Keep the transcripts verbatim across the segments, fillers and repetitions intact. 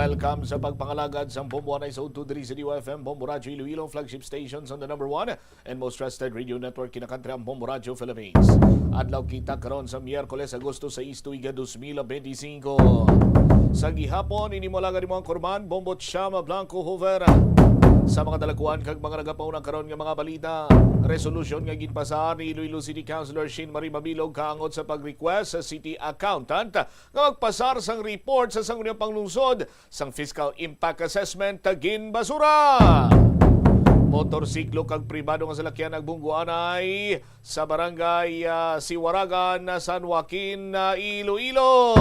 Welcome sa pagpangalagad sang Bombo Anay sa udto diri sa D Y F M, Bombo Radyo Iloilo, flagship station on the number one and most trusted radio network in the country, ang Bombo Radyo Philippines. Adlaw kita karon sa Miyerkules, Agosto sais, tuig dos mil benti singko. Sa gihapon, ini mo alagad mo ang kurman, Bombo Chama Blanco Hoover. Sa mga dalagkuan kag mga nagapauna karon nga mga balita, resolusyon nga ginpasar ni Iloilo City Councilor Shane Marie Mabilog kaangot sa pag-request sa city accountant nga magpasar sang report sa Sangguniang Panglungsod sang Fiscal Impact Assessment Taginbasura. Motorsiklo kag pribado nga salakyan nagbungguanay sa barangay, ah, Siwaragan, San Joaquin, ah, Iloilo.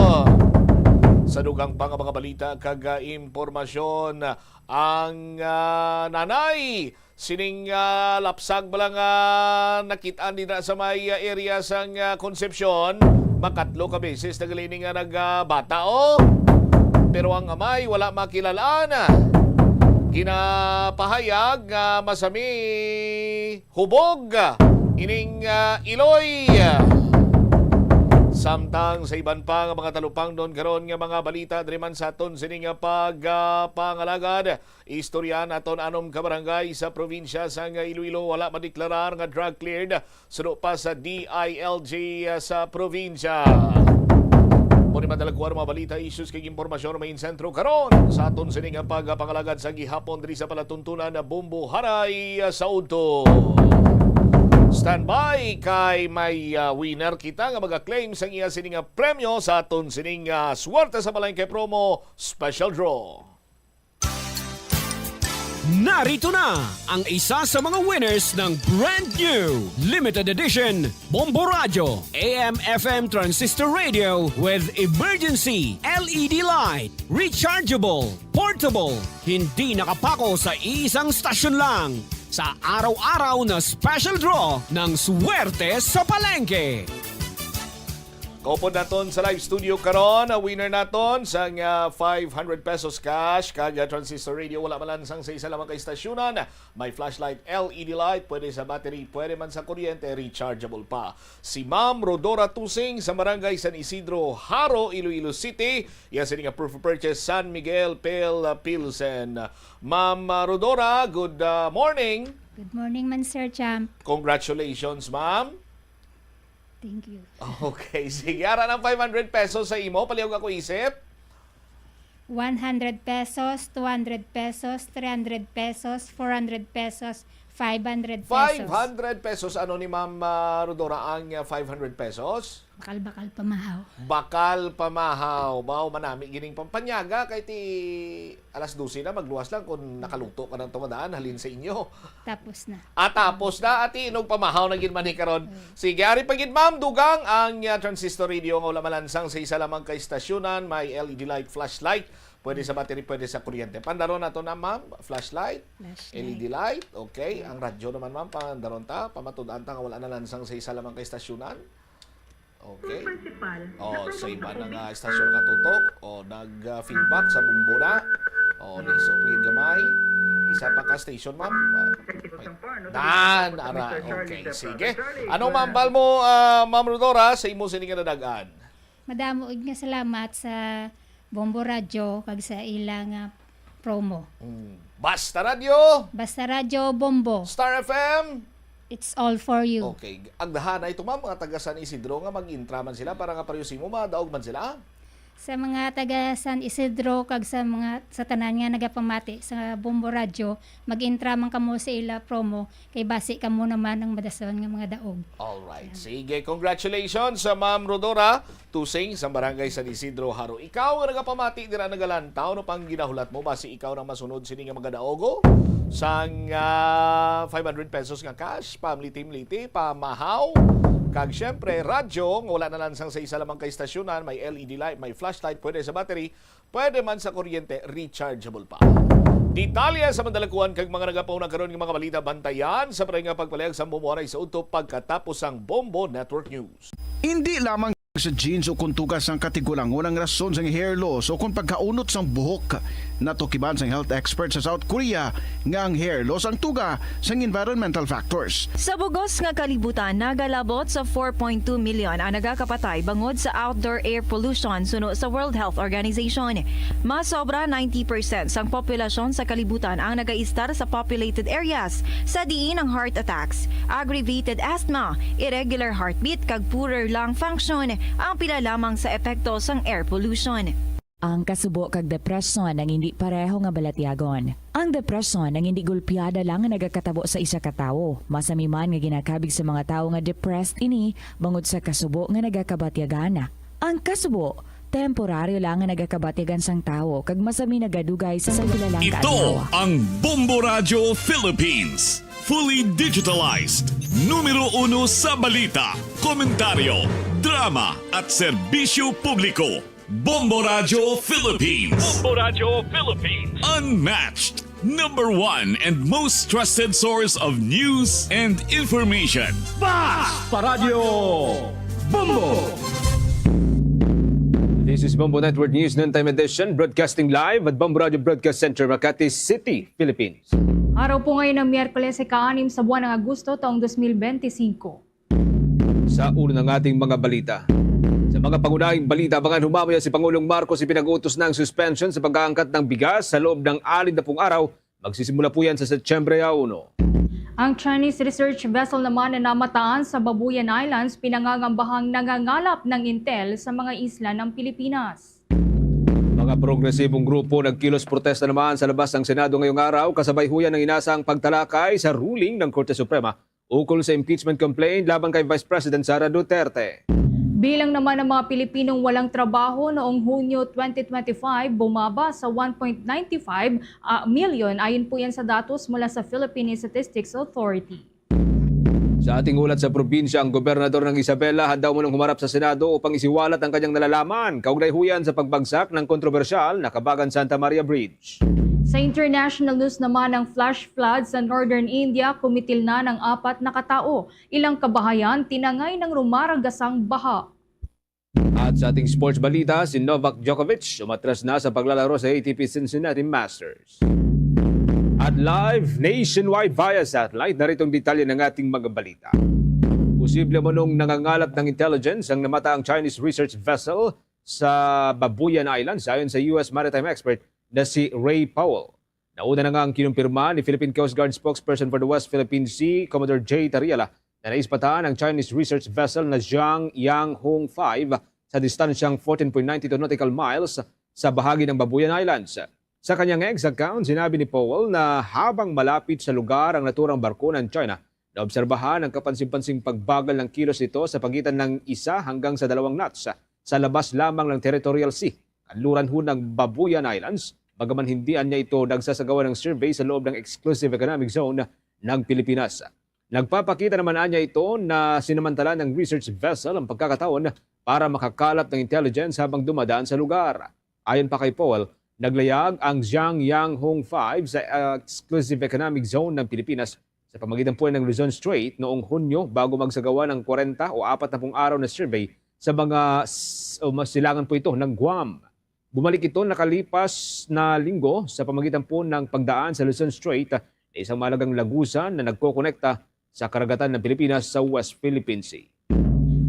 Sa dugang pa nga mga balita kag, ah, impormasyon, ang, ah, nanay sining, ah, lapsag bala nga nakit-an dida sa may, ah, area sang, ah, Concepcion, makatlo ka beses na gali ni nga nagbata, oh. Pero ang amay wala makilalaan. Ginapahayag nga masami hubog ining, ah, iloy. Samtang sa iban pa nga mga talupangnon karon nga mga balita diri man sa aton sini nga pag, ah, pangalagad, istorya naton anom ka barangay sa probinsya sang Iloilo wala madeklarar nga drug cleared suno pa sa D I L G sa probinsya. Mao ni madalagkuan mga balita, issues kag impormasyon nga may sentro karon sa aton sini nga pagpangalagad sa gihapon diri sa palatuntunan na Bombo Haray sa Udto. Standby kay may, ah, winner kita nga maga-claim sang iya sini nga premyo sa aton sining, ah, Swerte sa Palengke promo special draw. Narito na ang isa sa mga winners ng brand new limited edition Bombo Radyo A M F M transistor radio with emergency L E D light, rechargeable, portable, hindi nakapako sa isang stasyon lang. Sa araw-araw na special draw ng Swerte sa Palengke. Kaupod naton sa live studio karon, ang winner naton sang, ah, five hundred pesos cash kag, ah, transistor radio, wala malansang sa isa lamang ka istasyunan. May flashlight, L E D light, pwede sa battery, pwede man sa kuryente, rechargeable pa. Si Ma'am Rodora Tusing sa Barangay San Isidro, Jaro, Iloilo City. Iya sini nga proof of purchase, San Miguel Pale, ah, Pilsen. Ma'am, ah, Rodora, good, ah, morning. Good morning man, Sir Champ. Congratulations, ma'am. Thank you. Okay, sige. Ara ng five hundred pesos sa imo. Palihog ako isip. One hundred pesos, two hundred pesos, three hundred pesos, four hundred pesos, five hundred pesos. Five hundred pesos. Ano ni Ma'am, ah, Rodora ang, ah, five hundred pesos? Bakal-bakal pamahaw. Bakal pamahaw. Baw, manami gining pampanyaga kay ti alas dose na, magluwas lang kung nakaluto ka ng tumadaan, halin sa inyo. Tapos na. Ah, tapos na, ati, inog pamahaw na gid man ni karon. Mm. Sige, ari pa gid, ma'am, dugang ang, ah, transistor radio nga wala malansang sa isa lamang ka istasyunan, may L E D light, flashlight, pwede sa battery, pwede sa kuryente. Pandaron nato na, ma'am, flashlight, Flashlight. L E D light, okay. Ang radyo naman, ma'am, pandaron ta, pamatud-an ta nga wala na lansang sa isa lamang ka istasyunan. Okay. Principal, Oh, sa sa iba na nga istasyon katutok, o nag, ah, feedback sa bumbo na. O, liso pa gid gamay. Isa pa ka station, ma'am. Ah, dan, ara. Okay, sige. Ano, ma'am, bal mo, ah, Ma'am Rodora, sa imo sini nga nadag-an? Madamo gid nga salamat sa Bombo Radyo kag sa ila nga promo. Mm. Basta Radyo! Basta Radyo, Bombo. Star F M! It's all for you. Okay. Agdahan na ito, ma'am, mga taga San Isidro nga mag-intra man sila para nga pareho simo, madaog man sila? Sa mga taga San Isidro kag sa mga, sa tanan nga nagapamati sa Bombo Radyo, mag-intra man kamo sa ila promo, kay basi kamo naman ang madason nga mga daog. Alright. Yan. Sige, congratulations sa Ma'am Rodora Tusing sa Barangay San Isidro, Jaro. Ikaw nga nagapamati dira, nagalantaw, ano pang ginahulat mo? Basi ikaw nang masunod sini nga magadaogo sang, ah, five hundred pesos nga cash, pamliti-mliti, pamahaw. Kag syempre, radyo, nga wala na lansang sa isa lamang ka istasyunan, may L E D light, may flashlight, pwede sa battery, pwede man sa kuryente, rechargeable pa. Detalye sa madalakuan kag mga nagapauna karon nga mga balita, bantayan sa pareho nga pagpalihog sa Bombo Anay sa Udto pagkatapos sang Bombo Network News. Hindi lamang sa genes o kon tuga sang katigulangon ang rason sang hair loss o kon pagkaunot sang buhok. Natukiban sang health expert sa South Korea nga ang hair loss ang tuga sang environmental factors. Sa bugos nga kalibutan, nagalabot sa four point two million ang nagakapatay bangod sa outdoor air pollution suno sa World Health Organization. Mas sobra ninety percent sang populasyon sa kalibutan ang nagaistar sa populated areas, sa diin ang heart attacks, aggravated asthma, irregular heartbeat, kag poorer lung function ang pila lamang sa epekto sang air pollution. Ang kasubo kag depresyon ang hindi pareho nga balatyagon. Ang depresyon ang hindi gulpiada lang nga nagakatabo sa isa ka tawo. Masami man nga ginakabig sa mga tawo nga depressed ini bangod sa kasubo nga nagakabatyagan. Ang kasubo, temporaryo lang nga nagakabatyagan sang tawo kag masami nagadugay sa pila lang ka Ito adlaw. Ang Bombo Radyo Philippines. Fully digitalized. Numero uno sa balita, komentaryo, drama, at serbisyo publiko. Bombo Radyo Philippines. Bombo Radyo Philippines. Unmatched. Number one and most trusted source of news and information. Fast Paradyo Bombo! This is Bombo Network News Noontime Edition, broadcasting live at Bombo Radio Broadcast Center, Makati City, Philippines. Araw po ngayon ng Miyerkules, ika-anim sa buwan ng Agosto, taong dos mil benti singko. Sa ulo ng ating mga balita. Sa mga pangunahing balita, abangan humamaya si Pangulong Marcos ipinag-utos na ang suspension sa pag-aangkat ng bigas sa loob ng anim na pung araw. Magsisimula po yan sa Setyembre uno. Ang Chinese research vessel naman na namataan sa Babuyan Islands pinangangambahang nangangalap ng intel sa mga isla ng Pilipinas. Mga progresibong grupo nagkilos protesta naman sa labas ng Senado ngayong araw kasabay huyan ng inasang pagtalakay sa ruling ng Korte Suprema ukol sa impeachment complaint laban kay Vice President Sara Duterte. Bilang naman ng mga Pilipinong walang trabaho noong Hunyo twenty twenty-five bumaba sa one point nine five, ah, million. Ayon po yan sa datos mula sa Philippine Statistics Authority. Sa ating hulat sa probinsya, ang gobernador ng Isabela handa umunong humarap sa Senado upang isiwalat ang kanyang nalalaman kaugnay huyan sa pagbagsak ng kontrobersyal na Kabagan Santa Maria Bridge. Sa international news naman, ang flash flood sa northern India kumitil na ng apat na katao. Ilang kabahayan tinangay ng rumaragasang baha. At sa ating sports balita, si Novak Djokovic umatras na sa paglalaro sa A T P Cincinnati Masters. At live nationwide via satellite, narito ang detalye ng ating mga balita. Posible mo nung nangangalap ng intelligence ang namataang Chinese research vessel sa Babuyan Islands, ayon sa U S maritime expert na si Ray Powell. Nauna na nga ang kinumpirma ni Philippine Coast Guard spokesperson for the West Philippine Sea, Commodore Jay Tariala, na naispatan ang Chinese research vessel na Zhang Yang Hong five sa distansyang fourteen point nine two nautical miles sa bahagi ng Babuyan Islands. Sa kanyang X account, sinabi ni Powell na habang malapit sa lugar ang naturang barko ng China, naobserbahan ang kapansin-pansing pagbagal ng kilos nito sa pagitan ng isa hanggang sa dalawang knots sa labas lamang ng territorial sea, kanluran ho ng Babuyan Islands, bagaman hindi anya ito nagsasagawa ng survey sa loob ng exclusive economic zone ng Pilipinas. Nagpapakita naman anya ito na sinamantala ng research vessel ang pagkakataon para makakalap ng intelligence habang dumadaan sa lugar. Ayon pa kay Powell, naglayag ang Zhang Yang Hong five sa, uh, exclusive economic zone ng Pilipinas sa pamagitan po ng Luzon Strait noong Hunyo bago magsagawa ng kwarenta o apat na pung araw na survey sa mga s-, o mas silangan po ito ng Guam. Bumalik ito nakalipas na linggo sa pamagitan po ng pagdaan sa Luzon Strait, na isang mahalagang lagusan na nagkokonekta sa karagatan ng Pilipinas sa West Philippine Sea.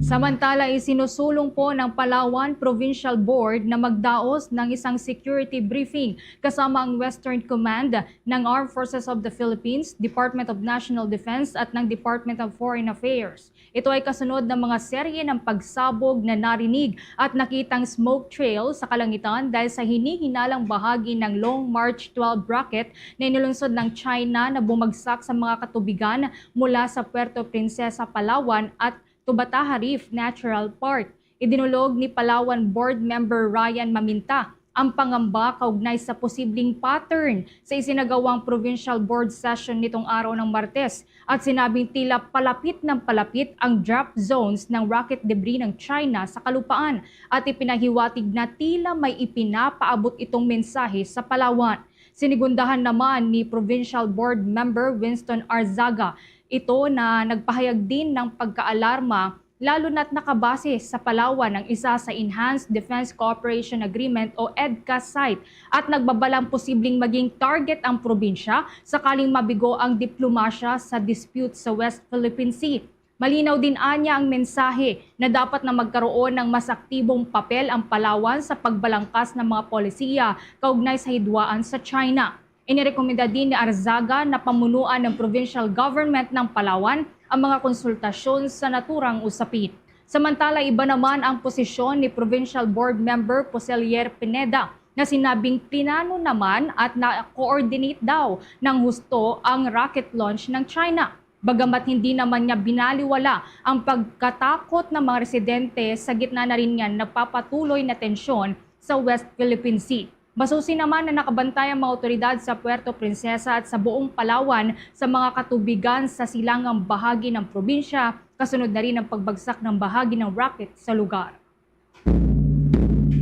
Samantala, isinusulong po ng Palawan Provincial Board na magdaos ng isang security briefing kasama ang Western Command ng Armed Forces of the Philippines, Department of National Defense at ng Department of Foreign Affairs. Ito ay kasunod ng mga serye ng pagsabog na narinig at nakitang smoke trail sa kalangitan dahil sa hinihinalang bahagi ng Long March twelve rocket na inilungsod ng China na bumagsak sa mga katubigan mula sa Puerto Princesa, Palawan at Tubataha Reef Natural Park. Idinulog ni Palawan Board Member Ryan Maminta ang pangamba kaugnay sa posibleng pattern sa isinagawang provincial board session nitong araw ng Martes, at sinabing tila palapit ng palapit ang drop zones ng rocket debris ng China sa kalupaan at ipinahiwatig na tila may ipinapaabot itong mensahe sa Palawan. Sinigundahan naman ni Provincial Board Member Winston Arzaga ito na nagpahayag din ng pagkaalarma lalo na't nakabase sa Palawan ang isa sa Enhanced Defense Cooperation Agreement o EDCA site at nagbabalang posibleng maging target ang probinsya sakaling mabigo ang diplomasya sa dispute sa West Philippine Sea. Malinaw din anya ang mensahe na dapat na magkaroon ng mas aktibong papel ang Palawan sa pagbalangkas ng mga polisiya kaugnay sa hidwaan sa China. Inirekomenda din ni Arzaga na pamunuan ng provincial government ng Palawan ang mga konsultasyon sa naturang usapin. Samantala, iba naman ang posisyon ni Provincial Board Member Poselier Pineda na sinabing plinano naman at na-coordinate daw ng husto ang rocket launch ng China. Bagamat hindi naman niya binaliwala ang pagkatakot ng mga residente sa gitna na rin nga nagpapatuloy na tensyon sa West Philippine Sea. Masusi naman na nakabantay ang mga awtoridad sa Puerto Princesa at sa buong Palawan sa mga katubigan sa silangang bahagi ng probinsya, kasunod na rin ang pagbagsak ng bahagi ng rocket sa lugar.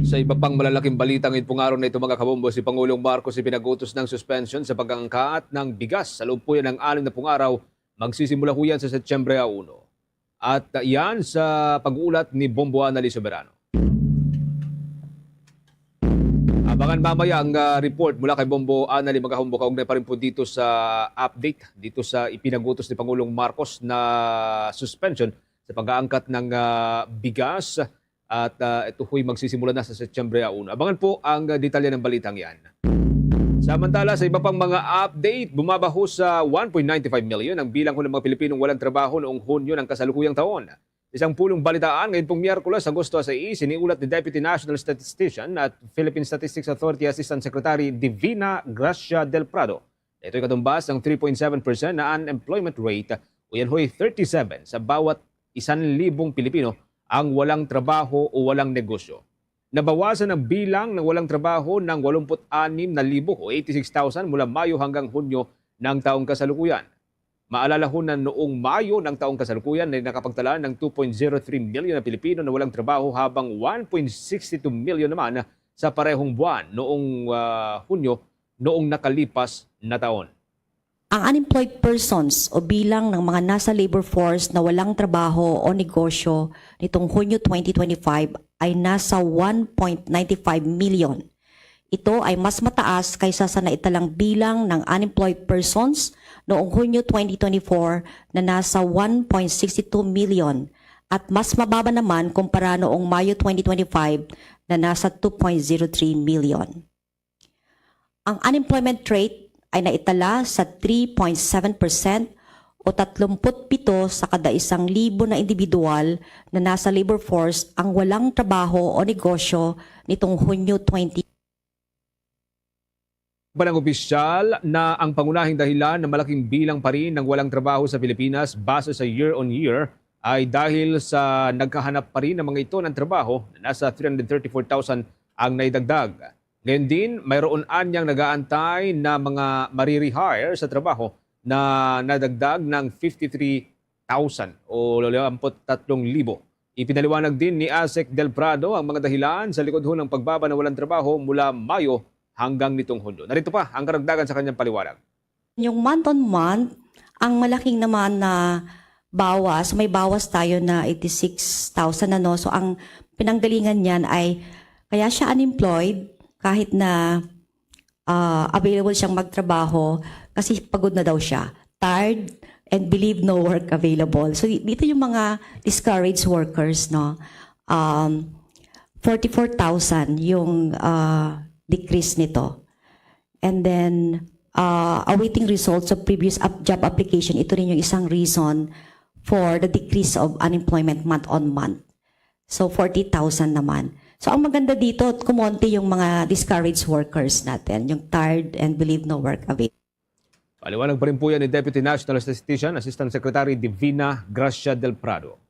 Sa iba pang malalaking balita ngayong araw na ito, mga kabombo, si Pangulong Marcos ipinagutos ng suspension sa pag-angkat ng bigas sa loob po yan ng anim na pung araw. Magsisimula ho yan sa Setyembre uno. At uh, yan sa pag-uulat ni Bombo Anali Soberano. Abangan mamaya ang uh, report mula kay Bombo Anali, mga kabombo, kaugnay pa rin po dito sa update, dito sa ipinagutos ni Pangulong Marcos na suspension sa pag-aangkat ng uh, bigas. At uh, ito ho'y magsisimula na sa Setyembre uno. Abangan po ang uh, detalye ng balitang yan. Samantala, sa iba pang mga update, bumaba ho sa one point nine five million ang bilang ho ng mga Pilipinong walang trabaho noong Hunyo ng kasalukuyang taon. Isang pulong balitaan ngayon pong Miyerkules, Agosto sais, iniulat ni Deputy National Statistician at Philippine Statistics Authority Assistant Secretary Divina Gracia Del Prado na ito'y katumbas ng three point seven percent na unemployment rate o yan ho'y thirty-seven sa bawat isan libong Pilipino ang walang trabaho o walang negosyo. Nabawasan ang bilang ng walang trabaho ng walumput anim na libo o eighty-six thousand mula Mayo hanggang Hunyo ng taong kasalukuyan. Maalala ho na noong Mayo ng taong kasalukuyan ay nakapagtala ng two point zero three million na Pilipino na walang trabaho, habang one point six two million naman sa parehong buwan noong uh, Hunyo noong nakalipas na taon. Ang unemployed persons o bilang ng mga nasa labor force na walang trabaho o negosyo nitong Hunyo twenty twenty-five ay nasa one point nine five million. Ito ay mas mataas kaysa sa naitalang bilang ng unemployed persons noong Hunyo twenty twenty-four na nasa one point six two million at mas mababa naman kumpara noong Mayo twenty twenty-five na nasa two point zero three million. Ang unemployment rate ay naitala sa three point seven percent o tatlumpu't pito sa kada isang libo na individual na nasa labor force ang walang trabaho o negosyo nitong Hunyo twenty. Panang opisyal na ang pangunahing dahilan na malaking bilang pa rin ng walang trabaho sa Pilipinas base sa year on year ay dahil sa nagkahanap pa rin ng mga ito ng trabaho na nasa three hundred thirty-four thousand ang naidagdag. Ngayon din, mayroon anyang nag-aantay na mga marirehire sa trabaho na nadagdag ng fifty-three thousand o dalawampu't-tatlong libo. Ipinaliwanag din ni Asek Del Prado ang mga dahilan sa likod ho ng pagbaba ng walang trabaho mula Mayo hanggang nitong Hunyo. Narito pa ang karagdagan sa kanyang paliwanag. Yung month on month, ang malaking naman na bawas, may bawas tayo na eighty-six thousand, ano. So ang pinanggalingan niyan ay kaya siya unemployed kahit na uh, available siyang magtrabaho kasi pagod na daw siya. Tired and believe no work available. So dito yung mga discouraged workers, no. Um, forty-four thousand yung uh, decrease nito. And then uh, awaiting results of previous job application, ito rin yung isang reason for the decrease of unemployment month on month. So forty thousand naman. So ang maganda dito, kumonti yung mga discouraged workers natin, yung tired and believe no work available. Paliwanag pa rin po yan ni Deputy National Statistician Assistant Secretary Divina Gracia Del Prado.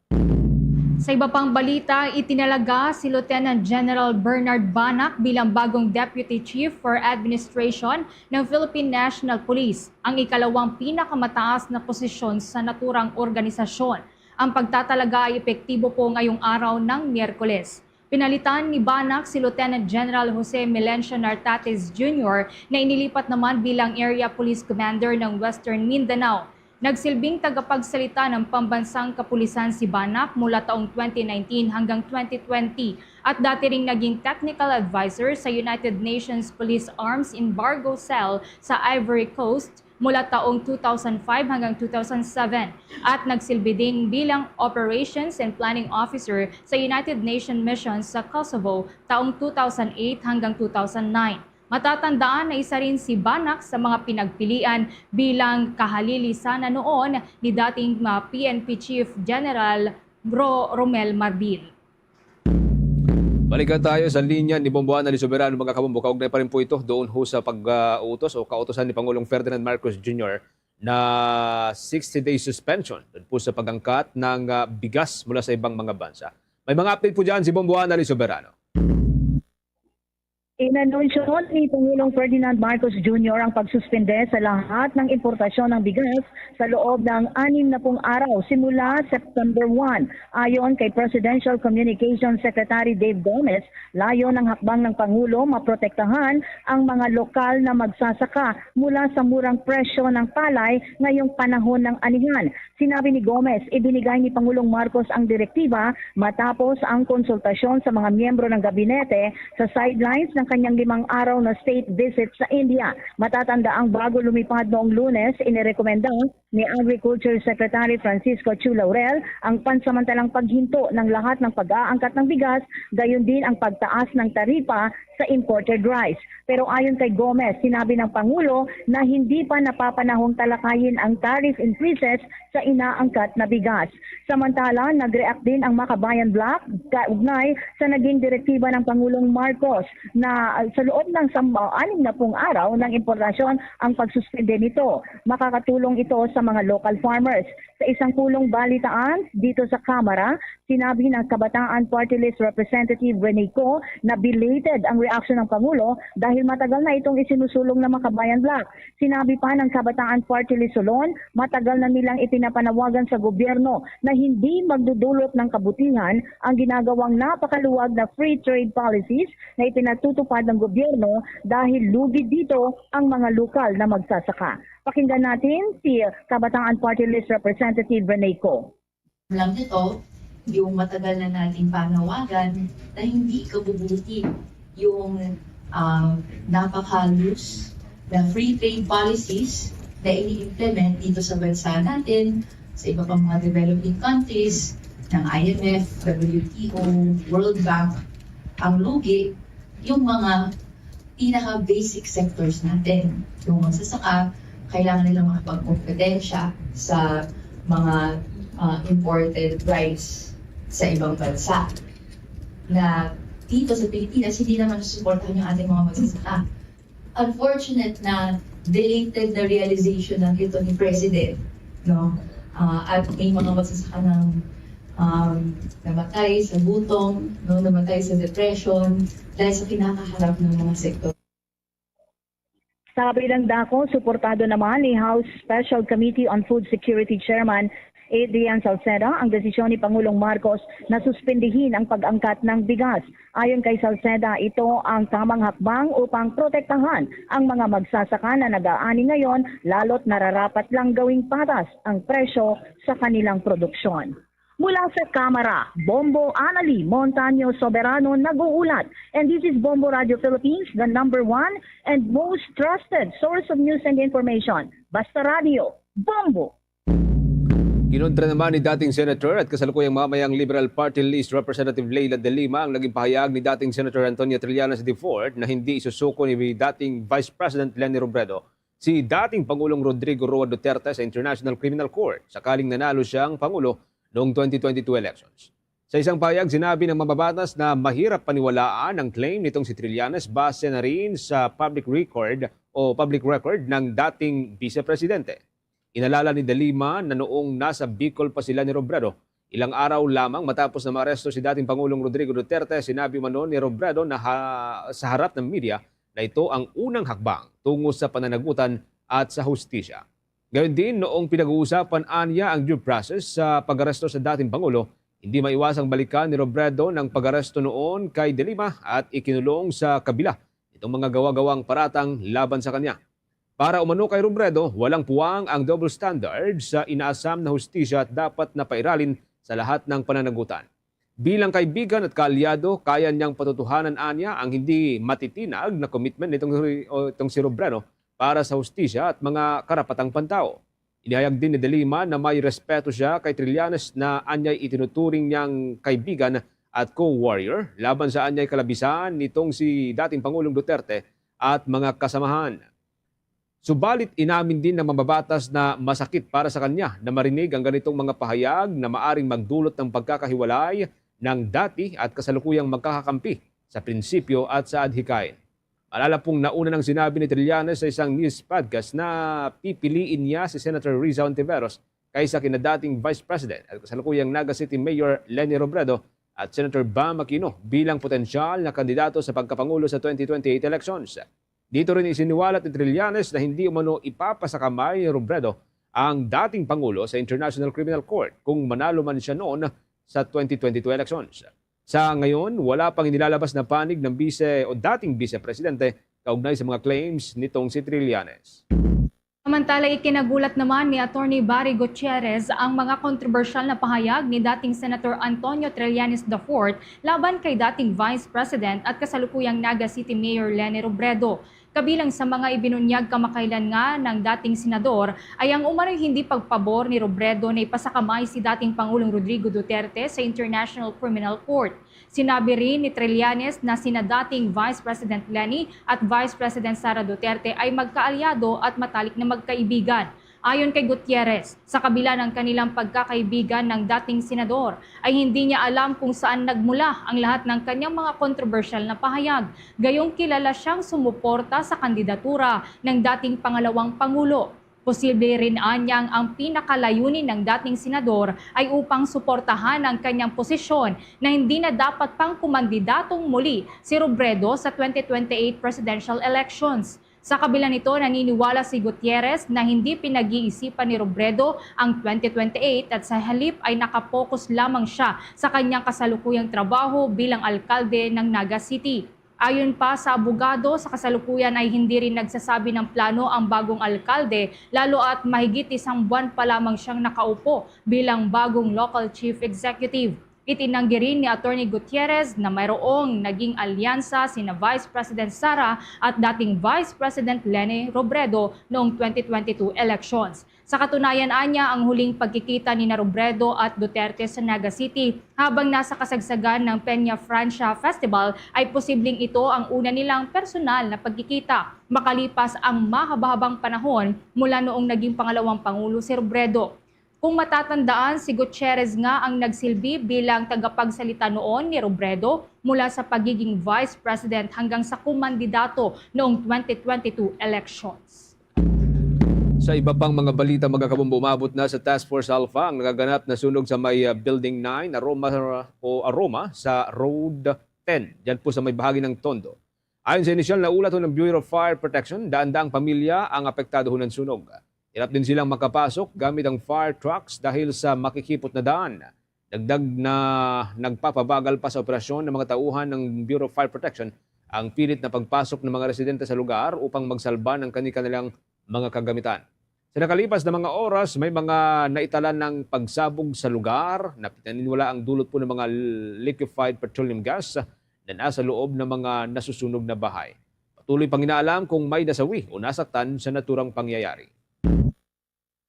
Sa iba pang balita, itinalaga si Lieutenant General Bernard Banac bilang bagong Deputy Chief for Administration ng Philippine National Police, ang ikalawang pinakamataas na posisyon sa naturang organisasyon. Ang pagtatalaga ay epektibo po ngayong araw ng Miyerkules. Pinalitan ni Banac si Lieutenant General Jose Melencio Nartates Junior na inilipat naman bilang Area Police Commander ng Western Mindanao. Nagsilbing tagapagsalita ng pambansang kapulisan si Banak mula taong twenty nineteen hanggang twenty twenty at dati ring naging technical advisor sa United Nations Police Arms Embargo Cell sa Ivory Coast mula taong two thousand five hanggang two thousand seven at nagsilbi din bilang Operations and Planning Officer sa United Nations Mission sa Kosovo taong two thousand eight hanggang two thousand nine. Matatandaan na isa rin si Banak sa mga pinagpilian bilang kahalili sana noon ni dating, ah, P N P Chief General Ro-, Romel Marbil. Balikan tayo sa linya ni Bombo Anali Soberano, mga kabombo. Kaugnay pa rin po ito doon ho sa pag-utos o kautosan ni Pangulong Ferdinand Marcos Junior na sixty-day suspension doon po sa pag-angkat ng, ah, bigas mula sa ibang mga bansa. May mga update po dyan si Bombo Anali Soberano. Inanunsyo ni Pangulong Ferdinand Marcos Junior ang pagsuspende sa lahat ng importasyon ng bigas sa loob ng anim na pung araw simula September one. Ayon kay Presidential Communications Secretary Dave Gomez, layo ng hakbang ng Pangulo maprotektahan ang mga lokal na magsasaka mula sa murang presyo ng palay ngayong panahon ng anihan. Sinabi ni Gomez, ibinigay ni Pangulong Marcos ang direktiba matapos ang konsultasyon sa mga miyembro ng gabinete sa sidelines ng kanyang limang araw na state visit sa India. Matatanda ang bago lumipad noong Lunes, inirekomenda ni Agriculture Secretary Francisco Chu Laurel ang pansamantalang paghinto ng lahat ng pag-aangkat ng bigas, gayon din ang pagtaas ng taripa sa imported rice. Pero ayon kay Gomez, sinabi ng Pangulo na hindi pa napapanahong talakayin ang tariff increases sa inaangkat na bigas. Samantala, nag-react din ang Makabayan Bloc kaugnay sa naging direktiba ng Pangulong Marcos na, ah, sa loob ng sam-, ah, anim na pung araw ng importasyon ang pagsuspende nito. Makakatulong ito sa mga local farmers. Sa isang pulong balitaan dito sa Kamara, sinabi ng Kabataan Party List Representative Rene Co na belated ang reaksyon ng Pangulo dahil matagal na itong isinusulong ng Makabayan Bloc. Sinabi pa ng Kabataan Party List Solon, matagal na nilang ipinapanawagan sa gobyerno na hindi magdudulot ng kabutihan ang ginagawang napakaluwag na free trade policies na ipinatutupad ng gobyerno dahil lugi dito ang mga lokal na magsasaka. Pakinggan natin si Kabataan Party List Representative Rene Co. Alam nito, yung matagal na nating panawagan na hindi kabubuti yung, ah, napakalos na free trade policies na ini-implement dito sa bansa natin, sa iba pang mga developing countries, ng I M F, W T O, World Bank. Ang lugi, yung mga pinaka-basic sectors natin. Yung magsasaka, kailangan nila makapagkompetensya sa mga, ah, imported rice sa ibang bansa na dito sa Pilipinas, hindi naman nasusuportahan yung ating mga magsasaka. Unfortunate na belated na realization lang ito ni President, no? Ah, at may mga magsasaka ng, um, namatay sa gutom, no? Namatay sa depression dahil sa kinakaharap ng mga sektor. Sa kabilang dako, suportado naman ni House Special Committee on Food Security Chairman Adrian Salceda ang desisyon ni Pangulong Marcos na suspendihin ang pag-angkat ng bigas. Ayon kay Salceda, ito ang tamang hakbang upang protektahan ang mga magsasaka na nag-aani ngayon, lalo't nararapat lang gawing patas ang presyo sa kanilang produksyon. Mula sa Kamara, Bombo Anali Montaño Soberano nag-uulat. And this is Bombo Radio Philippines, the number one and most trusted source of news and information. Basta Radio, Bombo! Kinontra naman ni dating Senator at kasalukuyang mamayang Liberal Party List Representative Leila de Lima ang naging pahayag ni dating Senator Antonio Trillanes the fourth na hindi isusuko ni dating Vice President Leni Robredo si dating Pangulong Rodrigo Roa Duterte sa International Criminal Court sakaling nanalo siyang Pangulo noong twenty twenty-two elections. Sa isang pahayag, sinabi ng mambabatas na mahirap paniwalaan ang claim nitong si Trillanes base na rin sa public record o public record ng dating Vice Presidente. Inalala ni De Lima na noong nasa Bicol pa sila ni Robredo, ilang araw lamang matapos na maaresto si dating Pangulong Rodrigo Duterte, sinabi umano ni Robredo na ha-, sa harap ng media na ito ang unang hakbang tungo sa pananagutan at sa hustisya. Gayon din, noong pinag-uusapan anya ang due process sa pag-aresto sa dating Pangulo, hindi maiwasang balikan ni Robredo ng pag-aresto noon kay De Lima at ikinulong sa kabila nitong mga gawa-gawang paratang laban sa kanya. Para umano kay Robredo, walang puwang ang double standard sa inaasam na hustisya at dapat na pairalin sa lahat ng pananagutan. Bilang kaibigan at kaalyado, kaya niyang patutuhanan anya ang hindi matitinag na commitment nitong, o, itong si Robredo para sa hustisya at mga karapatang pantao. Inihayag din ni De Lima na may respeto siya kay Trillanes na anyay itinuturing niyang kaibigan at co-warrior laban sa anyay kalabisan nitong si dating Pangulong Duterte at mga kasamahan. Subalit, inamin din ng mambabatas na masakit para sa kanya na marinig ang ganitong mga pahayag na maaring magdulot ng pagkakahiwalay ng dati at kasalukuyang magkakakampi sa prinsipyo at sa adhikain. Malala pong nauna nang sinabi ni Trillanes sa isang news podcast na pipiliin niya si Senator Risa Hontiveros kaysa kina dating Vice President at kasalukuyang Naga City Mayor Leni Robredo at Senator Bam Aquino bilang potensyal na kandidato sa pagkapangulo sa twenty twenty-eight elections. Dito rin isiniwalat ni Trillanes na hindi umano ipapasakamay ni Robredo ang dating Pangulo sa International Criminal Court kung manalo man siya noon sa twenty twenty-two elections. Sa ngayon, wala pang inilalabas na panig ng bise o dating Bise Presidente kaugnay sa mga claims nitong si Trillanes. Samantala, ikinagulat naman ni Attorney Barry Gutierrez ang mga kontrobersyal na pahayag ni dating Senator Antonio Trillanes the fourth laban kay dating Vice President at kasalukuyang Naga City Mayor Leni Robredo. Kabilang sa mga ibinunyag kamakailan nga ng dating senador ay ang umano'y hindi pagpabor ni Robredo na ipasakamay si dating Pangulong Rodrigo Duterte sa International Criminal Court. Sinabi rin ni Trillanes na sina dating Vice President Leni at Vice President Sara Duterte ay magkaalyado at matalik na magkaibigan. Ayon kay Gutierrez, sa kabila ng kanilang pagkakaibigan ng dating senador, ay hindi niya alam kung saan nagmula ang lahat ng kanyang mga kontrobersyal na pahayag. Gayong kilala siyang sumuporta sa kandidatura ng dating pangalawang pangulo. Posible rin anyang ang pinakalayunin ng dating senador ay upang suportahan ang kanyang posisyon na hindi na dapat pang kumandidatong muli si Robredo sa twenty twenty-eight presidential elections. Sa kabila nito, naniniwala si Gutierrez na hindi pinag-iisipan ni Robredo ang twenty twenty-eight at sa halip ay nakapokus lamang siya sa kanyang kasalukuyang trabaho bilang alkalde ng Naga City. Ayon pa sa abogado, sa kasalukuyan ay hindi rin nagsasabi ng plano ang bagong alkalde, lalo at mahigit isang buwan pa lamang siyang nakaupo bilang bagong local chief executive. Itinanggi rin ni Attorney Gutierrez na mayroong naging alyansa sina Vice President Sara at dating Vice President Leni Robredo noong twenty twenty-two elections. Sa katunayan, anya, ang huling pagkikita ni na Robredo at Duterte sa Naga City habang nasa kasagsagan ng Peña Francia Festival ay posibleng ito ang una nilang personal na pagkikita makalipas ang mahaba-habang panahon mula noong naging pangalawang pangulo si Robredo. Kung matatandaan, si Gutierrez nga ang nagsilbi bilang tagapagsalita noon ni Robredo mula sa pagiging vice president hanggang sa kumandidato noong twenty twenty-two elections. Sa iba pang mga balita, mga kabombo, umabot na sa Task Force Alpha ang nagaganap na sunog sa may, ah, Building nine, Aroma, o Aroma, sa Road ten, dyan po sa may bahagi ng Tondo. Ayon sa inisyal na ulat ng Bureau of Fire Protection, daan-daang pamilya ang apektado hunan sunog. Hirap din silang makapasok gamit ang fire trucks dahil sa makikipot na daan. Dagdag na nagpapabagal pa sa operasyon ng mga tauhan ng Bureau of Fire Protection ang pilit na pagpasok ng mga residente sa lugar upang magsalba ng kani-kanilang mga kagamitan. Sa nakalipas na mga oras, may mga naitalan ng pagsabog sa lugar na pinaniniwala ang dulot po ng mga liquefied petroleum gas na nasa loob ng mga nasusunog na bahay. Patuloy pang inaalam kung may nasawi o nasaktan sa naturang pangyayari.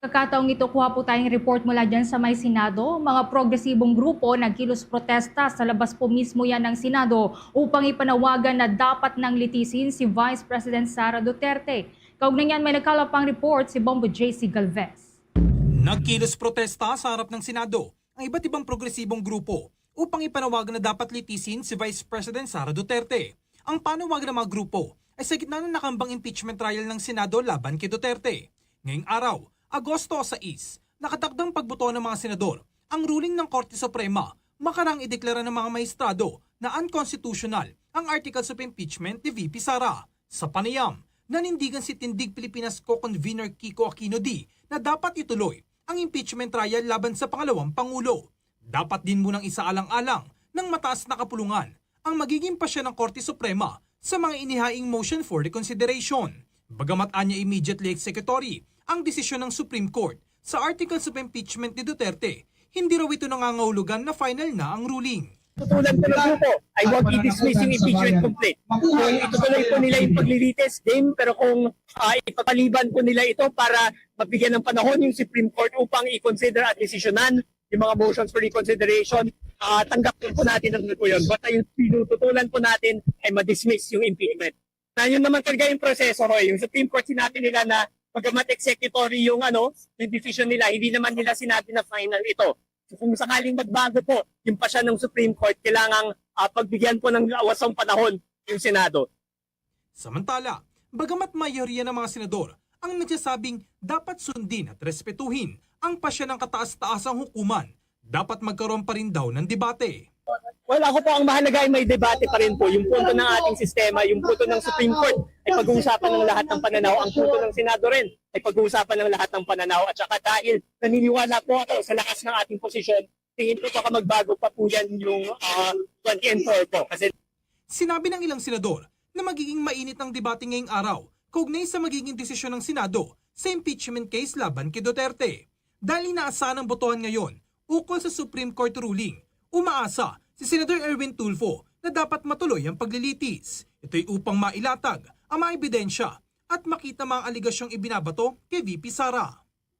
Pagkakataong ito, kuha po tayong report mula dyan sa may Senado. Mga progresibong grupo nagkilos protesta sa labas po mismo yan ng Senado upang ipanawagan na dapat nang litisin si Vice President Sara Duterte. Kaugnay niyan, may nagkalap pang report si Bombo J C Galvez. Nagkilos protesta sa harap ng Senado ang iba't ibang progresibong grupo upang ipanawagan na dapat litisin si Vice President Sara Duterte. Ang panawagan ng mga grupo ay sa gitna ng nakambang impeachment trial ng Senado laban kay Duterte. Ngayong araw, Agosto sais, nakatakdang pagboto ng mga senador ang ruling ng Korte Suprema makarang ideklara ng mga maestrado na unconstitutional ang articles of impeachment ni V P Sara. Sa panayam, nanindigan si Tindig Pilipinas co-convener Kiko Aquino D na dapat ituloy ang impeachment trial laban sa pangalawang pangulo. Dapat din munang isaalang-alang ng mataas na kapulungan ang magiging pasya ng Korte Suprema sa mga inihaing motion for reconsideration. Bagamat anya immediately executory ang desisyon ng Supreme Court sa articles of impeachment ni Duterte, hindi raw ito nangangahulugan na final na ang ruling. Tutulan po ng grupo ay huwag i-dismiss yung impeachment complaint. Kung itutuloy po nila yung paglilitis, game, pero kung uh, ipapaliban po nila ito para mabigyan ng panahon yung Supreme Court upang i-consider at desisyonan yung mga motions for reconsideration, uh, tanggapin po natin ang po yun. Basta yung pinututulan po natin ay ma-dismiss yung impeachment. Na yun naman talaga yung proseso, Roy. Yung Supreme Court, sinabi nila na bagamat executory yung, ano, yung decision nila, hindi naman nila sinabi na final ito. So, kung sakaling magbago po yung pasya ng Supreme Court, kailangang uh, pagbigyan po ng awasang panahon yung Senado. Samantala, bagamat mayoriya ng mga senador ang nagsasabing dapat sundin at respetuhin ang pasya ng kataas-taasang hukuman, dapat magkaroon pa rin daw ng debate. Well, ako po, ang mahalaga ay may debate pa rin po. Yung punto ng ating sistema, yung punto ng Supreme Court ay pag-uusapan ng lahat ng pananaw. Ang punto ng Senado rin ay pag-uusapan ng lahat ng pananaw. At saka dahil naniniwala po ako sa lakas ng ating posisyon, tingin ko baka magbago pa po yan yung uh, twenty and four po. Kasi Sinabi ng ilang senador na magiging mainit ang debate ngayong araw kaugnay sa magiging desisyon ng Senado sa impeachment case laban kay Duterte. Dahil inaasahan ang botohan ngayon ukol sa Supreme Court ruling, umaasa si Senator Erwin Tulfo na dapat matuloy ang paglilitis. Ito'y upang mailatag ang mga ebidensya at makita mga aligasyong ibinabato kay V P Sara.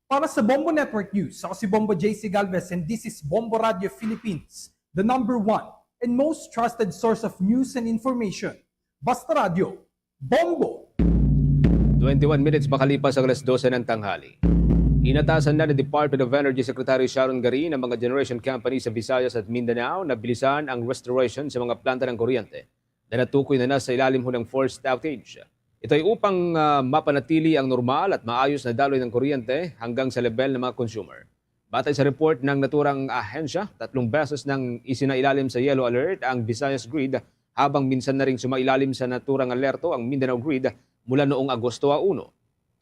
Para sa Bombo Network News, ako si Bombo J C Galvez and this is Bombo Radio Philippines, the number one and most trusted source of news and information. Basta Radyo, Bombo! Twenty-one minutes makalipas ang alas dose ng tanghali. Inatasan na ni Department of Energy Secretary Sharon Garin ang mga generation company sa Visayas at Mindanao na bilisan ang restoration sa mga planta ng kuryente na natukoy na nasa ilalim ho ng forced outage. Ito ay upang uh, mapanatili ang normal at maayos na daloy ng kuryente hanggang sa level ng mga consumer. Batay sa report ng naturang ahensya, tatlong beses nang isinailalim sa yellow alert ang Visayas Grid, habang minsan na ring sumailalim sa naturang alerto ang Mindanao Grid mula noong Agosto uno.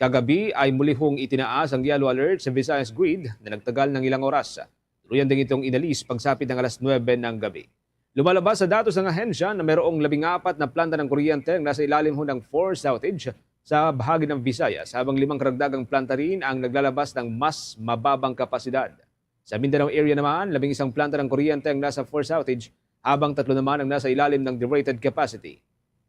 Kagabi ay muli hong itinaas ang yellow alert sa Visayas Grid na nagtagal ng ilang oras. Tuluyan din itong inalis pagsapit ng alas nuebe ng gabi. Lumalabas sa datos ng ahensya na mayroong labing apat na planta ng kuryente ang nasa ilalim ho ng forced outage sa bahagi ng Visayas, habang limang karagdagang planta rin ang naglalabas ng mas mababang kapasidad. Sa Mindanao area naman, labing isang planta ng kuryente ang nasa forced outage, habang tatlo naman ang nasa ilalim ng derated capacity.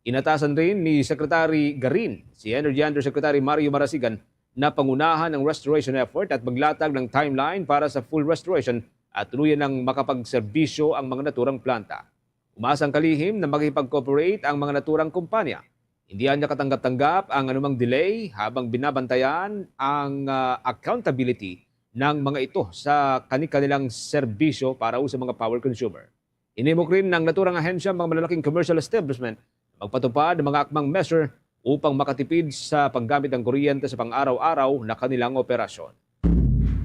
Inatasan rin ni Secretary Garin si Energy Undersecretary Mario Marasigan na pangunahan ang restoration effort at maglatag ng timeline para sa full restoration at tuluyan ng makapagserbisyo ang mga naturang planta. Umaasa ang kalihim na makikipag-cooperate ang mga naturang kumpanya. Hindi anya katanggap-tanggap ang anumang delay habang binabantayan ang uh, accountability ng mga ito sa kani-kanilang serbisyo para sa mga power consumer. Inimok rin ng naturang ahensya ang mga malalaking commercial establishment na magpatupad ng mga akmang measure upang makatipid sa paggamit ng kuryente sa pang-araw-araw na kanilang operasyon.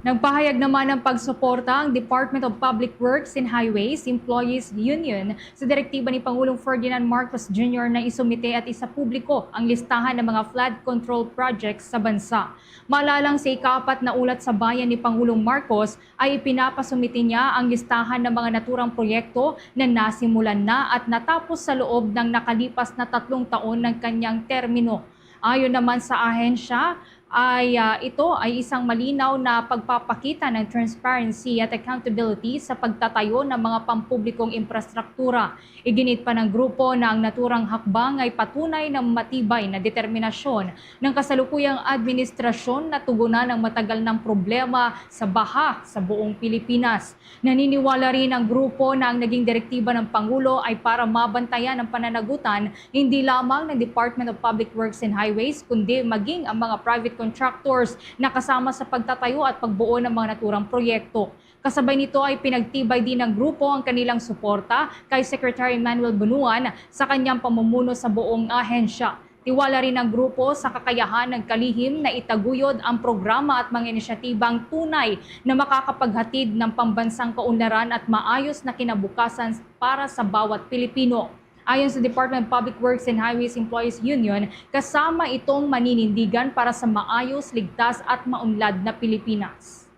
Nagpahayag naman ng pagsuporta ang Department of Public Works and Highways Employees Union sa direktiba ni Pangulong Ferdinand Marcos Junior na isumite at isapubliko ang listahan ng mga flood control projects sa bansa. Malalang sa ikaapat na ulat sa bayan ni Pangulong Marcos ay ipinapasumite niya ang listahan ng mga naturang proyekto na nasimulan na at natapos sa loob ng nakalipas na tatlong taon ng kanyang termino. Ayon naman sa ahensya, ay uh, ito ay isang malinaw na pagpapakita ng transparency at accountability sa pagtatayo ng mga pampublikong infrastruktura. Iginit pa ng grupo na ang naturang hakbang ay patunay ng matibay na determinasyon ng kasalukuyang administrasyon na tugunan ang matagal ng problema sa baha sa buong Pilipinas. Naniniwala rin ang grupo na ang naging direktiba ng Pangulo ay para mabantayan ang pananagutan hindi lamang ng Department of Public Works and Highways kundi maging ang mga private contractors na kasama sa pagtatayo at pagbuo ng mga naturang proyekto. Kasabay nito ay pinagtibay din ng grupo ang kanilang suporta kay Secretary Manuel Bunuan sa kanyang pamumuno sa buong ahensya. Tiwala rin ang grupo sa kakayahan ng kalihim na itaguyod ang programa at mga inisyatibang tunay na makakapaghatid ng pambansang kaunlaran at maayos na kinabukasan para sa bawat Pilipino. Ayon sa Department of Public Works and Highways Employees Union, kasama itong maninindigan para sa maayos, ligtas at maunlad na Pilipinas.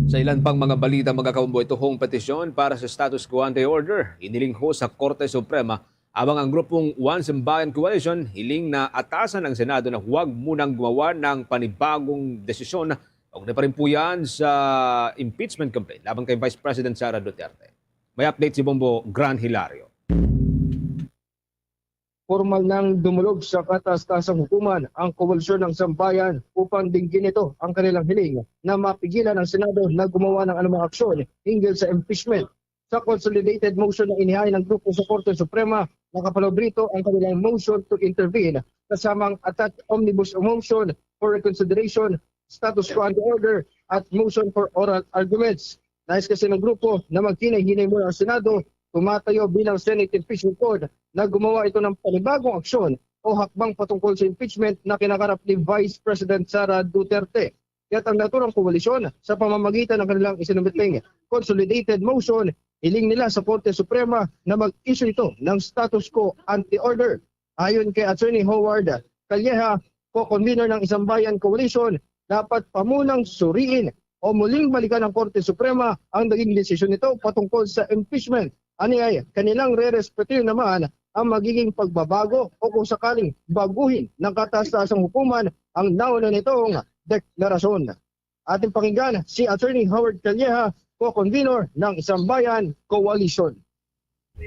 Sa ilan pang mga balita, mga kaumboy, tuhong petisyon para sa status quo ante order inilingho sa Korte Suprema Habang ang grupong One Sambayan Coalition hiling na atasan ang Senado na huwag munang gumawa ng panibagong desisyon o na parimpuyan sa impeachment complaint laban kay Vice President Sara Duterte. May update si Bombo Gran Hilario. Formal nang dumulog sa kataas-taasang hukuman ang Koalisyon ng Sambayan upang dinggin nito ang kanilang hiling na mapigilan ang Senado na gumawa ng anumang aksyon hinggil sa impeachment. Sa consolidated motion na inihain ng grupo sa Korte Suprema, nakapaloob rito ang kanilang motion to intervene, kasamang attached omnibus motion for reconsideration, status quo ante order, at motion for oral arguments. Nais kasi ng grupo na maghinay-hinay muna ang Senado, tumatayo bilang Senate Impeachment Court, na gumawa ito ng panibagong aksyon o hakbang patungkol sa impeachment na kinakarap ni Vice President Sara Duterte. Kaya't ang naturang koalisyon, sa pamamagitan ng kanilang isinumit na consolidated motion, hiling nila sa Korte Suprema na mag-issue ito ng status quo ante order. Ayon kay Attorney Howard Calleja, co-convener ng Isang Bayan Coalition, dapat pa munang suriin o muling balikan ng Korte Suprema ang naging desisyon nito patungkol sa impeachment. Aniay, kanilang rerespetuhin naman ang magiging pagbabago o kung sakaling baguhin ng kataas-taasang hukuman ang nauna nitong deklarasyon. Ating pakinggan si Attorney Howard Calleja, co-convener ng Isang Bayan Coalition.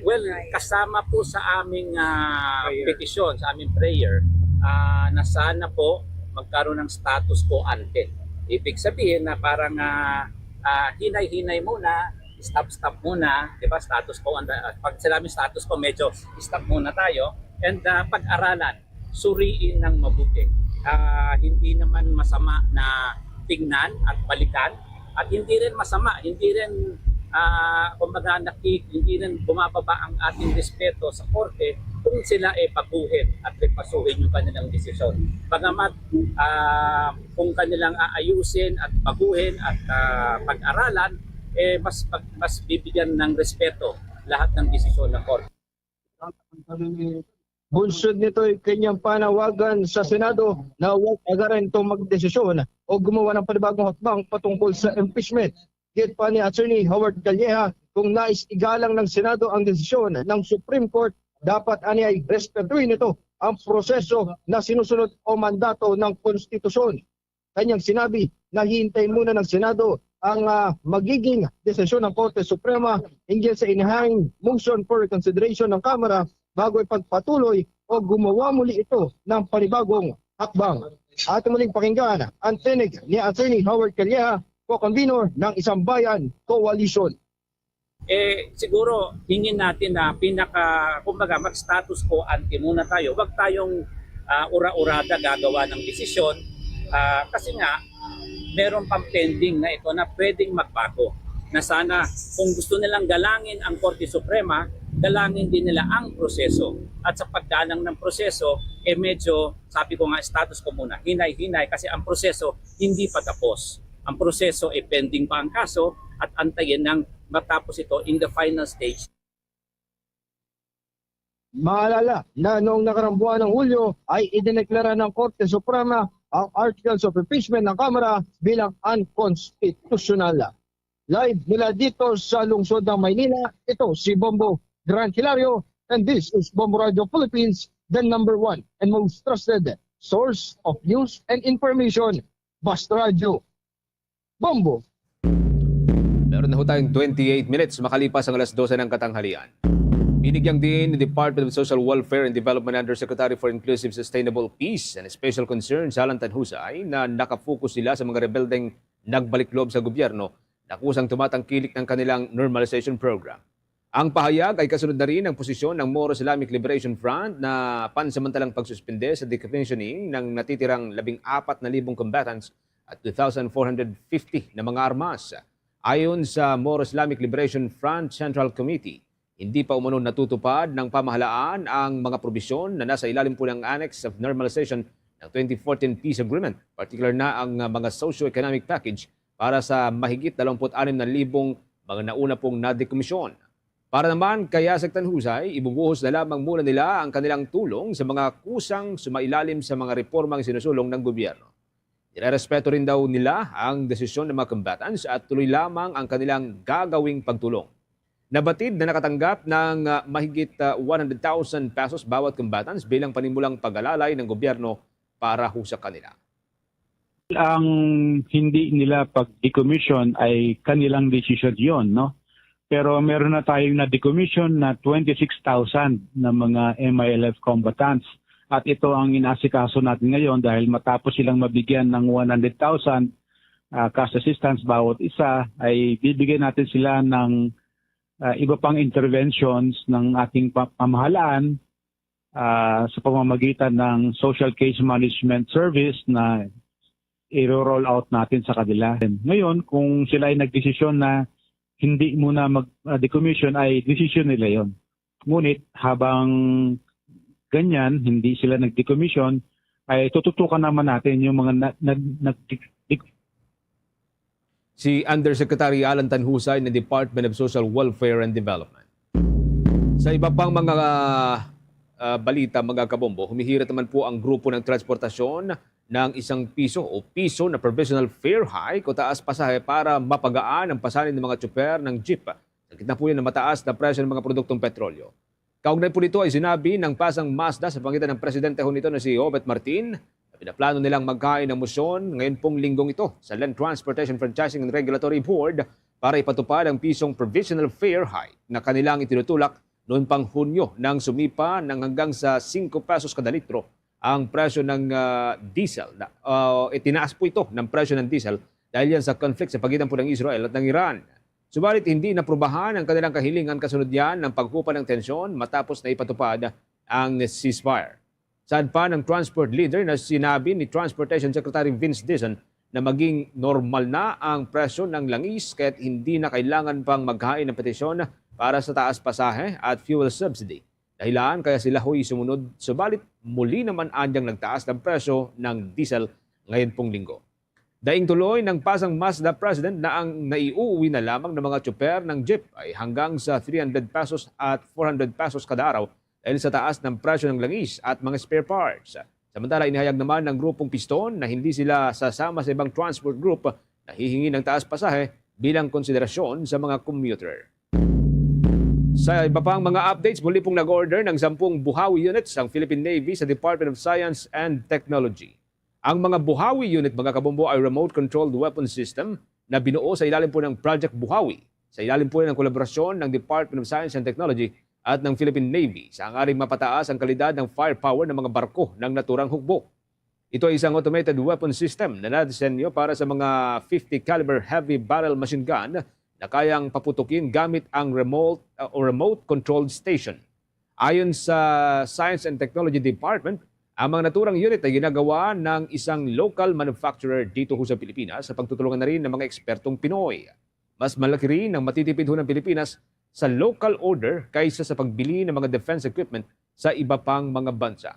Well, kasama po sa aming ah, petisyon, sa aming prayer, ah, na sana po magkaroon ng status quo ante. Ibig sabihin na parang ah, ah, hinay-hinay muna, stop-stop muna, di ba? Status quo ante. Pag sinabing status quo, medyo stop muna tayo and ah, pag-aralan, suriin ng mabuti. Ah, hindi naman masama na tingnan at balikan at hindi rin masama, hindi rin ah, kumbaga naki, hindi rin bumababa ang ating respeto sa korte kung sila ay baguhin at repasuhin yung kanilang desisyon. Bagamat ah, kung kanilang aayusin at baguhin at ah, pag-aralan, eh mas pag- mas bibigyan ng respeto lahat ng desisyon ng korte. Bunsod nito'y kanyang panawagan sa Senado na huwag agaran itong magdesisyon o gumawa ng panibagong hakbang patungkol sa impeachment. Giit pa ni Attorney Howard Calleja, kung nais igalang ng Senado ang desisyon ng Supreme Court, dapat aniay respetuhin nito ang proseso na sinusunod o mandato ng konstitusyon. Kanyang sinabi na hihintay muna ng Senado ang ah, magiging desisyon ng Korte Suprema hinggil sa inihang motion for reconsideration ng Kamara bago ipagpatuloy o gumawa muli ito ng panibagong hakbang. Ating muling pakinggan ang tinig ni Attorney Howard Calleja, co-convener ng Isang Bayan Coalition. Eh siguro hingin natin na pinaka kumbaga mag status quo ante muna tayo. Huwag tayong ah, ura-urada gagawa ng desisyon ah, kasi nga meron pang pending na ito na pwedeng magbago. Na sana kung gusto nilang galangin ang Korte Suprema, galangin din nila ang proseso. At sa paggalang ng proseso, eh medyo sabi ko nga status quo muna, hinay-hinay kasi ang proseso hindi pa tapos. Ang proseso ay pending pa ang kaso at antayin nang matapos ito in the final stage. Maalala na noong nakaraang buwan ng Hulyo ay idineklara ng Korte Suprema ang Articles of Impeachment ng Kamara bilang unconstitutional. Live mula dito sa lungsod ng Maynila, ito si Bombo Grant Hilario, and this is Bombo Radio Philippines, the number one and most trusted source of news and information. Basta Radio. Bombo. Meron na ho tayong twenty-eight minutes makalipas ang alas dose ng katanghalian. Binigyang diin ni Department of Social Welfare and Development Undersecretary for Inclusive Sustainable Peace and Special Concern Alan Tanhusay na nakafocus sila sa mga rebeldeng nagbalik loob sa gobyerno na kusang tumatangkilik ng kanilang normalization program. Ang pahayag ay kasunod na rin ng posisyon ng Moro Islamic Liberation Front na pansamantalang pagsuspende sa decommissioning ng natitirang labing apat na libong combatants at two thousand four hundred fifty na mga armas. Ayon sa Moro Islamic Liberation Front Central Committee, hindi pa umano natutupad ng pamahalaan ang mga probisyon na nasa ilalim po ng Annex of Normalization ng twenty fourteen Peace Agreement, partikular na ang mga socio-economic package para sa mahigit dalawampu't anim na libong mga nauna pong nadekomisyon. Para naman kay Yasek Tanhusay, ibubuhos na lamang muna nila ang kanilang tulong sa mga kusang sumailalim sa mga reformang sinusulong ng gobyerno. Nirerespeto rin daw nila ang desisyon ng mga combatants at tuloy lamang ang kanilang gagawing pagtulong. Nabatid na nakatanggap ng, ah, mahigit, ah, one hundred thousand pesos bawat combatants bilang panimulang pag-alalay ng gobyerno para ho sa kanila. Ang hindi nila pag-decommission ay kanilang desisyon yon, no? Pero meron na tayong na-decommission na twenty-six thousand na mga M I L F combatants. At ito ang inaasikaso natin ngayon dahil matapos silang mabigyan ng one hundred thousand, ah, cash assistance bawat isa, ay bibigyan natin sila ng, ah, iba pang interventions ng ating pa-, pamahalaan, ah, sa pamamagitan ng Social Case Management Service na i-roll out natin sa kanila. Ngayon, kung sila ay nagdesisyon na hindi muna mag-, ah, decommission, ay desisyon nila yon. Ngunit habang ganyan, hindi sila nag-decommission, ay tututukan naman natin yung mga na, na, nag, Si Undersecretary Alan Tanhusay ng Department of Social Welfare and Development. Sa iba pang mga, ah, balita, mga kabombo, humihirit naman po ang grupo ng transportasyon ng isang piso o piso na provisional fare hike o taas pasahe para mapagaan ang pasanin ng mga tsuper ng jeep. Sa gitna po yan ng mataas na presyo ng mga produktong petrolyo. Kaugnay po nito ay sinabi ng Pasang Mazda sa pangitan ng presidente ho nito na si Obet Martin na pinaplano nilang maghain ng motion ngayon pong linggong ito sa Land Transportation Franchising and Regulatory Board para ipatupad ang pisong provisional fare hike na kanilang itinutulak noon pang Hunyo nang sumipa ng hanggang sa singko pesos kada litro ang presyo ng, ah, diesel. Na, ah, itinaas po ito ng presyo ng diesel dahil yan sa conflict sa pagitan po ng Israel at ng Iran. Subalit hindi naprubahan ang kanilang kahilingan kasunod yan ng paghupa ng tensyon matapos na ipatupad ang ceasefire. Saad pa ng transport leader na sinabi ni Transportation Secretary Vince Dizon na maging normal na ang presyo ng langis kaya't hindi na kailangan pang maghain ng petisyon para sa taas pasahe at fuel subsidy. Dahilan kaya sila hoy sumunod, subalit muli naman anyang nagtaas ng presyo ng diesel ngayon pong linggo. Daing tuloy ng Pasang Mazda President na ang naiuwi na lamang ng mga tsuper ng jeep ay hanggang sa three hundred pesos at four hundred pesos kada araw dahil sa taas ng presyo ng langis at mga spare parts. Samantala, inihayag naman ng Grupong Piston na hindi sila sasama sa ibang transport group na hihingi ng taas pasahe bilang konsiderasyon sa mga commuter. Sa iba pang mga updates, muli pong nag-order ng sampung Buhawi units ang Philippine Navy sa Department of Science and Technology. Ang mga Buhawi unit, mga kabombo, ay remote-controlled weapon system na binuo sa ilalim po ng Project Buhawi, sa ilalim po ng kolaborasyon ng Department of Science and Technology at ng Philippine Navy, sa hangaring mapataas ang kalidad ng firepower ng mga barko ng naturang hukbo. Ito ay isang automated weapon system na nadisenyo para sa mga fifty caliber heavy barrel machine gun na kayang paputukin gamit ang remote, uh, o remote controlled station. Ayon sa Science and Technology Department, ang mga naturang unit ay ginagawa ng isang local manufacturer dito ho sa Pilipinas sa pagtutulungan na rin ng mga ekspertong Pinoy. Mas malaki rin ang matitipid ho ng Pilipinas sa local order kaysa sa pagbili ng mga defense equipment sa iba pang mga bansa.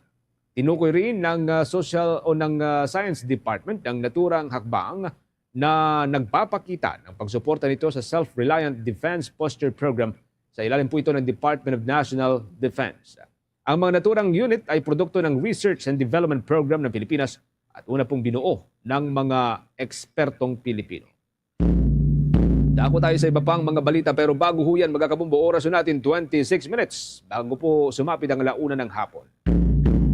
Tinukoy rin ng, ah, Social o ng, ah, Science Department ang naturang hakbang na nagpapakita ng pagsuporta nito sa Self-Reliant Defense Posture Program. Sa ilalim po ito ng Department of National Defense. Ang mga naturang unit ay produkto ng Research and Development Program ng Pilipinas at una pong binuo ng mga ekspertong Pilipino. Dako tayo sa iba pang mga balita, pero bago ho yan, mga kabombo, oras ho natin twenty-six minutes bago po sumapit ang alauna ng hapon.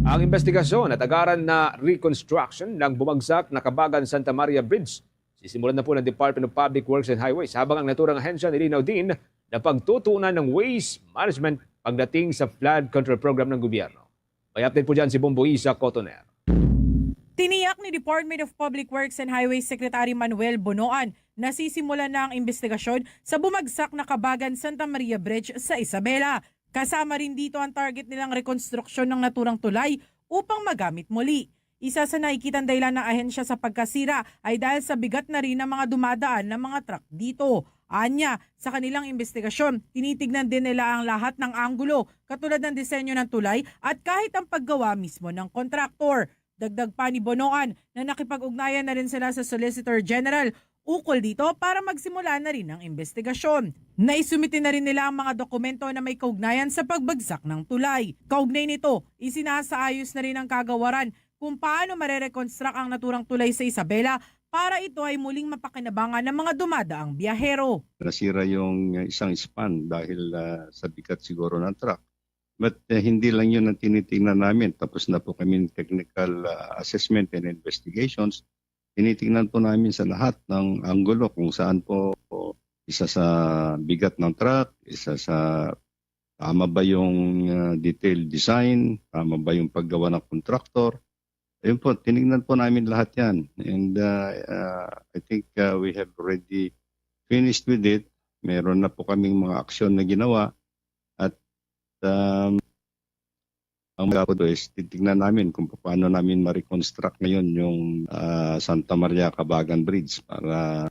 Ang investigasyon at agaran na reconstruction ng bumagsak na Kabagan Santa Maria Bridge sisimulan na po ng Department of Public Works and Highways, habang ang naturang ahensya nilinaw din na pagtutuunan ng waste management pagdating sa flood control program ng gobyerno. May update po dyan si Bombo Isa Cotoner. Tiniyak ni Department of Public Works and Highways Secretary Manuel Bonoan na sisimulan na ang investigasyon sa bumagsak na Kabagan Santa Maria Bridge sa Isabela. Kasama rin dito ang target nilang rekonstruksyon ng naturang tulay upang magamit muli. Isa sa nakikitang dahilan ng ahensya sa pagkasira ay dahil sa bigat na rin ng mga dumadaan na mga truck dito. Anya, sa kanilang investigasyon, tinitignan din nila ang lahat ng anggulo, katulad ng disenyo ng tulay at kahit ang paggawa mismo ng kontraktor. Dagdag pa ni Bonoan na nakipag-ugnayan na rin sila sa Solicitor General ukol dito para magsimula na rin ang investigasyon. Naisumite na rin nila ang mga dokumento na may kaugnayan sa pagbagsak ng tulay. Kaugnay nito, isinasaayos na rin ang kagawaran kung paano marerekonstruct ang naturang tulay sa Isabela para ito ay muling mapakinabangan ng mga dumadaang biyahero. Nasira yung isang span dahil ah, sa bigat siguro ng truck. But eh, hindi lang yun ang tinitingnan namin. Tapos na po kami ng technical ah, assessment and investigations. Tinitingnan po namin sa lahat ng anggulo kung saan po isa sa bigat ng truck, isa sa tama ba yung ah, detailed design, tama ba yung paggawa ng contractor. Ayun po, tinignan po namin lahat yan. And uh, uh, I think uh, we have already finished with it. Meron na po kaming mga aksyon na ginawa. At um, ang mga po is titignan namin kung paano namin ma-reconstruct ngayon yung uh, Santa Maria Cabagan Bridge para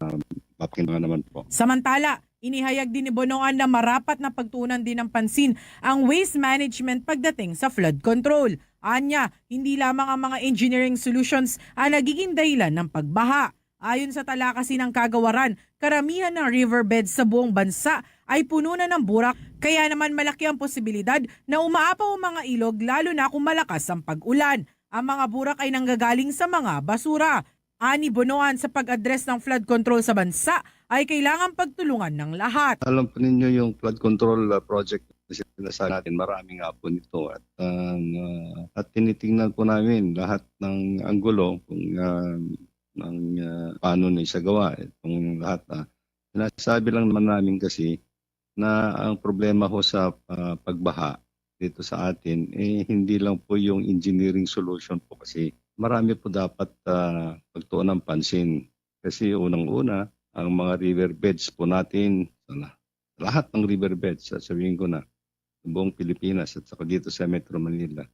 mapakinabang naman po. Samantala, inihayag din ni Bonoan na marapat na pagtuunan din ng pansin ang waste management pagdating sa flood control. Anya, hindi lamang ang mga engineering solutions ang nagiging dahilan ng pagbaha. Ayon sa tala kasi ng kagawaran, karamihan ng riverbeds sa buong bansa ay puno na ng burak, kaya naman malaki ang posibilidad na umaapaw ang mga ilog, lalo na kung malakas ang pag-ulan. Ang mga burak ay nanggagaling sa mga basura. Ani Bonoan, sa pag-address ng flood control sa bansa ay kailangan pagtulungan ng lahat. Alam po ninyo yung flood control uh, project na sinasabi natin, marami nga po nito. At, uh, uh, at tinitingnan po namin lahat ng anggulo kung uh, ng uh, paano na isagawa itong lahat. Uh. Sinasabi lang naman namin kasi na ang problema ho sa uh, pagbaha dito sa atin, eh, hindi lang po yung engineering solution po kasi marami po dapat uh, pagtuon ng pansin. Kasi unang-una, ang mga river beds po natin, sa lahat ng river beds, sasabihin ko na, sa buong Pilipinas at saka dito sa Metro Manila,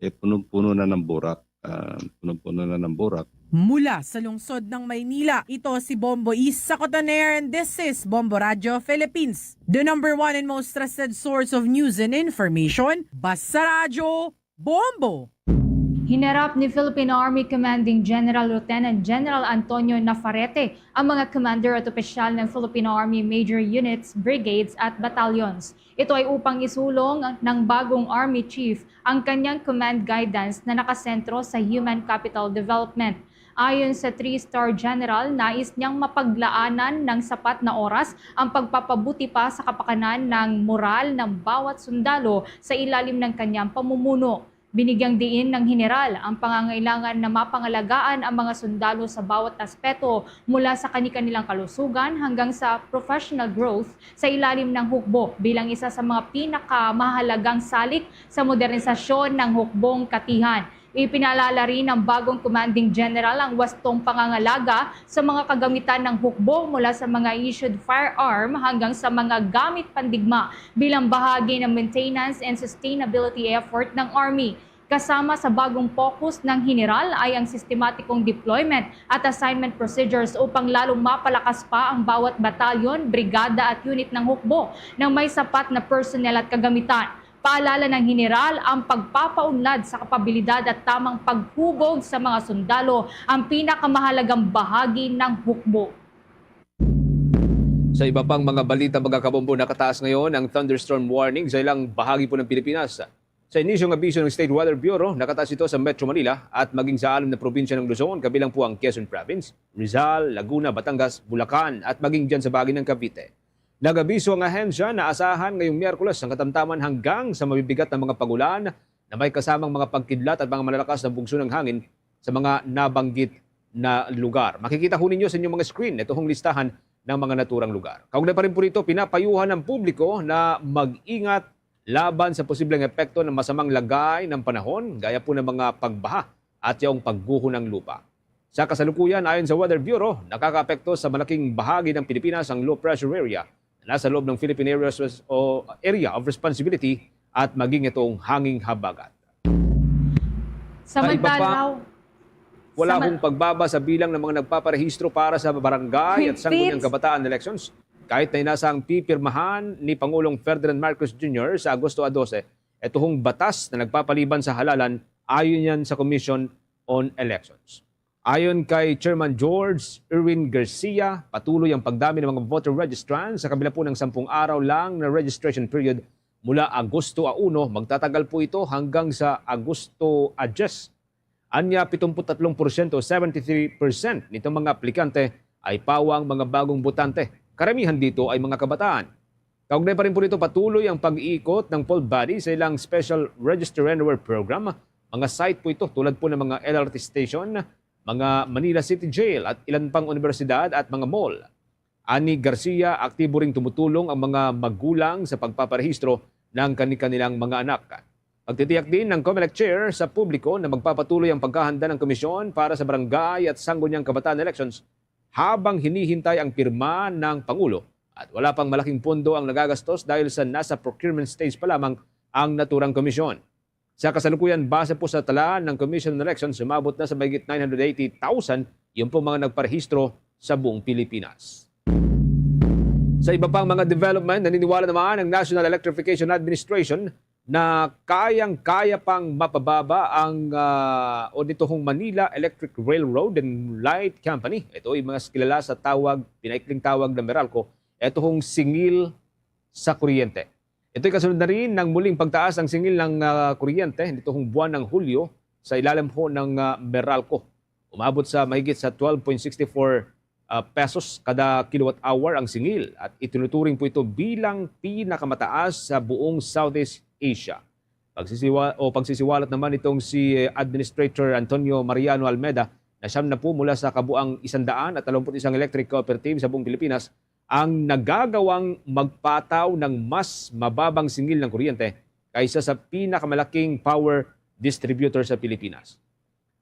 eh, punong-puno na ng burak. Uh, punong-puno na ng burak. Mula sa lungsod ng Maynila, ito si Bombo Is sa Cotoner, and this is Bombo Radio Philippines, the number one and most trusted source of news and information. Basta Radyo, Bombo! Hinarap ni Philippine Army Commanding General Lieutenant General Antonio Nafarete ang mga commander at opisyal ng Philippine Army Major Units, Brigades at Battalions. Ito ay upang isulong ng bagong Army Chief ang kanyang command guidance na nakasentro sa human capital development. Ayon sa three-star general, nais niyang mapaglaanan ng sapat na oras ang pagpapabuti pa sa kapakanan ng moral ng bawat sundalo sa ilalim ng kanyang pamumuno. Binigyang diin ng Heneral ang pangangailangan na mapangalagaan ang mga sundalo sa bawat aspeto, mula sa kani-kanilang kalusugan hanggang sa professional growth, sa ilalim ng hukbo bilang isa sa mga pinakamahalagang salik sa modernisasyon ng hukbong katihan. Ipinaalala rin ng bagong commanding general ang wastong pangangalaga sa mga kagamitan ng hukbo, mula sa mga issued firearm hanggang sa mga gamit pandigma, bilang bahagi ng maintenance and sustainability effort ng Army. Kasama sa bagong focus ng Heneral ay ang sistematikong deployment at assignment procedures upang lalong mapalakas pa ang bawat batalyon, brigada at unit ng hukbo na may sapat na personnel at kagamitan. Paalala ng Heneral, ang pagpapaunlad sa kapabilidad at tamang paghubog sa mga sundalo ang pinakamahalagang bahagi ng hukbo. Sa iba pang mga balita, mga kabombo, nakataas ngayon ang thunderstorm warning sa ilang bahagi po ng Pilipinas. Sa inisyo ng abiso ng State Weather Bureau, nakataas ito sa Metro Manila at maging sa anim na probinsya ng Luzon, kabilang po ang Quezon Province, Rizal, Laguna, Batangas, Bulacan at maging dyan sa bahagi ng Cavite. Nag-abiso ang ahensya na asahan ngayong Miyerkules ang katamtaman hanggang sa mabibigat na mga pag-ulan na may kasamang mga pagkidlat at mga malalakas na bugso ng hangin sa mga nabanggit na lugar. Makikita ho ninyo sa inyong mga screen ito hong listahan ng mga naturang lugar. Kaugnay pa rin po nito, pinapayuhan ang publiko na mag-ingat laban sa posibleng epekto ng masamang lagay ng panahon, gaya po ng mga pagbaha at yaong pagguho ng lupa. Sa kasalukuyan, ayon sa Weather Bureau, nakakaapekto sa malaking bahagi ng Pilipinas ang low pressure area na nasa loob ng Philippine Areas Res- o Area of Responsibility at maging itong hanging habagat. Sa iba pa, Samantala, wala sama- hong pagbaba sa bilang ng mga nagpaparehistro para sa barangay at sangguniang Fifth. Kabataan elections, kahit na inasang pipirmahan ni Pangulong Ferdinand Marcos Junior sa Agosto dose ito hong batas na nagpapaliban sa halalan, ayon yan sa Commission on Elections. Ayon kay Chairman George Erwin Garcia, patuloy ang pagdami ng mga voter registrants sa kabila po ng sampung araw lang na registration period mula Agosto a uno, magtatagal po ito hanggang sa Agosto a diyes. Anya, pitong pulo tatlong porsyento, seventy-three percent nitong mga aplikante ay pawang mga bagong botante. Karamihan dito ay mga kabataan. Kaugnay pa rin po nito, patuloy ang pag-iikot ng poll body sa ilang Special Register Renewal Program. Mga site po ito tulad po ng mga L R T station, mga Manila City Jail at ilan pang universidad at mga mall. Ani Garcia, aktibo ring tumutulong ang mga magulang sa pagpaparehistro ng kani-kanilang mga anak. Pagtitiyak din ng Comelec Chair sa publiko na magpapatuloy ang pagkahanda ng komisyon para sa barangay at sangguniang kabataan elections habang hinihintay ang pirma ng Pangulo at wala pang malaking pondo ang nagagastos dahil sa nasa procurement stage pa lamang ang naturang komisyon. Sa kasalukuyan, base po sa tala ng Commission on Elections, umabot na sa mahigit nine hundred eighty thousand yung pong mga nagparehistro sa buong Pilipinas. Sa iba pang mga development, naniniwala naman ang National Electrification Administration na kayang-kaya pang mapababa ang, ah, o nito hong Manila Electric Railroad and Light Company. Ito ay mas kilala sa tawag, pinaikling tawag na Meralco. Ito hong singil sa kuryente. Ito'y kasunod na rin ng muling pagtaas ng singil ng, ah, kuryente nitong buwan ng Hulyo sa ilalim ho ng, ah, Meralco. Umabot sa mahigit sa twelve point six four, ah, pesos kada kilowatt hour ang singil at itinuturing po ito bilang pinakamataas sa buong Southeast Asia. Pagsisiwa-, o pagsisiwalat naman itong si Administrator Antonio Mariano Almeda na siyam na po mula sa kabuang isang daan at dalawampu't isang electric cooperative sa buong Pilipinas ang nagagawang magpataw ng mas mababang singil ng kuryente kaysa sa pinakamalaking power distributor sa Pilipinas.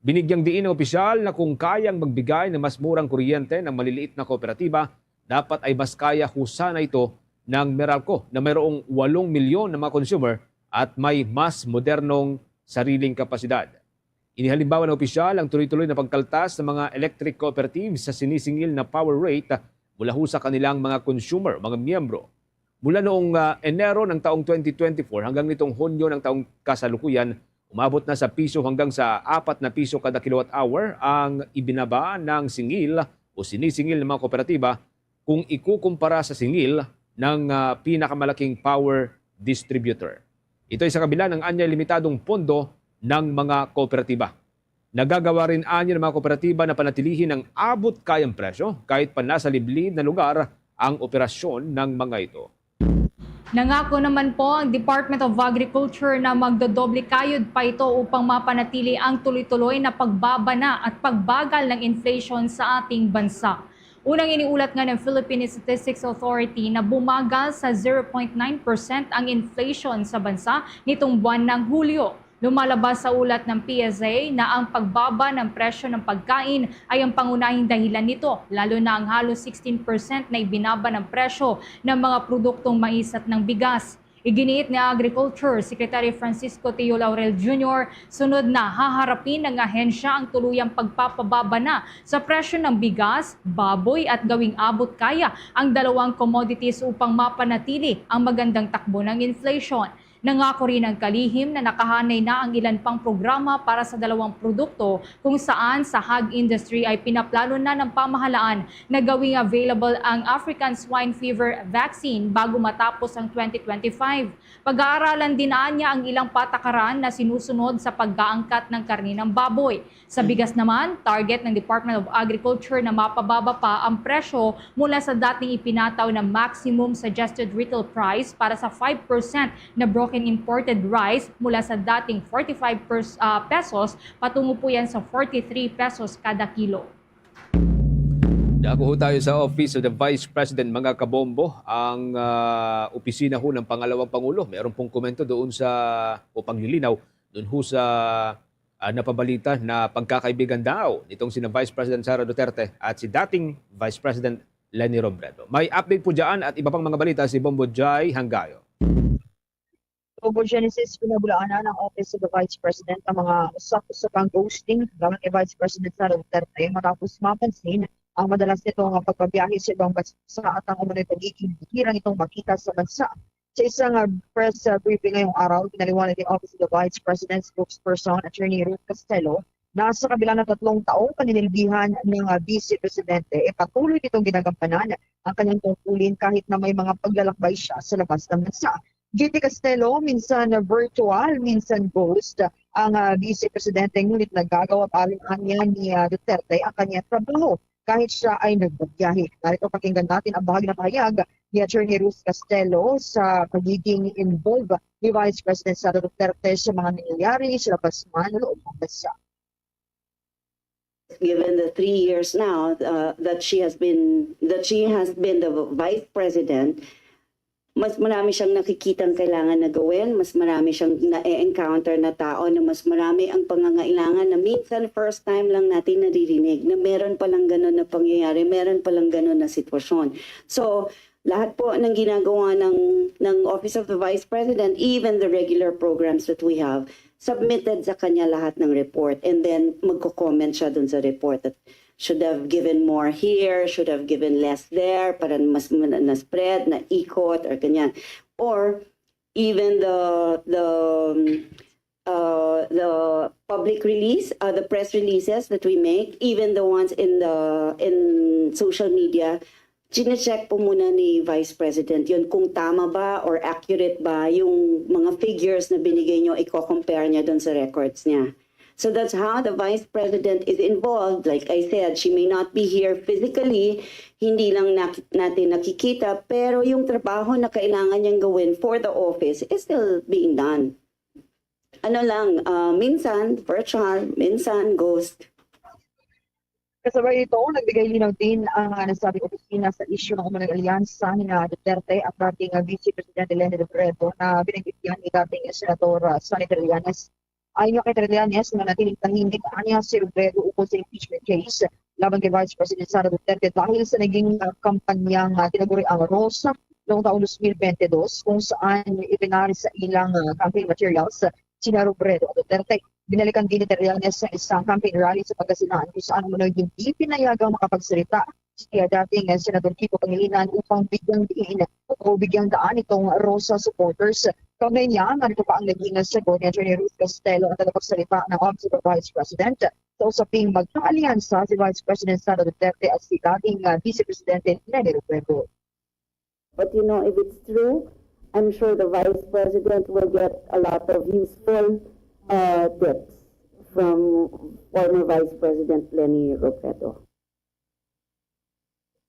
Binigyang diin ng opisyal na kung kayang magbigay ng mas murang kuryente ng maliliit na kooperatiba, dapat ay mas kaya ho sana ito ng Meralco na mayroong walong milyon na mga consumer at may mas modernong sariling kapasidad. Inihalimbawa ng opisyal ang tuloy-tuloy na pagkaltas ng mga electric cooperatives sa sinisingil na power rate mula ho sa kanilang mga consumer, mga miyembro. Mula noong, ah, Enero ng taong twenty twenty-four hanggang nitong Hunyo ng taong kasalukuyan, umabot na sa piso hanggang sa apat na piso kada kilowatt hour ang ibinaba ng singil o sinisingil ng mga kooperatiba kung ikukumpara sa singil ng, ah, pinakamalaking power distributor. Ito ay sa kabila ng anyay limitadong pondo ng mga kooperatiba. Nagagawa rin anyo ng mga kooperatiba na panatilihin ang abot kayang presyo kahit pa nasa liblib na lugar ang operasyon ng mga ito. Nangako naman po ang Department of Agriculture na magdodoble kayod pa ito upang mapanatili ang tuloy-tuloy na pagbabana at pagbagal ng inflation sa ating bansa. Unang iniulat nga ng Philippine Statistics Authority na bumagal sa zero point nine percent ang inflation sa bansa nitong buwan ng Hulyo. Lumalabas sa ulat ng P S A na ang pagbaba ng presyo ng pagkain ay ang pangunahing dahilan nito, lalo na ang halos sixteen percent na ibinaba ng presyo ng mga produktong mais at ng bigas. Iginiit ni Agriculture Secretary Francisco Teo Laurel Junior, sunod na haharapin ng ahensya ang tuluyang pagpapababa na sa presyo ng bigas, baboy at gawing abot kaya ang dalawang commodities upang mapanatili ang magandang takbo ng inflation. Nangako rin ang kalihim na nakahanay na ang ilan pang programa para sa dalawang produkto kung saan sa hog industry ay pinaplano na ng pamahalaan na gawing available ang African Swine Fever Vaccine bago matapos ang twenty twenty-five. Pag-aaralan din anya ang ilang patakaran na sinusunod sa pag-aangkat ng karne ng baboy. Sa bigas naman, target ng Department of Agriculture na mapababa pa ang presyo mula sa dating ipinataw na maximum suggested retail price para sa five percent na broken imported rice mula sa dating forty-five pers-, ah, pesos patungo po yan sa forty-three pesos kada kilo. Dako ho tayo sa Office of the Vice President, mga kabombo. Ang, ah, opisina ho ng pangalawang Pangulo, meron pong komento doon sa, o paglilinaw, doon ho sa, ah, napabalita na pagkakaibigan daw nitong sina Vice President Sara Duterte at si dating Vice President Leni Robredo. May update po dyan at iba pang mga balita si Bombo Jai Hangayo. Over Genesis, pinabulaanan ng Office of the Vice President ang mga usap-usapang ghosting laban kay Vice President Sara Duterte matapos mapansin ang madalas nito nga pagpabiyahe sa ibang bansa at ang umano'y pagiging bihira nitong makita sa bansa. Sa isang, ah, press, ah, briefing ngayong araw, pinaliwanag ni Office of the Vice President spokesperson Attorney Ruth Castelo na sa kabila ng tatlong taong paninilbihan ng, ah, Vice Presidente, e patuloy nitong ginagampanan ang kanyang tungkulin kahit na may mga paglalakbay siya sa labas ng bansa. J T Castelo, minsan virtual, minsan ghost, ang, ah, Vice Presidente, ngunit nagagawa pa rin anya ni, ah, Duterte ang kanyang trabaho kahit siya ay nagbibiyahe. Narito, pakinggan natin ang bahagi ng pahayag ni Attorney Ruth Castelo sa pagiging involved ni Vice President Sara Duterte sa mga nangyayari sa labas man o loob ng bansa. Given the three years now uh, that she has been that she has been the vice president, mas marami siyang nakikitang kailangan na gawin, mas marami siyang na-encounter na tao na mas marami ang pangangailangan na minsan first time lang natin naririnig na meron palang ganun na pangyayari, meron palang ganun na sitwasyon. So, lahat po ng ginagawa ng ng Office of the Vice President, even the regular programs that we have, submitted sa kanya lahat ng report, and then magko-comment siya dun sa report that should have given more here, should have given less there, para mas na-spread, na-ikot, or ganyan. Or even the the um, uh, the public release, uh, the press releases that we make, even the ones in the in social media, chine-check po muna ni Vice President yun kung tama ba or accurate ba yung mga figures na binigay nyo, i-compare niya doon sa records niya. So that's how the Vice President is involved. Like I said, she may not be here physically, hindi lang nak- natin nakikita, pero yung trabaho na kailangan niyang gawin for the office is still being done. Ano lang, uh, minsan virtual, minsan ghost. Kasabay nito, nagbigay linaw din ang, ah, nasabing opisina sa isyu ng umunang alyansa ni Duterte at dating, ah, Vice Presidente Leni Robredo na binanggit ni dating Senator, ah, Sonny Trillanes. Ayon kay Trillanes, nanatiling tahimik anya si Robredo ukol sa impeachment case laban kay Vice President Sara Duterte dahil sa naging, ah, kampanyang, ah, tinaguriang Rosa noong taong dos mil bente dos, kung saan ipinari sa ilang, ah, campaign materials sina Robredo at Duterte. Binalikan din ni Trillanes sa isang campaign rally sa Pangasinan kung saan umano'y hindi pinayagang makapagsalita si dating Senador Kiko Pangilinan upang bigyang diin o bigyang daan itong Rosa supporters. Kaugnay niya, narito pa ang naging sagot ni Attorney Ruth Castelo, ang tagapagsalita ng Office of the Vice President, sa usaping magkaalyansa si Vice President Sara Duterte at si dating, ah, Vice Presidente Leni Robredo. But you know, if it's true, I'm sure the vice president will get a lot of useful uh, tips from former Vice President Leni Robredo.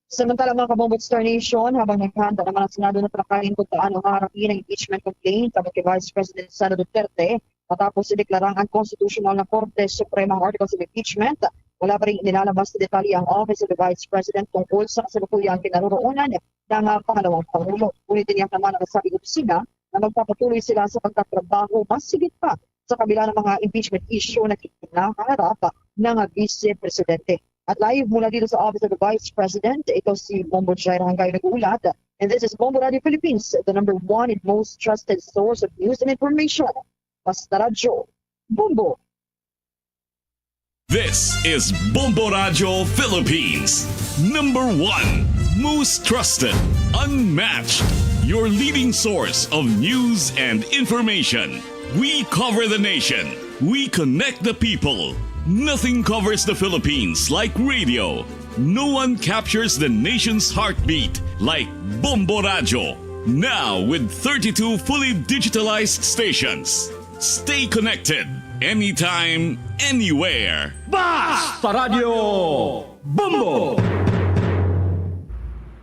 Samantala, mga kabombo, Star Nation, habang naghanda naman ang Senado na talakayin kung paano haharapin ang impeachment complaint laban kay Vice President Sara Duterte matapos ideklarang ang Konstitusyonal na Korte Suprema ang articles of impeachment, wala pa rin inilalabas sa detalye ang Office of the Vice President tungkol sa kasalukuyang kinaroroonan ng, ah, pangalawang Pangulo. Ngunit tiniyak naman ang nasabing opisina na magpapatuloy sila sa pagtatrabaho mas higit pa sa kabila ng mga impeachment issue na kinaharap ng Vice Presidente. At live mula dito sa Office of the Vice President, ito si Bombo Jair Hanggayo nag-uulat. And this is Bombo Radio Philippines, the number one and most trusted source of news and information. Basta Radyo, Bombo! This is Bombo Radio Philippines, number one, most trusted, unmatched, your leading source of news and information. We cover the nation. We connect the people. Nothing covers the Philippines like radio. No one captures the nation's heartbeat like Bombo Radio. Now with thirty-two fully digitalized stations. Stay connected anytime, anywhere. Basta Radio Bombo!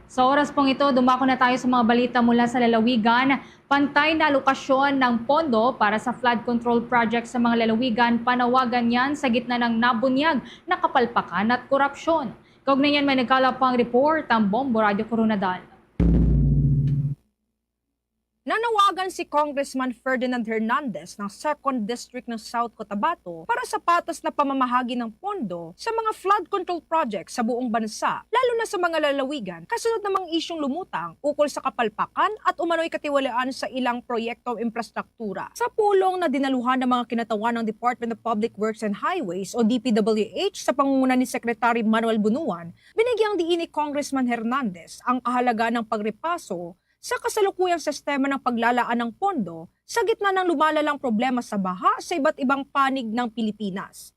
Sa oras pong ito, dumako na tayo sa mga balita mula sa lalawigan. Pantay na alokasyon ng pondo para sa flood control project sa mga lalawigan, panawagan yan sa gitna ng nabunyag na kapalpakan at korupsyon. Kaugnay niyan, may nagkalap pang report ang Bombo Radio Koronadal. Nanawagan si Congressman Ferdinand Hernandez ng Second District ng South Cotabato para sa patas na pamamahagi ng pondo sa mga flood control projects sa buong bansa, lalo na sa mga lalawigan, kasunod ng mga isyung lumutang ukol sa kapalpakan at umano'y katiwalian sa ilang proyekto o infrastruktura. Sa pulong na dinaluhan ng mga kinatawan ng Department of Public Works and Highways o D P W H sa pangunguna ni Secretary Manuel Bunuan, binigyang diin ni Congressman Hernandez ang kahalagahan ng pagrepaso sa kasalukuyang sistema ng paglalaan ng pondo sa gitna ng lumalalang problema sa baha sa iba't ibang panig ng Pilipinas.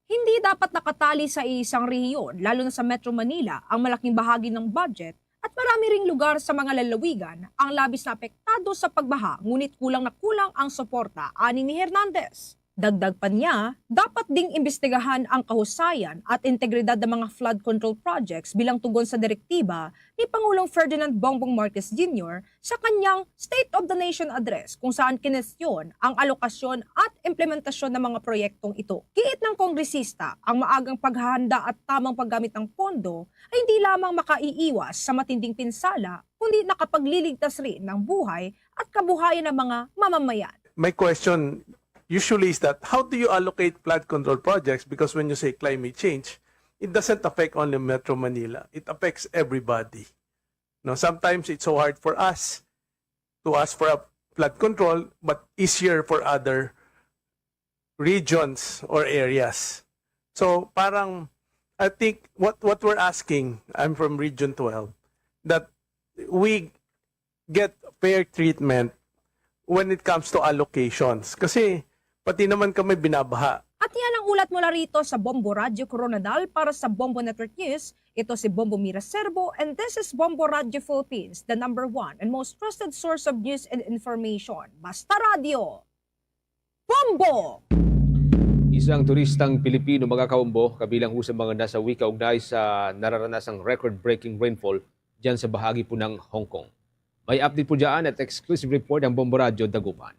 Hindi dapat nakatali sa iisang rehiyon, lalo na sa Metro Manila, ang malaking bahagi ng budget at marami ring lugar sa mga lalawigan ang labis na apektado sa pagbaha, ngunit kulang na kulang ang suporta, ani ni Hernandez. Dagdag pa niya, dapat ding imbestigahan ang kahusayan at integridad ng mga flood control projects bilang tugon sa direktiba ni Pangulong Ferdinand Bongbong Marcos Junior sa kanyang State of the Nation Address, kung saan kinestyon ang alokasyon at implementasyon ng mga proyektong ito. Giit ng kongresista, ang maagang paghahanda at tamang paggamit ng pondo ay hindi lamang makaiiwas sa matinding pinsala, kundi nakapagliligtas rin ng buhay at kabuhayan ng mga mamamayan. My question usually is that, how do you allocate flood control projects? Because when you say climate change, it doesn't affect only Metro Manila. It affects everybody. No, sometimes it's so hard for us to ask for a flood control, but easier for other regions or areas. So parang, I think what, what we're asking, I'm from Region twelve, that we get fair treatment when it comes to allocations. Kasi pati naman kami binabaha. At yan ang ulat mula rito sa Bombo Radyo Koronadal. Para sa Bombo Network News, ito si Bombo Mira Serbo, and this is Bombo Radyo Philippines, the number one and most trusted source of news and information. Basta Radyo, Bombo! Isang turistang Pilipino, mga kaumbo, kabilang ho sa mga nasawi kaugnay sa nararanasang record-breaking rainfall dyan sa bahagi po ng Hong Kong. May update po dyan at exclusive report ang Bombo Radyo Dagupan.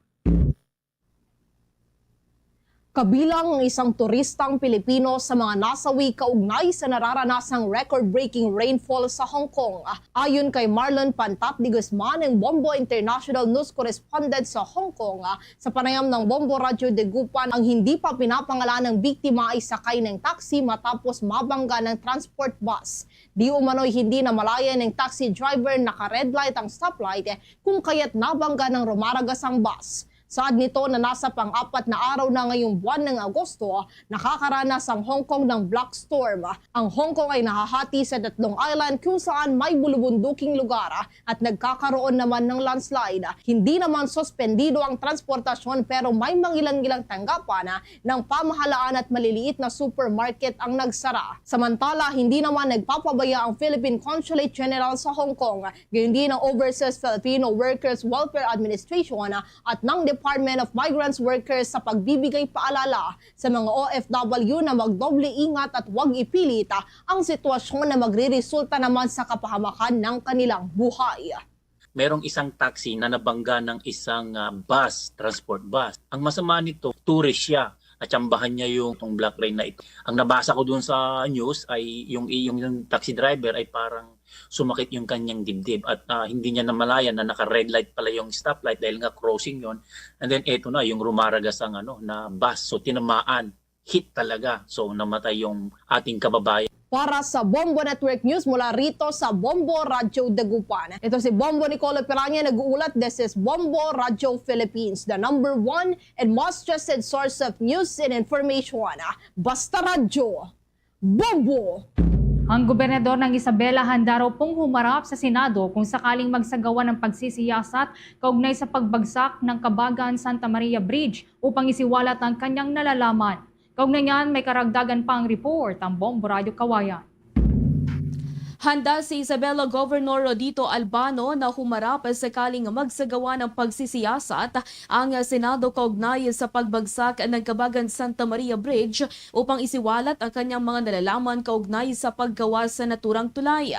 Kabilang ang isang turistang Pilipino sa mga nasawi kaugnay sa nararanasang record-breaking rainfall sa Hong Kong. Ayon kay Marlon Pantat de Guzman, ang Bombo International News Correspondent sa Hong Kong, sa panayam ng Bombo Radyo Dagupan, ang hindi pa pinapangalan ng biktima ay sakay ng taxi matapos mabangga ng transport bus. Di umano'y hindi namalayan ng taxi driver, naka-red light ang stoplight, kung kaya't nabangga ng rumaragas ang bus. Saad nito na nasa pang-apat na araw na ngayong buwan ng Agosto, nakakaranas ang Hong Kong ng black storm. Ang Hong Kong ay nahahati sa tatlong island kung saan may bulubunduking lugar at nagkakaroon naman ng landslide. Hindi naman suspendido ang transportasyon, pero may mangilan-ngilang tanggapan ng pamahalaan at maliliit na supermarket ang nagsara. Samantala, hindi naman nagpapabaya ang Philippine Consulate General sa Hong Kong, gayon din ang Overseas Filipino Workers Welfare Administration at ng Department of Migrants Workers sa pagbibigay paalala sa mga O F W na magdoble ingat at huwag ipilit ang sitwasyon na magreresulta naman sa kapahamakan ng kanilang buhay. Merong isang taxi na nabangga ng isang, ah, bus, transport bus. Ang masama nito, tourist siya. Natsambahan niya yung, itong black rain na ito. Ang nabasa ko dun sa news ay yung, yung, yung taxi driver ay parang sumakit yung kanyang dibdib at, ah, hindi niya namalayan na naka-red light pala yung stoplight dahil nga crossing yon. And then eto na, yung rumaragas ang, ano, na bus. So tinamaan, hit talaga. So namatay yung ating kababayan. Para sa Bombo Network News, mula rito sa Bombo Radyo Dagupan, ito si Bombo Nicolo Piranya nag-uulat. This is Bombo Radyo Philippines, the number one and most trusted source of news and information. Basta Radyo, Bombo! Ang gobernador ng Isabela handa raw pong humarap sa Senado kung sakaling magsagawa ng pagsisiyasat kaugnay sa pagbagsak ng Kabagan Santa Maria Bridge upang isiwalat ang kanyang nalalaman. Kaugnay niyan, may karagdagan pang report ang Bombo Radyo Kawayan. Handa si Isabela Governor Rodito Albano na humarap sakaling magsagawa ng pagsisiyasat ang Senado kaugnay sa pagbagsak ng Kabagan Santa Maria Bridge upang isiwalat ang kanyang mga nalalaman kaugnay sa paggawa sa naturang tulay.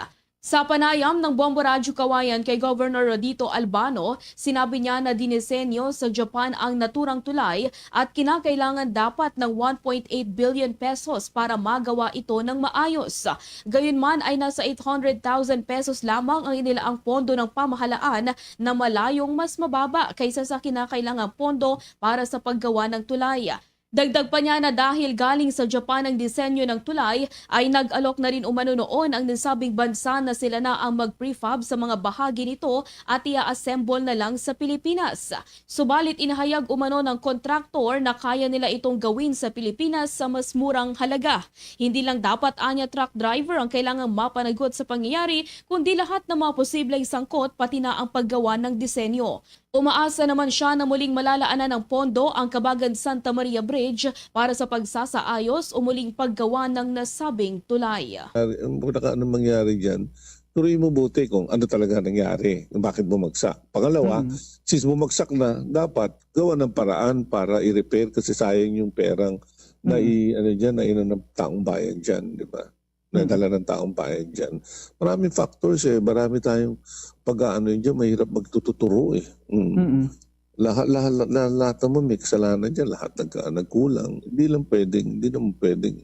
Sa panayam ng Bombo Radyo Kawayan kay Governor Rodito Albano, sinabi niya na dinisenyo sa Japan ang naturang tulay at kinakailangan dapat ng one point eight billion pesos para magawa ito ng maayos. Gayunman ay nasa eight hundred thousand pesos lamang ang inilaang pondo ng pamahalaan, na malayong mas mababa kaysa sa kinakailangang pondo para sa paggawa ng tulay. Dagdag pa niya na dahil galing sa Japan ang disenyo ng tulay, ay nag-alok na rin umano noon ang nasabing bansa na sila na ang mag-prefab sa mga bahagi nito at i-assemble na lang sa Pilipinas. Subalit inihayag umano ng kontraktor na kaya nila itong gawin sa Pilipinas sa mas murang halaga. Hindi lang dapat anya truck driver ang kailangang mapanagot sa pangyayari, kundi lahat ng mga posibleng sangkot, pati na ang paggawa ng disenyo. Umaasa naman siya na muling malalaanan ng pondo ang Kabagan Santa Maria Bridge para sa pagsasaayos o muling paggawa ng nasabing tulay. Ang pinaka ano mangyari dyan, turuin mo buti kung ano talaga nangyari, kung bakit bumagsak. Pangalawa, Mm. since bumagsak na, dapat gawa ng paraan para i-repair kasi sayang yung perang na Mm. i-, ano diyan, na ino ng taong bayan diyan, di ba? Mm. Nadala ng taong bayan diyan. Maraming factors eh, marami tayong pag-aano diyan, mahirap magtututuro eh. Mm. Mm-mm. Lahat, lahat, lahat, lahat naman may kasalanan diyan, lahat nagka-, nagkulang. Hindi lang pwedeng, hindi naman pwedeng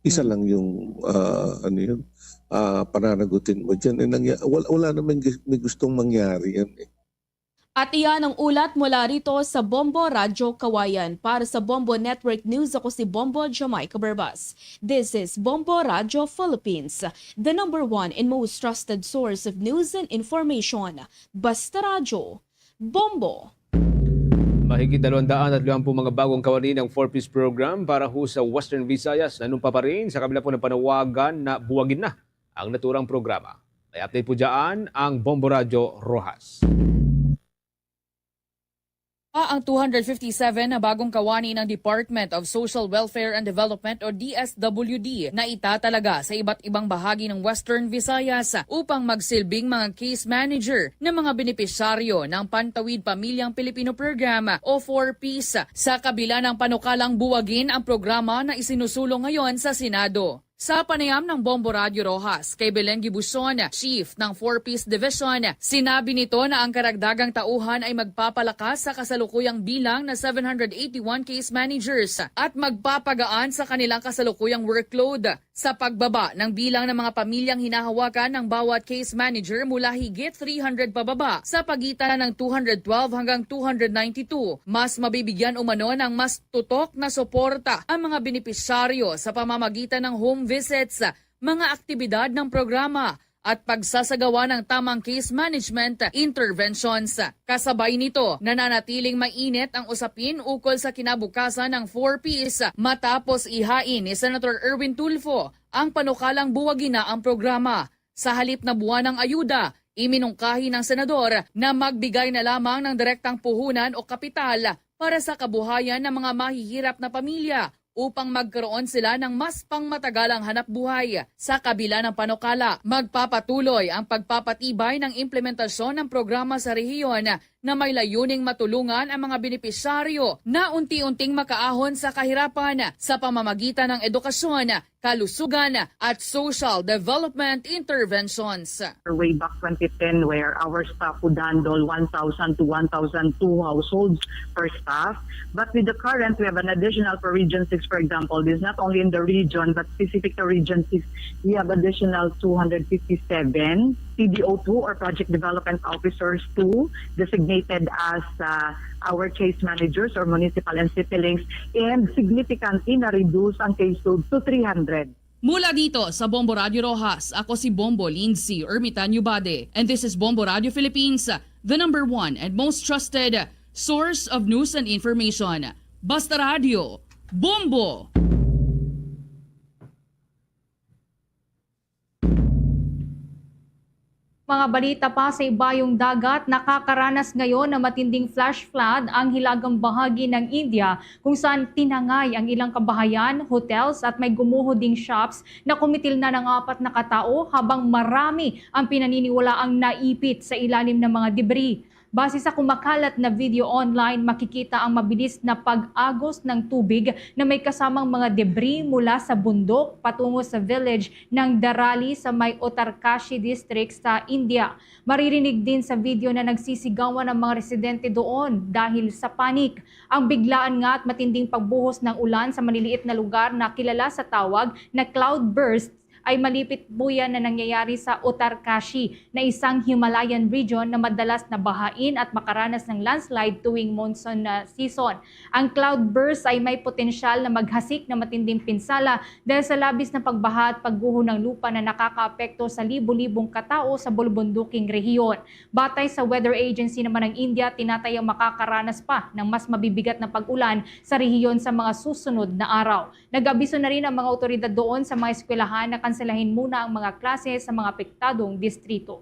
isa Mm. lang yung, ah, ano yun, ah, pananagutin mo diyan. Eh, nangya-, wal-, wala naman gu-, may gustong mangyari yan eh. At iyan ang ulat mula rito sa Bombo Radyo Kawayan. Para sa Bombo Network News, ako si Bombo Jamaica Berbas. This is Bombo Radyo Philippines, the number one and most trusted source of news and information. Basta Radyo, Bombo. Mahigit dalawang daan at liwang po mga bagong kawani ng Four Ps program para ho sa Western Visayas. Nanumpa pa rin sa kabila po ng panawagan na buwagin na ang naturang programa. May update po dyan ang Bombo Radyo Rojas. Ah, ang two hundred fifty-seven na bagong kawani ng Department of Social Welfare and Development o D S W D na itatalaga sa iba't ibang bahagi ng Western Visayas upang magsilbing mga case manager ng mga benepisyaryo ng Pantawid Pamilyang Pilipino Program o four Ps. Sa kabila ng panukalang buwagin ang programa na isinusulong ngayon sa Senado. Sa panayam ng Bombo Radyo Rojas kay Belen Gibuson, Chief ng four Ps Division, sinabi nito na ang karagdagang tauhan ay magpapalakas sa kasalukuyang bilang na seven hundred eighty-one case managers at magpapagaan sa kanilang kasalukuyang workload. Sa pagbaba ng bilang ng mga pamilyang hinahawakan ng bawat case manager mula higit three hundred pababa sa pagitan ng two hundred twelve hanggang two hundred ninety-two, mas mabibigyan umano ng mas tutok na suporta ang mga benepisyaryo sa pamamagitan ng home visits, mga aktibidad ng programa, at pagsasagawa ng tamang case management interventions. Kasabay nito, nananatiling mainit ang usapin ukol sa kinabukasan ng four Ps matapos ihain ni Senator Erwin Tulfo ang panukalang buwagin na ang programa. Sa halip na buwanang ayuda, iminungkahi ng senador na magbigay na lamang ng direktang puhunan o kapital para sa kabuhayan ng mga mahihirap na pamilya upang magkaroon sila ng mas pangmatagalang hanapbuhay. Sa kabila ng panukala, magpapatuloy ang pagpapatibay ng implementasyon ng programa sa rehiyon na may layuning matulungan ang mga benepisyaryo na unti-unting makaahon sa kahirapan sa pamamagitan ng edukasyon, kalusugan, at social development interventions. Way back twenty ten, where our staff would handle one thousand to one thousand two households per staff. But with the current, we have an additional for Region six, for example. This is not only in the region, but specific to Region six, we have additional two hundred fifty-seven P D O two or Project Development Officers two designated as, uh, our case managers or municipal and city links, and significantly na-reduce ang caseload to three hundred. Mula dito sa Bombo Radyo Rojas, ako si Bombo Lindsay Ermitanio Bade, and this is Bombo Radyo Philippines, the number one and most trusted source of news and information. Basta Radyo, Bombo! Mga balita pa sa ibayong dagat, nakakaranas ngayon ng matinding flash flood ang hilagang bahagi ng India, kung saan tinangay ang ilang kabahayan, hotels at may gumuho ding shops na kumitil na ng apat na katao, habang marami ang pinaniniwalaang naipit sa ilalim ng mga debris. Base sa kumakalat na video online, makikita ang mabilis na pag-agos ng tubig na may kasamang mga debris mula sa bundok patungo sa village ng Darali sa may Uttarkashi District sa India. Maririnig din sa video na nagsisigawan ang mga residente doon dahil sa panic. Ang biglaan nga at matinding pagbuhos ng ulan sa maliliit na lugar na kilala sa tawag na cloudburst ay malipit po yan na nangyayari sa Uttarkashi, na isang Himalayan region na madalas na bahain at makaranas ng landslide tuwing monsoon na season. Ang cloudburst ay may potensyal na maghasik na matinding pinsala dahil sa labis na pagbaha at pagguho ng lupa na nakakaapekto sa libo-libong katao sa bulubunduking rehiyon. Batay sa Weather Agency naman ng India, tinatayang makakaranas pa ng mas mabibigat na pag-ulan sa rehiyon sa mga susunod na araw. Nag-abiso na rin ang mga awtoridad doon sa mga eskwelahan na kanselahin muna ang mga klase sa mga apektadong distrito.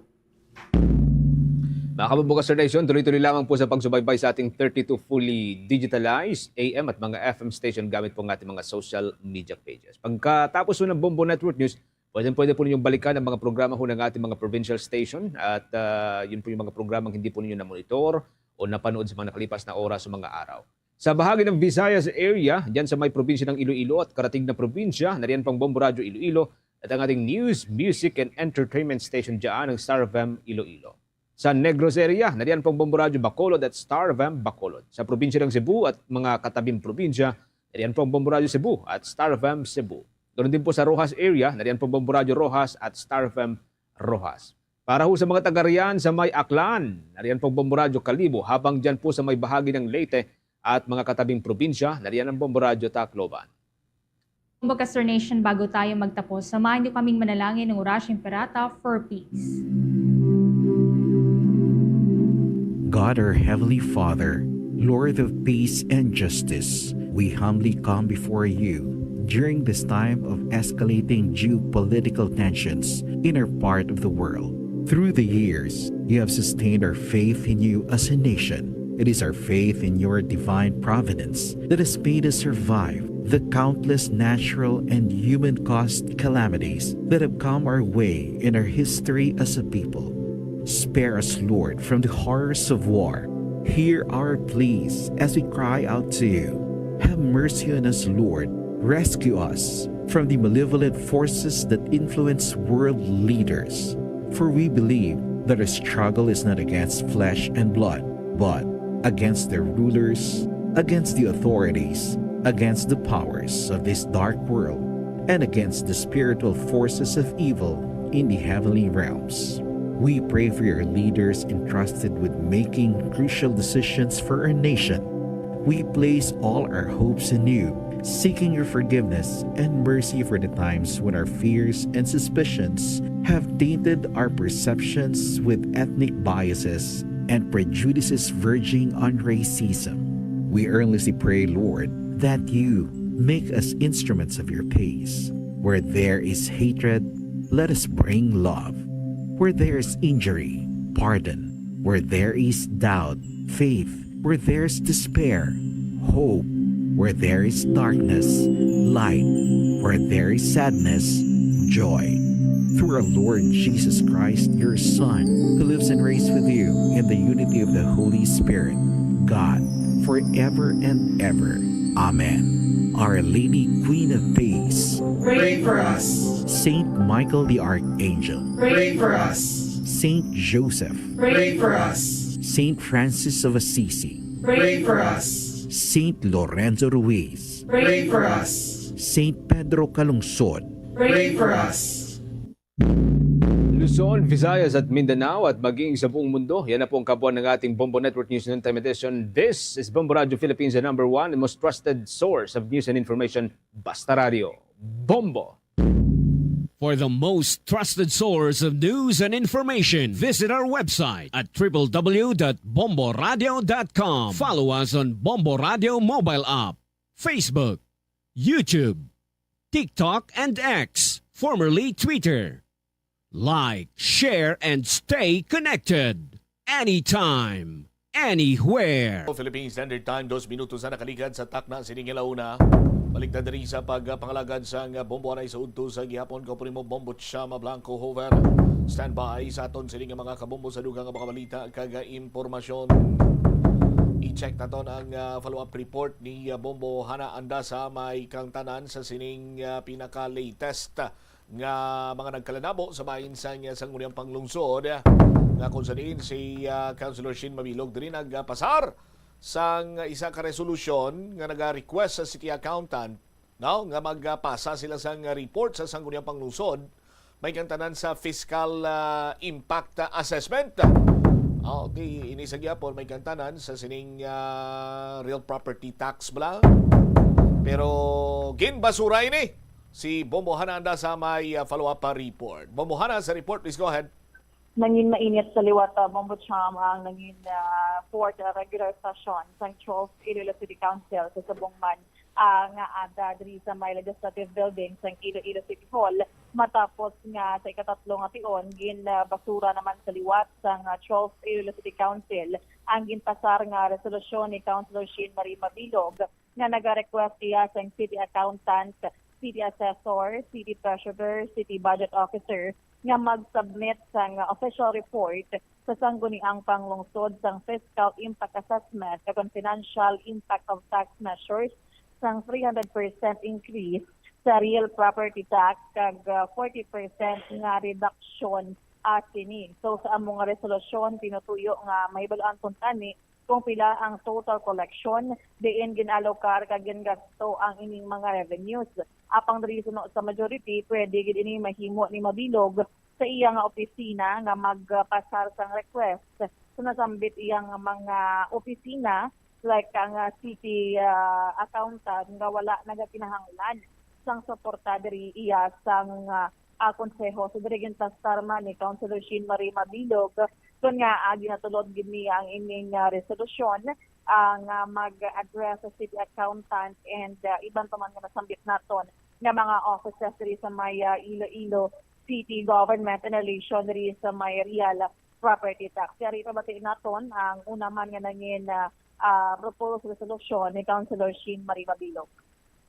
Mga kabubukas Star Nation, tuloy-tuloy lamang po sa pagsubaybay sa ating thirty-two fully digitalized A M at mga F M station gamit po ang ating mga social media pages. Pagkatapos po ng Bombo Network News, Pwede, pwede po ninyong balikan ang mga programa ho ng ating mga provincial station at, ah, yun po yung mga programang hindi po ninyo na-monitor o napanood sa mga nakalipas na oras o mga araw. Sa bahagi ng Visayas area, dyan sa may probinsya ng Iloilo at karating na probinsya, nariyan pang Bombo Radyo Iloilo at ang ating news, music, and entertainment station dyan, ang Star F M Iloilo. Sa Negros area, nariyan pang Bombo Radyo Bacolod at Star F M Bacolod. Sa probinsya ng Cebu at mga katabing probinsya, nariyan pang Bombo Radyo Cebu at Star F M Cebu. Ganoon din po sa Roxas area, nariyan pang Bombo Radyo Roxas at Star F M Roxas. Para ho sa mga taga riyan sa may Aklan, nariyan pang Bombo Radyo Kalibo, habang dyan po sa may bahagi ng Leyte at mga katabing probinsya, nariyan ang Bombo Radyo Tacloban. Bukas Star Nation, bago tayo magtapos, samahan niyo kaming manalangin ng Orasyo Imperata for peace. God, our Heavenly Father, Lord of peace and justice, we humbly come before you during this time of escalating geopolitical tensions in our part of the world. Through the years, you have sustained our faith in you as a nation. It is our faith in your divine providence that has made us survive the countless natural and human caused calamities that have come our way in our history as a people. Spare us, Lord, from the horrors of war. Hear our pleas as we cry out to you. Have mercy on us, Lord. Rescue us from the malevolent forces that influence world leaders. For we believe that our struggle is not against flesh and blood, but against their rulers, against the authorities, against the powers of this dark world, and against the spiritual forces of evil in the heavenly realms. We pray for your leaders entrusted with making crucial decisions for our nation. We place all our hopes in you, seeking your forgiveness and mercy for the times when our fears and suspicions have tainted our perceptions with ethnic biases and prejudices verging on racism. We earnestly pray, Lord, that you make us instruments of your peace. Where there is hatred, let us bring love. Where there is injury, pardon. Where there is doubt, faith. Where there is despair, hope. Where there is darkness, light. Where there is sadness, joy. Through our Lord Jesus Christ, your Son, who lives and reigns with you in the unity of the Holy Spirit, God, forever and ever. Amen. Our Lady, Queen of Peace, Pray for us. Saint Michael the Archangel, Pray for us. Saint Joseph, Pray for us. Saint Francis of Assisi, Pray for us. Saint Lorenzo Ruiz, Pray for us. Saint Pedro Calungsod, Pray for us. Luzon, Visayas at Mindanao at maging sa buong mundo. Yan na po ang kabuuan ng ating Bombo Network News Noontime Edition. This is Bombo Radio Philippines, the number one and most trusted source of news and information. Basta Radio. Bombo! For the most trusted source of news and information, visit our website at w w w dot bombo radio dot com. Follow us on Bombo Radio mobile app, Facebook, YouTube, TikTok, and X, formerly Twitter. Like, share, and stay connected. Anytime, anywhere. Philippine Standard Time, dos minutos na nakaligad sa takna sining alauna. Balik ta diri sa pagpangalagad sang bombo anay sa udto sa gihapon. Kaupo nimo, Bombo Chama Blanco Hover. Standby sa aton sini nga mga kabombo sa dugang nga mga balita kag impormasyon. I-check naton ang, ah, follow-up report ni, ah, Bombo Hana Andasa, may kang tanan sa sining, ah, pinaka-latest nga mga nagkalanabo sa bahin sang Sangguniang Panglungsod, nga kung sa diin si, ah, Councilor Shin Mabilog diri nagpasar sang isa ka resolusyon nga naga-request sa City Accountant, no, nga magpasa sila sang report sa Sangguniang Panglungsod, may kang tanan sa fiscal, ah, impact assessment. Ah, okay, ini sa gyapon may kang tanan sa sining, ah, real property tax bala. Pero ginbasura ini si Bombo Hana Andasa, may, ah, follow-up, ah, report. Bombo Hana, sa report, please go ahead. Nangin mainit sa liwat, ah, Bombo Cham, ang nangin, ah, fourth, ah, regular session sang twelfth Iloilo City Council sa subong man, ah, nga adda diri sa may Legislative Building sang Iloilo City Hall. Matapos nga sa ikatatlo nga tion, ginbasura naman sa liwat sang twelfth Iloilo City Council ang ginpasar nga resolusyon ni Councilor Sheen Marie Mabilog nga nagarequest iya sang city accountant, city assessor, city treasurer, city budget officer nga mag-submit sang official report sa Sangguniang Panglungsod sang fiscal impact assessment kag financial impact of tax measures sang three hundred percent increase sa real property tax kag, ah, forty percent nga reduction, ah, sini. So, sa amo nga resolusyon, tinutuyo nga mahibal-an kuntani kung pila ang total collection, diin ginalokar kag gingasto ang ining mga revenues. Apang diri suno sa majority, pwede gid ini mahimo ni Mabilog sa iya nga opisina nga magpasar sang request sa nasambit iya nga mga opisina, like ang, ah, city, ah, accountant nga wala nagakinahanglan sang suporta diri iya sang, ah, ah, konseho. So, diri ginpasar man ni Councilor Sheen Marie Mabilog, kun nga, ah, ginatulod gid niya ang ining, ah, resolusyon, ah, nga mag-address sa city accountant and, ah, iban pa man nga nasambit naton nga mga offices diri sa may, ah, Iloilo City Government in relation diri sa may real property tax. Kaya rito bati naton ang una man nga nangin, ah, ah, proposed resolution ni Councilor Sheen Marie Mabilog.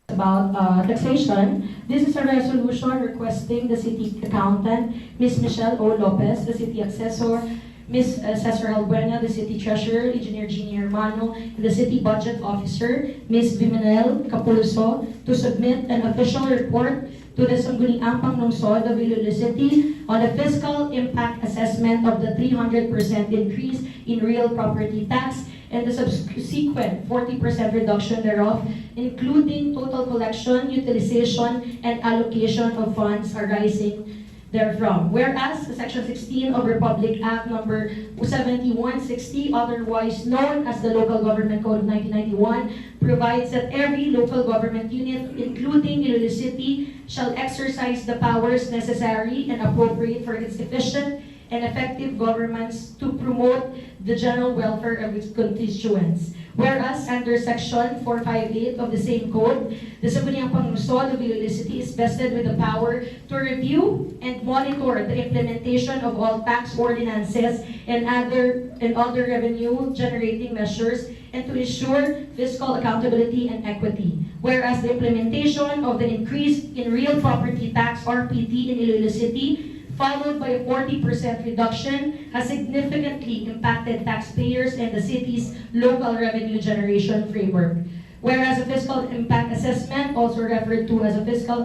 About, uh, taxation. This is a resolution requesting the city accountant, Miss Michelle O. Lopez, the city assessor, Miss Cesar Halbuena, the city treasurer, Engineer Jeannie Hermano, and the city budget officer, Miss Viminel Capulso, to submit an official report to the Sangguniang Panglungsod of Iloilo City on the fiscal impact assessment of the three hundred percent increase in real property tax and the subsequent forty percent reduction thereof, including total collection, utilization, and allocation of funds arising therefrom. Whereas Section sixteen of Republic Act Number seventy-one sixty, otherwise known as the Local Government Code of nineteen ninety-one, provides that every local government unit, including Iloilo City, shall exercise the powers necessary and appropriate for its efficient and effective governance to promote the general welfare of its constituents. Whereas under Section four five eight of the same code, the Sangguniang Panglungsod of Iloilo City is vested with the power to review and monitor the implementation of all tax ordinances and other, and other revenue generating measures and to ensure fiscal accountability and equity. Whereas the implementation of the increase in real property tax, R P T, in Iloilo City, followed by a forty percent reduction, has significantly impacted taxpayers and the city's local revenue generation framework. Whereas a fiscal impact assessment, also referred to as a fiscal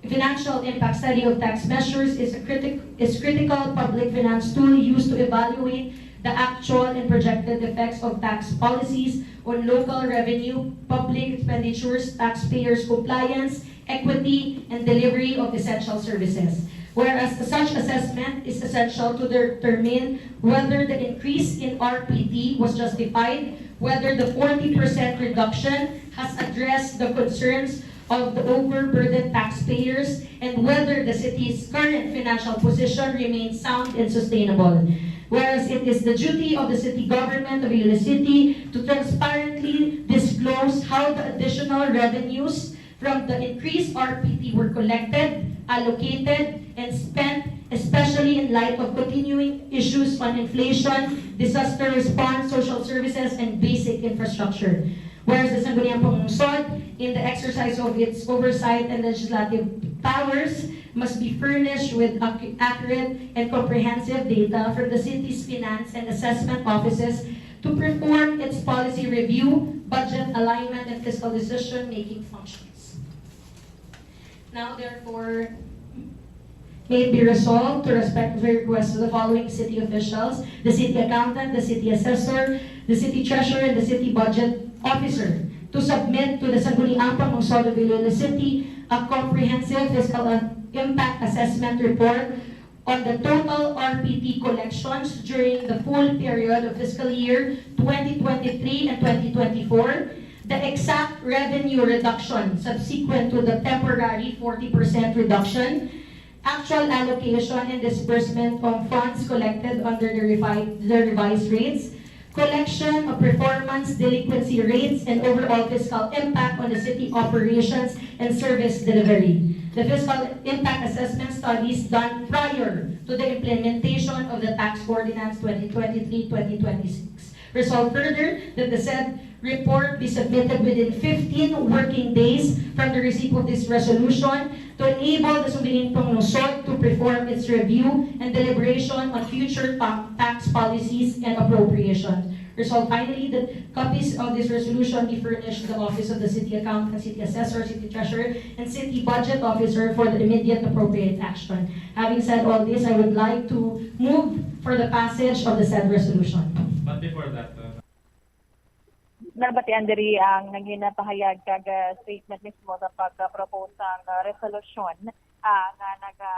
financial impact study of tax measures, is a critic-, is critical public finance tool used to evaluate the actual and projected effects of tax policies on local revenue, public expenditures, taxpayers' compliance, equity, and delivery of essential services. Whereas such assessment is essential to determine whether the increase in R P T was justified, whether the forty percent reduction has addressed the concerns of the overburdened taxpayers, and whether the city's current financial position remains sound and sustainable. Whereas it is the duty of the city government of Iloilo City to transparently disclose how the additional revenues from the increased R P T were collected, allocated, and spent, especially in light of continuing issues on inflation, disaster response, social services, and basic infrastructure. Whereas the Sangguniang Panglungsod, in the exercise of its oversight and legislative powers, must be furnished with accu-, accurate and comprehensive data from the city's finance and assessment offices to perform its policy review, budget alignment, and fiscal decision-making functions. Now, therefore, may it be resolved to respectfully request to the following city officials, the city accountant, the city assessor, the city treasurer, and the city budget officer, to submit to the Sangguniang Panglungsod of Iloilo City a comprehensive fiscal impact assessment report on the total R P T collections during the full period of fiscal year twenty twenty-three and twenty twenty-four, the exact revenue reduction subsequent to the temporary forty percent reduction, actual allocation and disbursement of funds collected under the revi-, the revised rates, collection of performance delinquency rates, and overall fiscal impact on the city operations and service delivery. the fiscal impact assessment studies done prior to the implementation of the Tax Ordinance twenty twenty-three twenty twenty-six. Resolved further that the said report be submitted within fifteen working days from the receipt of this resolution to enable the Sangguniang Panglungsod to perform its review and deliberation on future ta-, tax policies and appropriations. Resolved finally that copies of this resolution be furnished to the Office of the City Accountant, City Assessor, City Treasurer, and City Budget Officer for the immediate appropriate action. Having said all this, I would like to move for the passage of the said resolution. But before that, uh, Nabatian diri ang naghinapahayag kag, ah, statement mismo sa pagpropose sang, ah, resolusyon, ah, nga naga,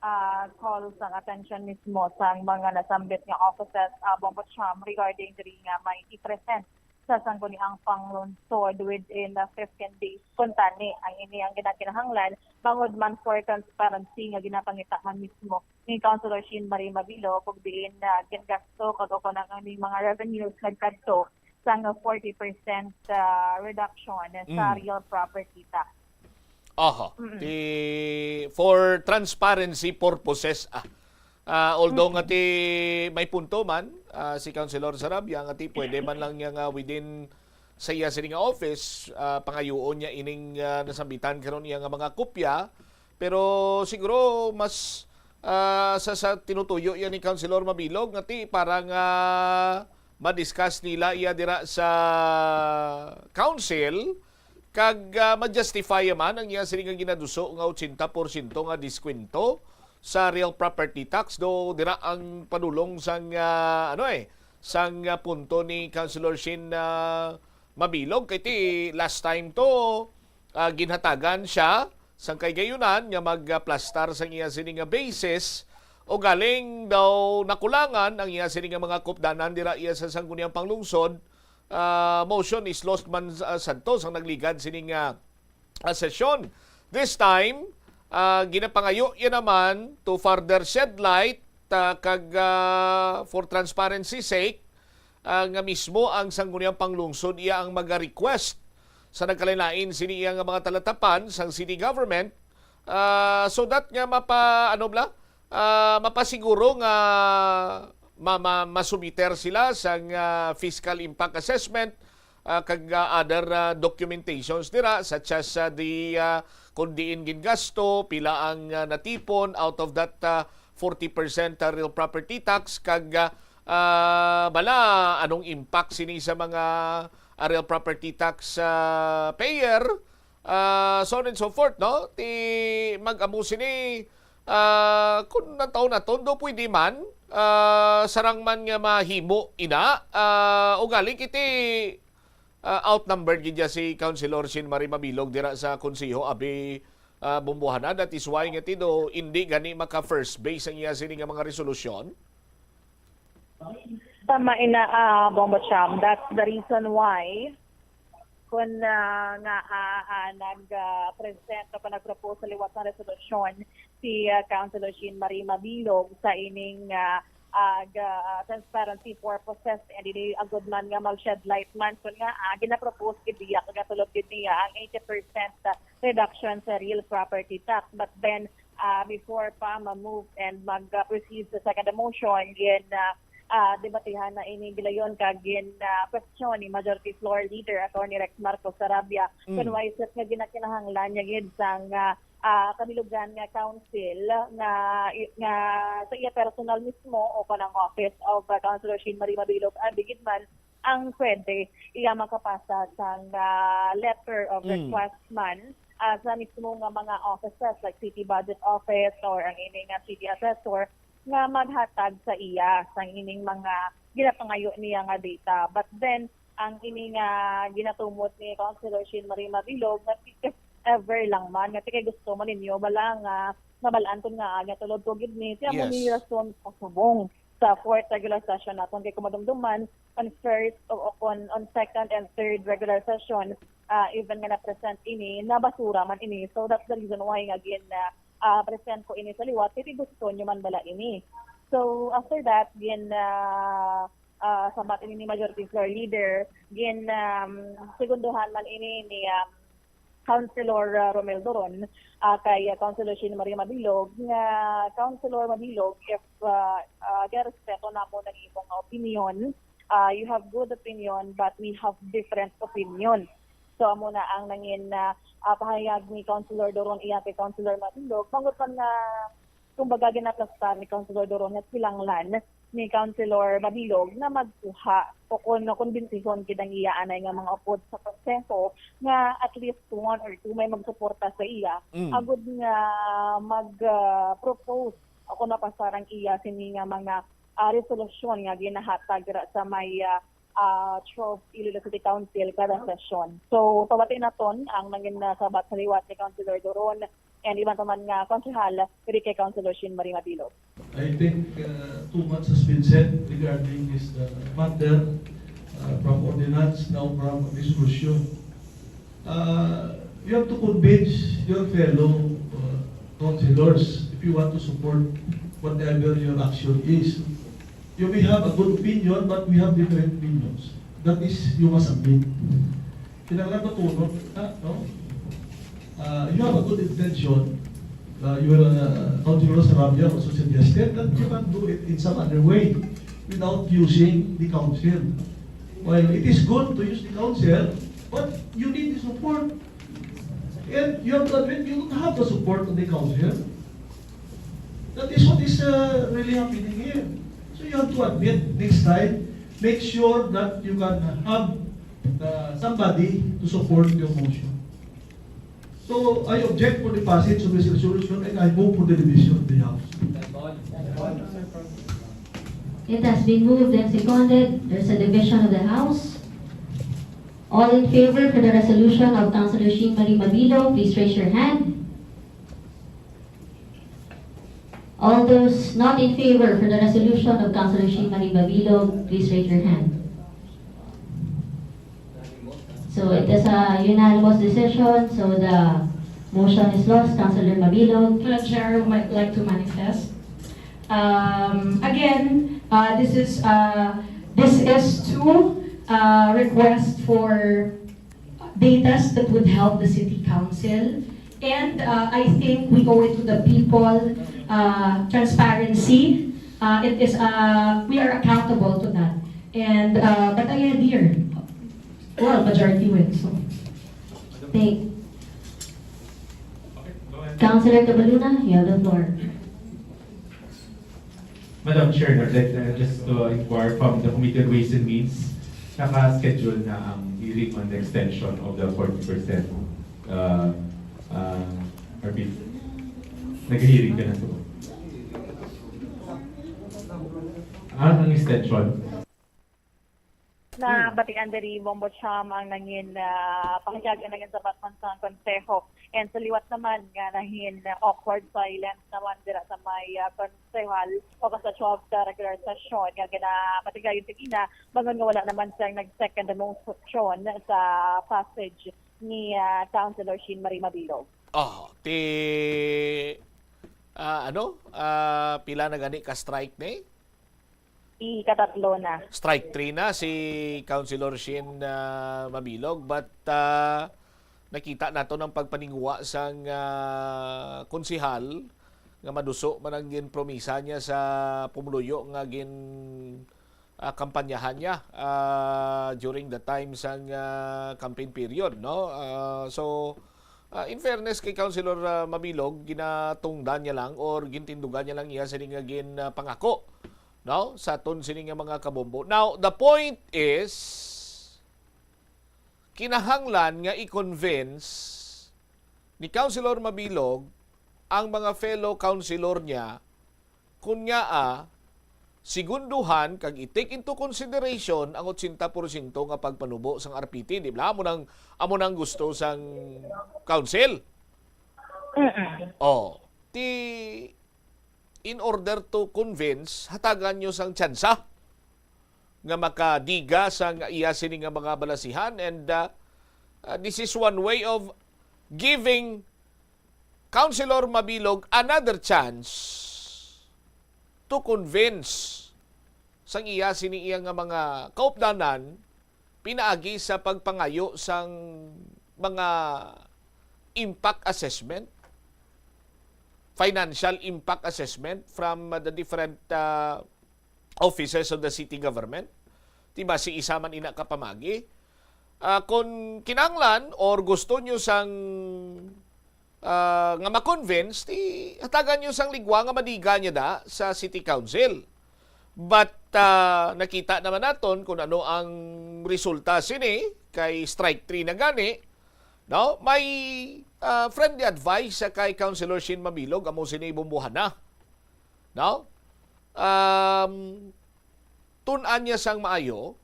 ah, call sang attention mismo sang mga nasambit nga offices, ah, Bongbong Trump, regarding diri nga may i-present sa Sangguniang Panglungsod within the fifteen days. Kuntani, ang ini ang ginakinahanglan bangod man for transparency nga ginapangitaan mismo ni Councilor Sheen Marie Mabilog, kung diin na gingasto kag o kung ang aning mga revenues nagkadto sang forty percent, ah, reduction sa Mm. real property tax. Aha. Mm-mm. Ti, for transparency purposes, ah. Ah, although nga ti may punto man, ah, si Councilor Sarabia, nga ti pwede man lang niya nga within sa iya sini nga office, ah, pangayuon niya ining, ah, nasambitan karon iya nga mga kopya, pero siguro mas, ah, sa, sa tinutuyo iya ni Councilor Mabilog nga ti para nga ma-discuss nila iya dira sa council, kag, ah, ma-justify man ang iya sini nga ginaduso nga ochenta porsyento nga diskwento sa real property tax, do dira ang padulong sang, ah, ano eh, sang, ah, punto ni Councilor Sheen, ah, Mabilog, kay ti last time to, ah, ginhatagan siya sang kahigayonan nga magplastar sang iya sini nga basis, o galing daw nakulangan ang iya sini nga mga kupdanan dira iya sa Sangguniang Panglungsod, ah, motion is lost man, ah, sadto sang nagligad sini nga, ah, sesyon. This time, ah, ginapangayo iya naman to further shed light, ah, kag, ah, for transparency sake, ah, nga mismo ang Sangguniang Panglungsod iya ang maga-request sa nagkalain-lain sini iya nga mga talatapan sang city government, ah, so that nga mapa, ano bala, ah, mapasiguro nga ma-, ma-, masumiter sila sang, ah, fiscal impact assessment, ah, kag, ah, other, ah, documentations dira, such as, ah, the, ah, kung diin gingasto, pila ang, ah, natipon out of that, ah, forty percent, ah, real property tax, kag, ah, ah, bala, anong impact sini sa mga, ah, real property tax, ah, payer, ah, so on and so forth, no? Ti mag-amo sini, ah, kung nataon naton, do pwede man, ah, sarang man nga mahimo ina, ah, ugali kiti, ah, outnumbered gid ya si Councilor Sheen Marie Mabilog dira sa Konseho, abi, ah, Bumbuhana. That is why nga ti do indi gani maka first base ang iya sini nga mga resolusyon. Tama ina, ah, Bongbong Trump. That's the reason why kun, ah, nga, ah, ah, nag, ah, present o nag-propose sa liwat nga resolusyon si, ah, Councilor Sheen Marie Mabilog sa ining, ah, ah, ga-, ah, transparency purposes, and ini agud man nga mag-shed light man kun nga, ah, ginapropose gid niya, ginatulod gid niya ang eighty percent reduction sa real property tax. But then, ah, before pa ma-move and mag-, ah, proceed sa second motion, gin, ah, ah, debatihan na ini gilayon kag gin, ah, question ni Majority Floor Leader Attorney Rex Marcos Sarabia Mm. kun why is it nga ginakinahanglan niya gid sang, ah, ah, kabilugan nga council nga, nga sa iya personal mismo o kanang office of, ah, Councilor Sheen Marie Mabilog, abi gid man ang pwede iya makapasa sang, ah, letter of Mm. request man, ah, sa mismo nga mga offices like City Budget Office or ang ini nga City Assessor nga maghatag sa iya sang ining mga ginapangayo niya nga data. But then, ang ini nga ginatumot ni Councilor Sheen Marie Mabilog nga if ever lang man nga ti kay gusto man ninyo bala nga mabal-an kun nga anya tulod ko gid ni siya mo Yes. ni rason pasubong sa fourth regular session naton, kay kung madumduman on first o, o on, on second and third regular session, ah, even nga na-present ini, nabasura man ini. So that's the reason why nga gin, ah, ah, present ko ini sa liwat, kay gusto nyo man bala ini. So after that, gin, ah, ah, sambat ini ni Majority Floor Leader, gin, um, segundohan man ini ni, um, Councilor, ah, Romel Doron, ah, kay, ah, Councilor Shane Marie Mabilog, nga, Councilor Mabilog, if, ah, ah, ginarespeto namo ang imo nga opinion, ah, you have good opinion, but we have different opinion. So, amo na ang nangin, ah, ah, pahayag ni Councilor Doron iya kay Councilor Mabilog. Bangod man nga, kumbaga, ginaplastar ni Councilor Doron nga kinahanglan ni Councilor Mabilog na magkuha o kon kumbensihon gid ang iya anay nga mga upod sa konseho nga at least one or two may magsuporta sa iya, Mm. agud nga mag, ah, propose o kon mapasar ang iya sini nga mga, ah, resolusyon nga ginahatag dira sa may, ah, ah, twelve Iloilo City Council kada sesyon. So, pabati naton ang nangin, ah, sabat sa liwat ni Councilor Doron and iban pa man nga konsehal diri kay Councilor Shane Marie Mabilog. I think, uh, too much has been said regarding this, uh, matter, uh, from ordinance, now from resolution. Uh, you have to convince your fellow, uh, councilors if you want to support whatever your action is. You may have a good opinion, but we have different opinions. That is, you must admit. Kinahanglan matunod, ha, no? Uh, you have a good intention. Uh, you will, uh, Councilor Sarabia also suggested that you can do it in some other way without using the council. Well, it is good to use the council, but you need the support. And you have to admit you don't have the support of the council. That is what is, uh, really happening here. So you have to admit next time, make sure that you can have, uh, somebody to support your motion. So I object for the passage of this resolution and I move for the division of the House. It has been moved and seconded. There's a division of the House. All in favor for the resolution of Councilor Shane Marie Mabilog, please raise your hand. All those not in favor for the resolution of Councilor Shane Marie Mabilog, please raise your hand. So it is a unanimous decision, so the motion is lost. Councilor Mabilog. Madam Chair, I would like to manifest. Um, again, uh, this is, uh, this is to, uh, request for datas that would help the city council. And, uh, I think we owe it to the people, uh, transparency. Uh, it is, uh, we are accountable to that. And, uh, but I adhere. Well, majority wins, so. Thank. Councilor Cabaluna, you have the floor. Madam Chair, I'd like, uh, just to inquire from the Committee on Ways and Means, naka-schedule na ang hearing on the extension of the forty percent, uh, uh, R P? Nag-hearing ka na to? Ah, ang extension? Na Mm. batian diri, Bombo Cham, ang nangin, ah, pahayag ang nangin sabat man sa konseho. And sa liwat naman nga nangin, ah, awkward silence naman dira sa may, ah, konsehal o sa twelfth regular session nga ginapatigayon kanina, bangod nga wala naman siyang nag-second motion sa passage ni, ah, Councilor Shane Marie Mabilog. Oh, ti, ah, ano? Ah, pila na gani ka strike ni? Ikatatlo na. Strike three na si Councilor Shane, ah, Mabilog, but, ah, nakita nato ang pagpaninguha sang, ah, konsehal nga maduso man ang ginpromisa niya sa pumuluyo nga gin, ah, kampanyahan niya, ah, during the time sang, ah, campaign period, no? Ah, so, ah, in fairness kay Councilor, ah, Mabilog, ginatungdan niya lang or gintindugan niya lang iya sini nga gin, ah, pangako, no, sa aton sini nga mga kabombo. Now, the point is, kinahanglan nga i-convince ni Councilor Mabilog ang mga fellow councilor niya, kun ngaa, sigunduhan kag i-take into consideration ang otsenta porsyento nga pagpanubo sang R P T, di ba? Amo nang, amo nang gusto sang council. Mm-mm. Oh, ti in order to convince, hatagan nyo sang tsansa nga makadiga sang iya sini nga mga balasihan, and, uh, uh, this is one way of giving Councilor Mabilog another chance to convince sang iya sini iya nga mga kaupdanan pinaagi sa pagpangayo sang mga, impact assessment, financial impact assessment from, uh, the different, uh, offices of the city government. Di ba, si isa man ina ka pamagi. Ah, kung kinahanglan or gusto nyo sang, ah, nga ma-convince, di hatagan nyo sang ligwa nga madiga niya da sa City Council. But, ah, nakita naman naton kung ano ang resulta sini, kay strike three na gani, no? May, ah, friendly advice sa kay Councilor Shin Mabilog, amo sini bumbuhana, no? Um, tun-an niya sang maayo,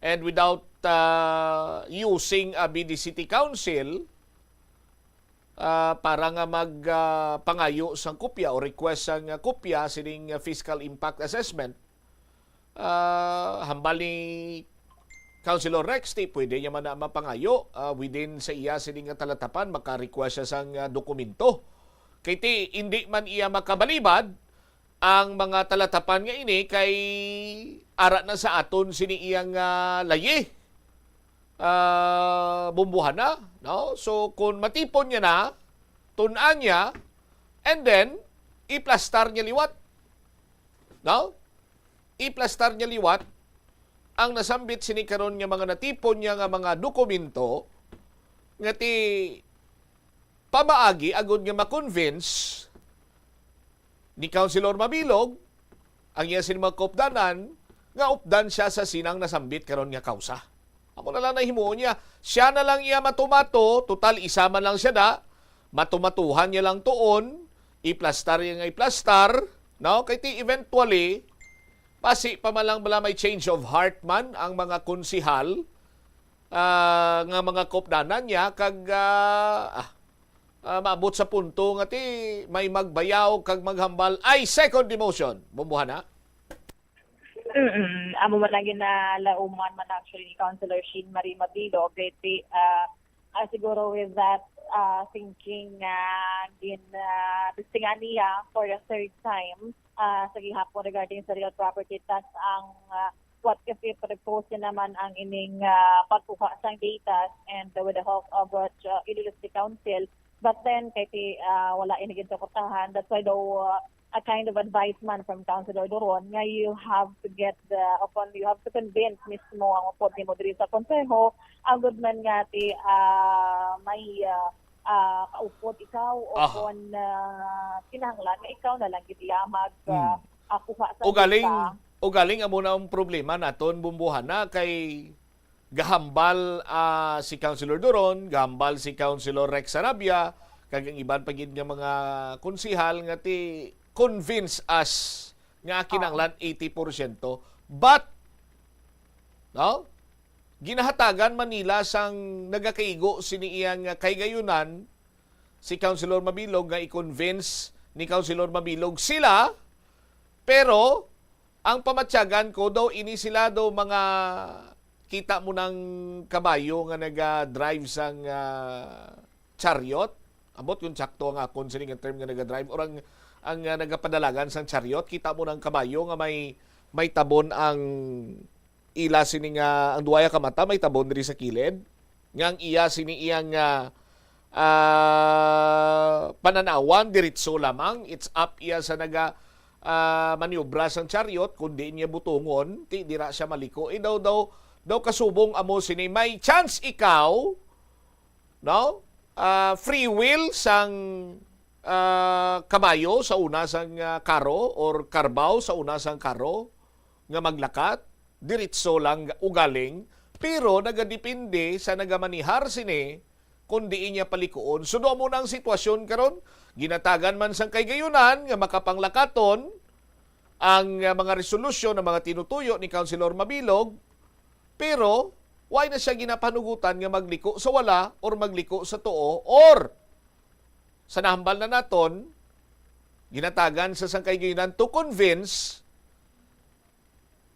and without, ah, using a B D City Council, ah, para nga mag, ah, pangayo sang kopya o request sang, ah, kopya sining, ah, fiscal impact assessment, ah, hambal ni Councilor Rex, ti pwede niya man na mapangayo, ah, within sa iya sini nga talatapan, maka-request siya sang, ah, dokumento. Kay ti, hindi man iya makabalibad ang mga talatapan nga ini kay ara na sa aton sini iyang, ah, layi. Ah, bumbuhan na, no? So, kung matipon niya na, tun-an niya, and then, iplastar niya liwat. No? Iplastar niya liwat ang nasambit sini karon nga mga natipon niya nga mga dokumento nga ti pamaagi agud nga ma-convince ni Councilor Mabilog ang iya sini mga kaupdanan nga updan siya sa sinang nasambit karon nga kausa. Amo na lang na himuon niya. Siya na lang iya matumato, total isa man lang siya da. Matumatuhan niya lang tuon, iplastar niya nga iplastar, no? Kay ti eventually, basi pa man lang bala may change of heart man ang mga konsihal, ah, nga mga kaupdanan niya, kag, ah, ah, ah, maabot sa punto nga ti may magbayaw kag maghambal, "I second the motion." Bumbuhan na. Mm, amo man ang ginalauman man actually ni Councilor Shin Marie Mabilog, kay ti, ah, ah, siguro with that, ah, thinking nga gin, ah, testingan niya for the third time, ah, sa gihapon regarding sa real property tax ang, ah, what if i-propose niya naman ang ining, ah, pagkuha sang data and with the help of what, ah, Iloilo City Council. But then, kay ti, ah, wala ini ginsuportahan. That's why daw, ah, a kind of advisement from Councilor Duron nga you have to get the, upon, you have to convince mismo ang upod nimo diri sa konseho, agud man nga ti, ah, may, ah, ah, kaupod ikaw o Aha. kon, ah, kinahanglan nga ikaw na lang gid iya mag, ah, Hmm. ah, kuha sa Ugaling, lista. Ugaling amo na ang problema naton, bumbuhan na kay gahambal, ah, si Councilor Duron, gahambal si Councilor Rex Sarabia, kag ang iban pa gid nga mga konsihal nga ti convince us nga kinahanglan eighty porsyento. But, no? Ginahatagan man nila sang nagakaigo sini iyang, ah, kahigayonan, si Councilor Mabilog nga i-convince ni Councilor Mabilog sila, pero ang pamatyagan ko daw, ini sila daw mga, kita mo nang kabayo nga naga-drive sang, ah, chariot. Ambot kung sakto ang akon sini nga term nga naga-drive or ang, ang, ah, nagapadalagan sang chariot. Kita mo nang kabayo nga may, may tabon ang ila sini nga, ang duwaya ka mata may tabon diri sa kilid, nga ang iya sini iyang, ah, ah, pananawan diretso lamang, it's up iya sa naga, ah, maniobra sang chariot, kundi niya butongon, ti dira siya maliko. Eh, daw, daw, daw kasubong amo sini, may chance ikaw, no? Ah, free will sang, ah, kabayo sa una sang, ah, karo or karbaw sa una sang karo nga maglakat, diretso lang ugaling, pero nagadepende sa nagamanihar sini kung diin niya palikuon. So, amo na ang sitwasyon karon. Ginatagan man sang kahigayonan nga makapanglakaton ang, ah, mga resolusyon, ang mga tinutuyo ni Councilor Mabilog, pero why na siya ginapanugutan nga magliko sa wala or magliko sa tuo or sa nahambal na naton, ginatagan sa sang kahigayonan to convince,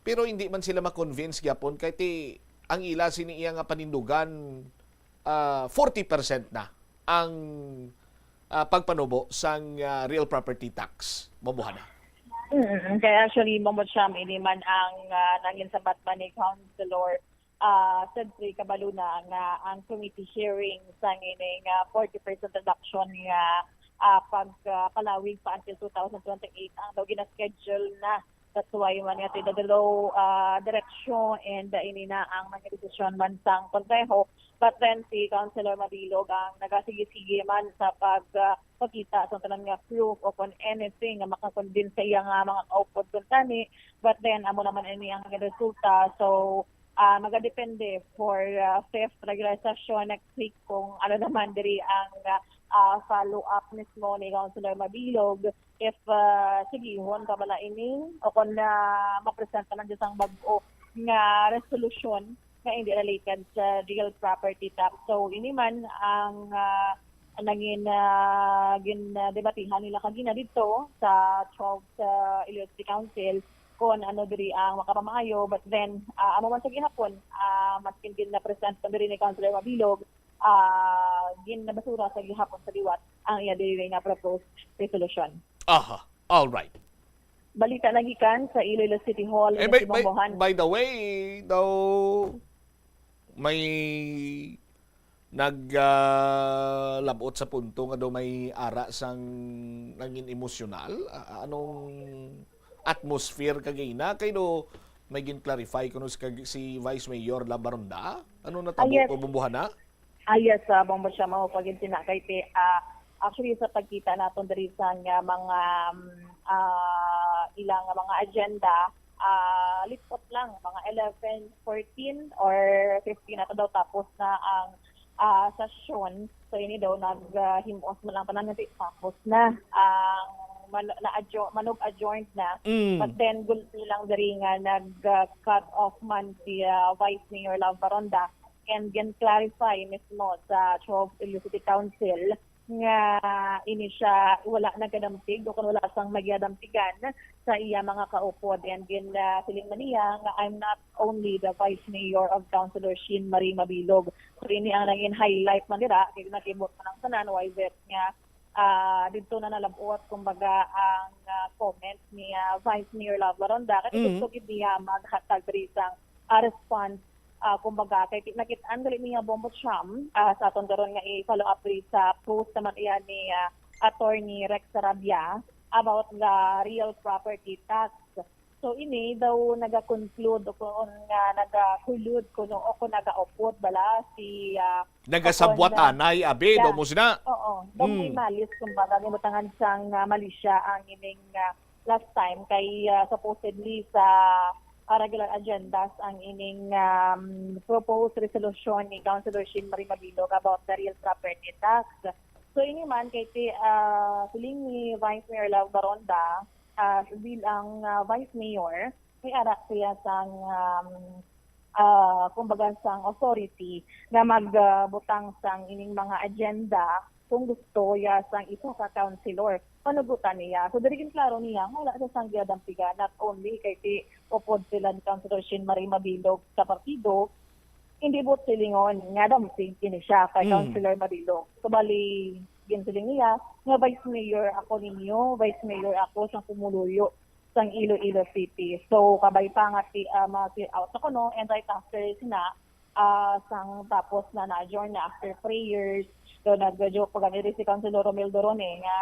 pero hindi man sila ma-convince gyapon kay ti ang ila sini iya nga panindugan, ah, forty percent na ang, ah, pagpanubo sang, ah, real property tax. Mabuhana. Mm, kaya actually, Ma'am Cham, ini man ang, ah, nangin sa Batman ni Councilor ah, siyempre, kabalo na nga ang committee hearing sa ngining, ah, forty percent reduction nga, ah, pag, ah, palawig pa until two thousand twenty-eight ang daw gina-schedule na. That's why man nga tinadalo, ah, direksyon and, ah, ini na ang mga desisyon man sang konseho. But then si Councilor Mabilog ang nagasigi-sige man sa pag, ah, pakita sa tanan nga proof o kung anything nga makakonvince sa iya nga mga kaupod kuntani. But then amo naman ini ang resulta. So, ah, magadepende for, ah, fifth regular session next week kung ano naman diri ang, ah, ah, follow-up mismo ni Councilor Mabilog, if, ah, sigihon pa bala ini o kung, ah, mapresenta lang dyan sang bag-o nga resolution nga hindi related sa real property tax. So, ini man ang, ah, nangin, ah, gin, ah, debatihan nila kagina dito sa twelve sa Iloilo City Council kung ano diri ang makapamaayo. But then, ah, amo man sa gihapon, ah, maskin gin na-present pa diri ni Councilor Mabilog, ah, ginabasura sa gihapon sa liwat ang iya diri nga proposed resolution. Aha. All right. Balita na gikan sa Iloilo City Hall, Eh, ini by, si by, Bombohan. By the way, daw may nag ah, labot sa punto nga daw may ara sang nangin emosyonal. Ah, anong atmosphere kagina? Kay do may gin-clarify kuno si, kag- si Vice Mayor Love Baronda? Ano natabo Ah, yes. o bumbuhana? Ah, yes, uh, Bombo siya mao pag sina kay ti, ah, actually sa pagkita naton diri sa nga mga, um, ah, ilang nga mga agenda, ah, lipot lang, mga eleven, fourteen or fifteen ato daw tapos na ang, ah, session. So ini daw nag, ah, him-os man lang tanan nga di tapos na ang man, na adjo, manog adjourned na. Mm. But then gulpi lang diri nga nag, ah, cut off man si, ah, Vice Mayor Love Baronda and gin-clarify mismo sa twelve Iloilo City Council nga ini siya wala nagadampig o kung wala sang magyadampigan sa iya mga kaupod. And gin, ah, siling man niya nga, "I'm not only the vice mayor of Councilor Sheen Marie Mabilog." So ini ang nangin highlight man dira, kay nakibot man ang tanan, why is it nga, ah, didto na nalabot, kumbaga, ang, ah, comment ni, ah, Vice Mayor Love Baronda, kay Mm. gusto gid niya maghatag diri sang, ah, response, ah, kumbaga, kay ti-, nakit-an gali niya Bombo Cham, ah, sa aton karon nga i-follow up diri sa post naman iya ni, ah, Attorney Rex Sarabia about the real property tax. So ini daw naga-conclude o kung nga nagakulod kuno o kung nagaupod bala si, ah, Nagasabwat Opo, na- anay, abi, Yeah. daw mo sina. Oo, daw may Mm. malis, kumbaga, gibutangan sang, ah, malisya ang ining, ah, last time kay, ah, supposedly sa, ah, regular agendas ang ining, um, proposed resolution ni Councilor Sheen Marie Mabilog about the real property tax. So ini man kay ti, ah, siling ni Vice Mayor Love Baronda, ah, bilang, ah, Vice Mayor, may ara siya sang, um, ah, kumbaga sang authority nga magbutang sang ining mga agenda kung gusto ya sang isa ka councilor. Panugutan niya. So diri gid klaro niya nga wala siya sang giyadampigan, not only kay ti upod sila ni Councilor Sheen Marie Mabilog sa partido, hindi buot silingon nga dampig kini siya kay Mm. Councilor Mabilog. So bali, ginsiling niya nga vice mayor ako ninyo, vice mayor ako sa pumuluyo sang Iloilo City. So kabay pa nga ti, ah, ma-clear out na kuno, and right after sina, ah, sang tapos na na-adjourn na after prayers, so nag-joke pa gani si Councilor Romel Dorone nga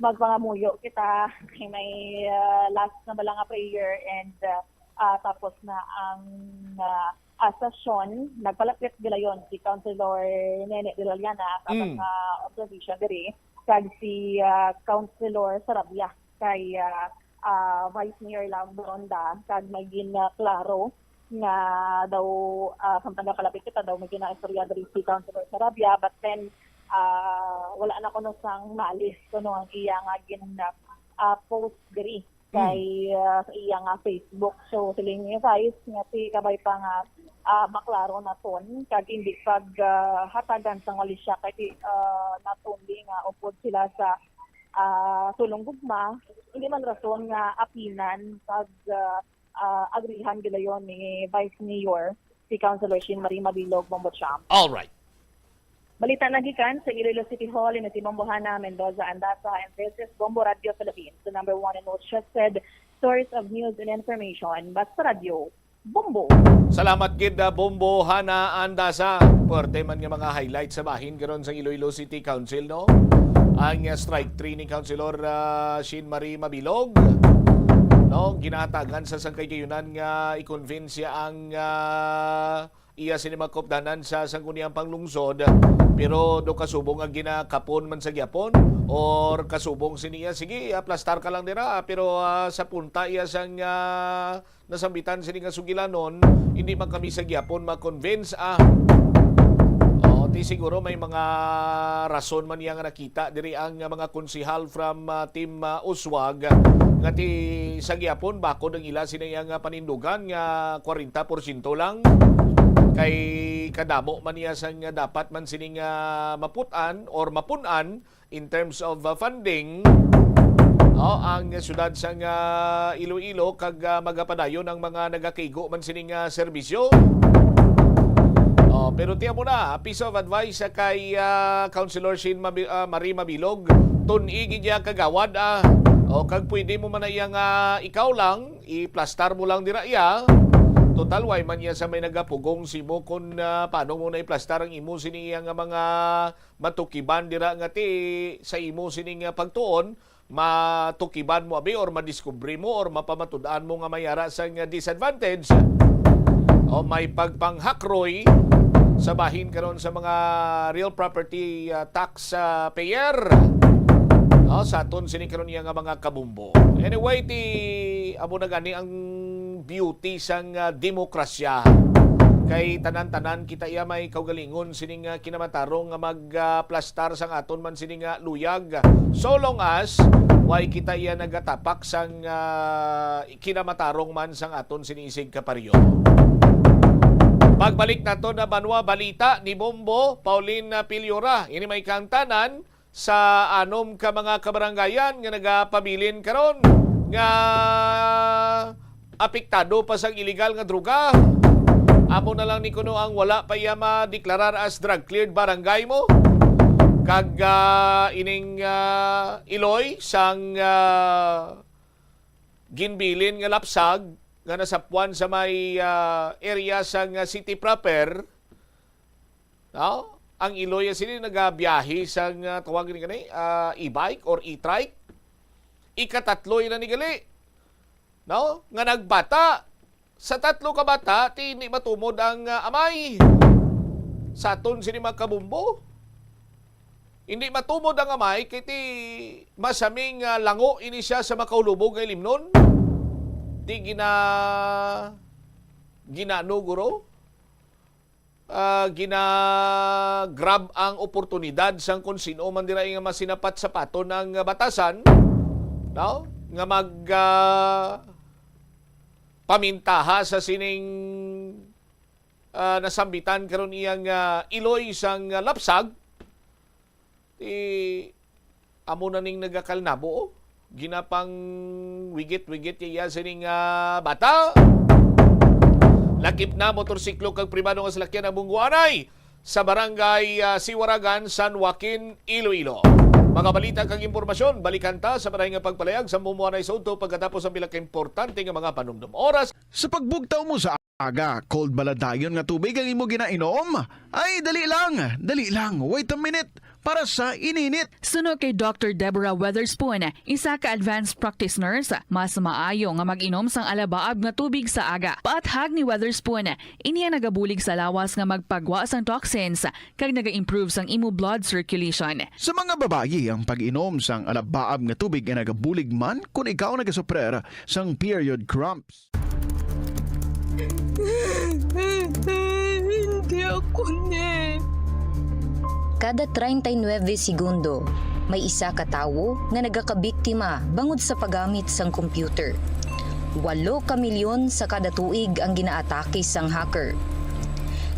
magpangamuyo kita kay may, ah, last na bala nga prayer and, ah, ah, tapos na ang, ah, ah, session. Nagpalapit gilayon si Councilor Nene de la Llana sa Mm. mga observation diri kag si, ah, Councilor Sarabia kay, ah, ah, Vice Mayor Love Baronda kag may gin, ah, klaro nga daw, ah, samtang nagpalapit kita daw may ginaistorya diri si Councilor Sarabia, but then, ah, wala na kuno sang malis kuno ang iya nga gin, ah, post diri kay, ah, sa iya nga Facebook. So siling ni Vice nga ti kabay pa nga, ah, maklaro naton kag hindi pag, ah, hatagan sang malisya kay ti, ah, not only nga upod sila sa, ah, sulong gugma, hindi man rason nga apinan pag, ah, ah, agrihan gilayon ni Vice Mayor si Councilor Sheen Marie Mabilog Bombo Cham. All right. Balita na gikan sa Iloilo City Hall, ini si Bombo Hana Mendoza Andaza, and this is Bombo Radio Philippines, the number one and most trusted source of news and information. Basta Radio, Bombo. Salamat gid, ah, Bombo Hana Andasa. Puwerte man nga mga highlight sa bahin karon sa Iloilo City Council, no? Ang, ah, strike three ni Councilor, ah, Sheen Marie Mabilog, no? Ginatagan sa sangkay kayunan nga i-convince siya ang, ah, iya sini mga kaupdanan sa sangguniang panglungsod, pero do kasubong nga ginakapon man sa gyapon or kasubong sini iya, sige, aplastar ka lang dira, pero, ah, sa punta iya sang, ah, nasambitan sini nga sugilanon, hindi man kami sa gyapon ma-convince, ah. Oh, ti siguro may mga rason man iya nga nakita diri ang, ah, mga konsehal from, ah, Team, ah, Uswag, nga ti sa gyapon bakod ang ila sini iya nga panindugan nga kwarenta porsyento lang. Kay kadamo man niya sang dapat man sining, ah, maput-an or mapun-an in terms of, ah, funding, oh, ang siyudad sang, ah, Iloilo kag, ah, magapadayon ang mga nagakaigo man sining, ah, serbisyo. Oh, pero tiyan mo na, a piece of advice sa kay, ah, Councilor Sheen Mabi-, ah, Marie Mabilog, tun-i gid niya kagawad, ah. Oh, kag pwede mo man na iya nga ikaw lang, iplastar mo lang dira iya. Total, way man niya sa may nagapugong simo kung, ah, paano mo na iplastar ang imo sini iya nga mga matukiban dira nga ti sa imo sining, ah, pagtuon, matukiban mo abi or madiskubre mo or mapamatud-an mo nga may ara sang, ah, disadvantage o may pagpanghakroy sa bahin karon sa mga real property, ah, tax, ah, payer. Oh, sa aton sini karon niya nga mga kabumbo. Anyway, ti amo na gani ang beauty sang, ah, demokrasya. Kay tanan-tanan kita iya may kaugalingon sining, ah, kinamatarong nga mag, ah, plastar sang aton man sini nga luyag. So long as way kita iya nagatapak sang, ah, kinamatarong man sang aton sini isig kaparyo. Pagbalik nato na banwa balita ni Bombo Pauline Piliora. Ini may kaangtanan sa anom ka mga kabarangayan nga nagapabilin karon nga apektado pa sang iligal nga droga. Amo na lang ni kuno ang wala pa iya madeklarar as drug cleared barangay mo. Kag, ah, ining, ah, iloy sang, ah, ginbilin nga lapsag nga nasapwan sa may, ah, area sang, ah, city proper. No? Ang iloy sini nagabiyahe sang, ah, tawag ni kani, ah, e-bike or e-trike. Ikatatlo na ni gali. No? Nga nagbata. Sa tatlo ka bata, ti hindi matumod ang, ah, amay. Sa aton sini mga kabumbo. Hindi matumod ang amay kay ti masaming, ah, lango ini siya sa makaulubog nga ilimnon. Ti gina-, ginano, guro? Ah, gina-grab ang oportunidad sang kon sino man dira nga masinapat-sapaton ang batasan, no? Nga mag, ah, pamintaha sa sining, ah, nasambitan karon iyang, ah, iloy sang, ah, lapsag. Ti amo na ning nagakalnabo, oh. Ginapang wigit-wigit iya sining, ah, bata. Lakip na motorsiklo kag pribado nga salakyan ang bungguanay sa barangay, ah, Siwaragan, San Joaquin, Iloilo. Mga balita kag impormasyon, balikan ta sa maray nga pagpalayag sa bungguanay sa udto pagkatapos ang pila ka importante nga mga panumdom. Oras. Sa pagbugtaw mo sa aga, cold bala dayon nga tubig ang imo ginainom? Ay, dali lang, dali lang, wait a minute, para sa ininit. Suno kay Doctor Deborah Weatherspoon, isa ka advanced practice nurse, mas maayo nga mag-inom sang alabaab nga tubig sa aga. Paathag ni Weatherspoon, ini ang nagabulig sa lawas nga magpagwa sang toxins kag naga-improve sang imo blood circulation. Sa mga babayi, ang pag-inom sang alabaab nga tubig ay nagabulig man kon ikaw nagasuprer sang period cramps. Hindi ako ni. Kada treinta y nueve segundo, may isa ka tawo nga nagakabiktima bangod sa paggamit sang computer. Walo ka milyon sa kada tuig ang ginaatake sang hacker.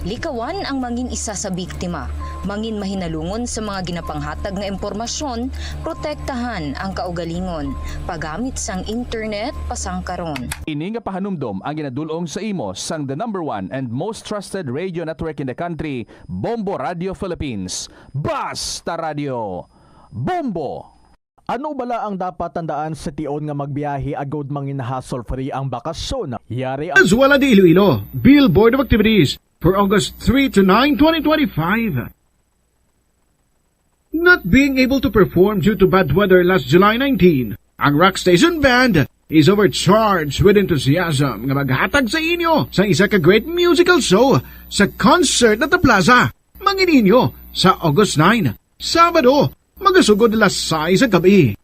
Likawan ang mangin isa sa biktima, mangin mahinalungon sa mga ginapanghatag nga impormasyon, protektahan ang kaugalingon, paggamit sang internet pasangkaron. Ini nga pahanumdom ang ginadul-ong sa imo sang the number one and most trusted radio network in the country, Bombo Radio Philippines. Basta Radio, Bombo! Ano bala ang dapat tandaan sa tion nga magbiyahe agud mangin hassle-free ang bakasyon? Yari ang Plazuela de Iloilo, Bill Board of Activities for August three to nine, twenty twenty-five. Not being able to perform due to bad weather last July nineteen, ang Rock Station Band is overcharged with enthusiasm nga maghatag sa inyo sa isa ka great musical show sa Concert at the Plaza. Mangin inyo sa August nine, Sabado, magasugod alas sais sa gabi.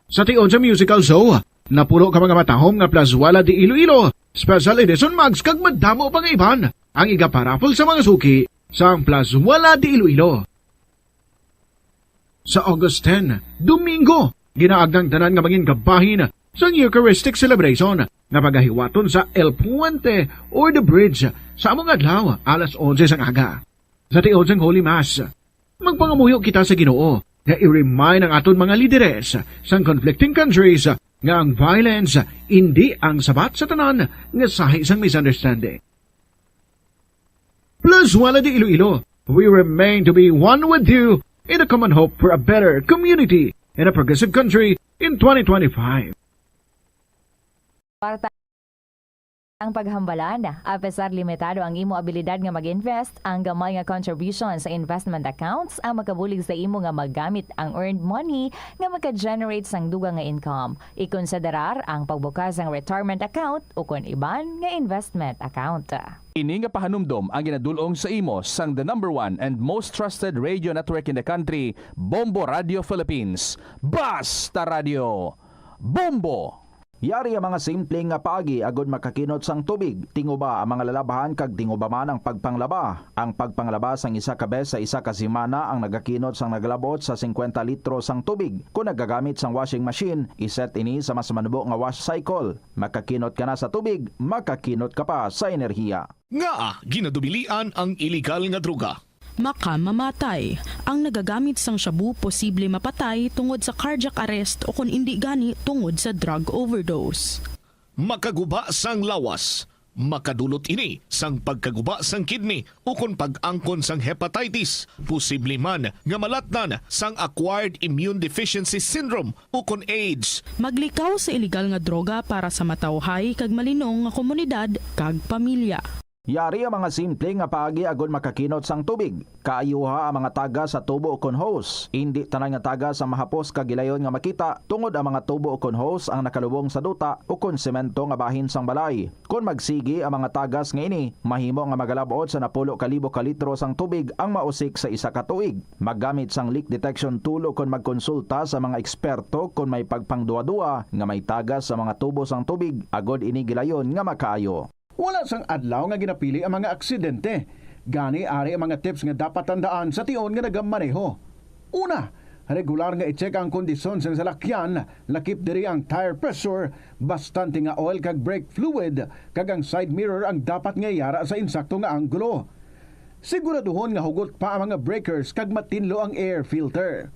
Sa tion sa musical show, napulo ka mga matahom nga Plazuela de Iloilo Special Edition mugs kag madamo pa nga iban ang igaparaffle sa mga suki sang Plazuela de Iloilo. Sa August ten, Domingo, ginaagda ang tanan nga mangin kabahin sang Eucharistic Celebration nga pagahiwaton sa El Puente or The Bridge sa among adlaw, alas onse sang aga. Sa tion sang Holy Mass, magpangamuyo kita sa Ginoo nga i-remind ang aton mga lideres sang conflicting countries nga ang violence indi ang sabat sa tanan nga sahi sang misunderstanding. Plazuela de Iloilo, we remain to be one with you in a common hope for a better community and a progressive country in twenty twenty-five. Kwarta ang paghambalan. Apesar limitado ang imo abilidad nga mag-invest, ang gamay nga contribution sa investment accounts ang makabulig sa imo nga magamit ang earned money nga maka-generate sang dugang nga income. Ikonsiderar ang pagbukas sang retirement account ukon iban nga investment account. Ini nga pahanumdom ang ginadul-ong sa imo sang the number one and most trusted radio network in the country, Bombo Radio Philippines. Basta Radio, Bombo! Yari ang mga simple nga paagi agud makakinot sang tubig. Tinguba ang mga lalabahan kag tinguba man ang pagpanglaba. Ang pagpanglaba sang isa ka bes sa isa ka semana ang nagakinot sang nagalabot sa singkwenta litro sang tubig. Kon nagagamit sang washing machine, iset ini sa mas manubo nga wash cycle. Makakinot ka na sa tubig, makakinot ka pa sa enerhiya. Ngaa ginadubilian ang iligal nga droga? Makamamatay. Ang nagagamit sang shabu posible mapatay tungod sa cardiac arrest o kon indi gani tungod sa drug overdose. Makaguba sang lawas. Makadulot ini sang pagkaguba sang kidney ukon pag-angkon sang hepatitis, posible man nga malatnan sang acquired immune deficiency syndrome ukon AIDS. Maglikaw sa iligal nga droga para sa matawhay kag malinong nga komunidad kag pamilya. Yari ang mga simple nga paagi agud makakinot sang tubig. Kaayuha ang mga tagas sa tubo ukon hose. Indi tanan nga tagas ang mahapos kag gilayon nga makita, tungod ang mga tubo ukon hose ang nakalubong sa duta ukon semento nga bahin sang balay. Kon magsigi ang mga tagas nga ini, mahimo nga magalab-ot sa napulo ka libo ka litro sang tubig ang mausik sa isa ka tuig. Maggamit sang leak detection tool ukon magkonsulta sa mga eksperto kon may pagpangduwa-duwa nga may tagas sa mga tubo sang tubig agud ini gilayon nga makaayo. Wala sang adlaw nga ginapili ang mga aksidente. Gani, ari ang mga tips nga dapat tandaan sa tion nga nagamaneho. Una, regular nga i-check ang kondisyon sang salakyan, lakip diri ang tire pressure, bastante nga oil kag brake fluid, kag ang side mirror ang dapat nga yara sa insakto nga anggulo. Siguraduhon nga hugot pa ang mga breakers kag matinlo ang air filter.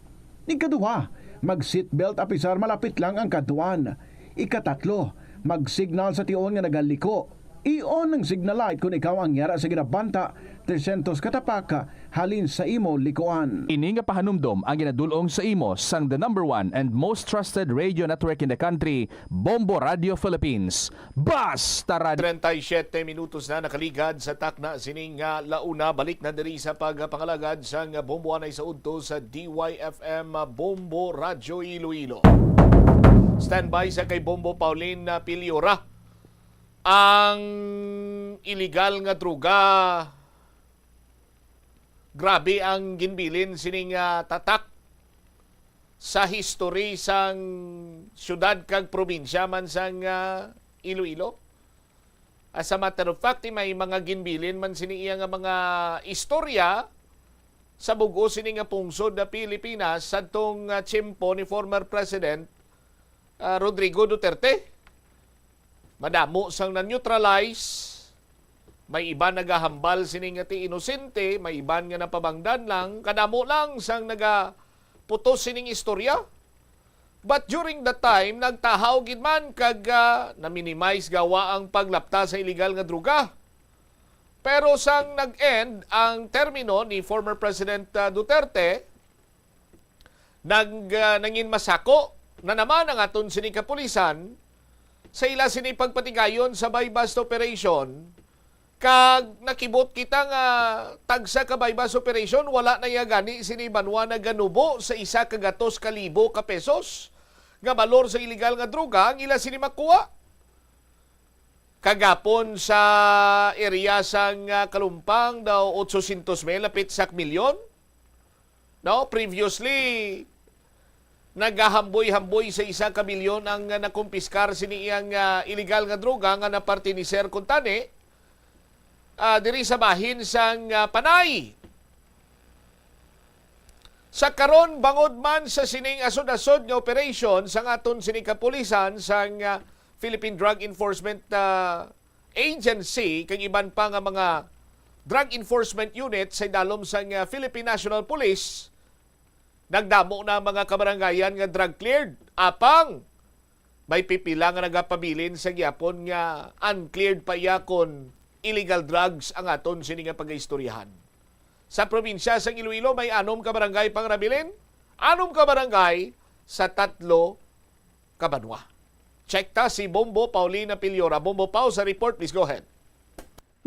Ikaduha, mag-seatbelt apisar malapit lang ang kadtuan. Ikatatlo, mag-signal sa tion nga nagaliko. I-on ang signal light kon ikaw ang yara sa ginabanta trescientos ka tapak halin sa imo likuan. Ini nga pahanumdom ang ginadul-ong sa imo sang the number one and most trusted radio network in the country, Bombo Radio Philippines. Basta Radio. Treinta y siete minutos na nakaligad sa takna sining, ah, launa. Balik na diri sa pagpangalagad sang Bombo anay sa udto sa D Y F M, ah, Bombo Radyo Iloilo. Standby sa kay Bombo Pauline, ah, Piliora. Ang iligal nga droga, grabe ang ginbilin sining, ah, tatak sa history sang syudad kag probinsya man sang, ah, Iloilo. As a matter of fact, may mga ginbilin man sini iya nga mga istorya sa bug-os sini nga pungsod na Pilipinas sadtong, ah, tiyempo ni former President, ah, Rodrigo Duterte. Madamo sang na-neutralize. May iban nagahambal sini nga ti inosente, may iban nga napabangdan lang, kadamo lang sang nagaputos sining istorya. But during that time, nagtahaw gid man kag, ah, na-minimize gawa ang paglapta sa iligal nga droga. Pero sang nag-end ang termino ni former President, ah, Duterte, Nag, ah, nangin masako na naman ang aton sini kapulisan sa ila sini pagpatigayon sa buy-bust operation, kag nakibot kita nga tagsa ka buy-bust operation, wala na iya gani sini banwa naganubo sa isa ka gatos ka libo ka pesos nga balor sa iligal nga droga ang ila sini makuha. Kagapon sa area sang, ah, Kalumpang daw otsosyentos mil, lapit sa milyon. No, previously, nagahamboy-hamboy sa isa ka milyon ang, ah, nakumpiskar sini iyang, ah, iligal nga droga nga naparte ni Sir Kuntani, ah, diri sa bahin sang, ah, Panay. Sa karon, bangod man sa sining asod-asod nga operation sang aton sini kapulisan sang, ah, Philippine Drug Enforcement, ah, Agency kag iban pa nga mga drug enforcement unit sa idalom sang, ah, Philippine National Police, nagdamo na ang mga kabarangayan nga drug cleared. Apang may pipila nga nagapabilin sa gihapon nga uncleared pa iya kon illegal drugs ang aton sini nga pagaistoryahan. Sa probinsya sang Iloilo, may anom ka barangay pangrabilin, anom ka barangay sa tatlo ka banwa. Check ta si Bombo Paulina Piliora. Bombo Pau, sa report, please go ahead.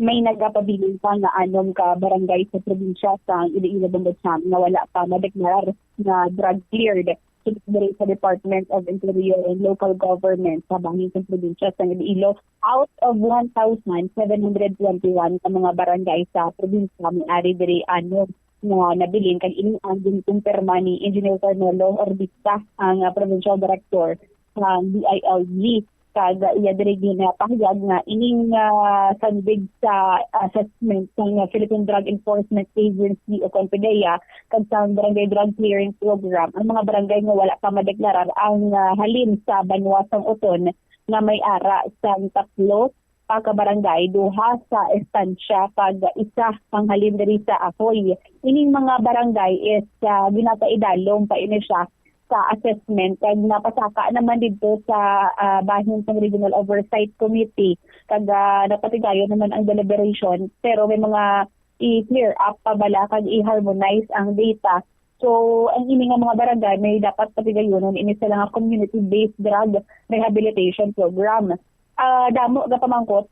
May nagapabilin pa nga anom ka barangay sa probinsya sa Iloilo, Bambatsan nga wala pa madeklarar nga drug cleared. Sulat diri sa Department of Interior and Local Government sa bahin sa probinsya sa Iloilo, out of one thousand seven hundred twenty-one ka mga barangay sa probinsya, may ari diri anom nga nabilin, kag ini ang ginkumpirma ni Engineer Carmelo Orbista, ang, ah, provincial director sa D I L G. Kag iya diri ginapahayag nga ining, ah, sandig sa assessment sang Philippine Drug Enforcement Agency o kon PDEA kag sa Barangay Drug Clearing Program ang mga barangay nga wala pa madeklarar ang, ah, halin sa banwa sang Oton nga may ara sang tatlo ka barangay, duha sa estansya kag isa ang halin diri sa Apoy. Ining mga barangay is, ah, ginapaidalom pa ini siya sa assessment kag napasaka naman didto sa, ah, bahin sang Regional Oversight Committee kag, ah, napatigayon naman ang deliberation, pero may mga i-clear up pa bala kag i-harmonize ang data. So, ang ini nga mga barangay may dapat patigayonon ini sila nga community-based drug rehabilitation program. Ah, damo gapamangkot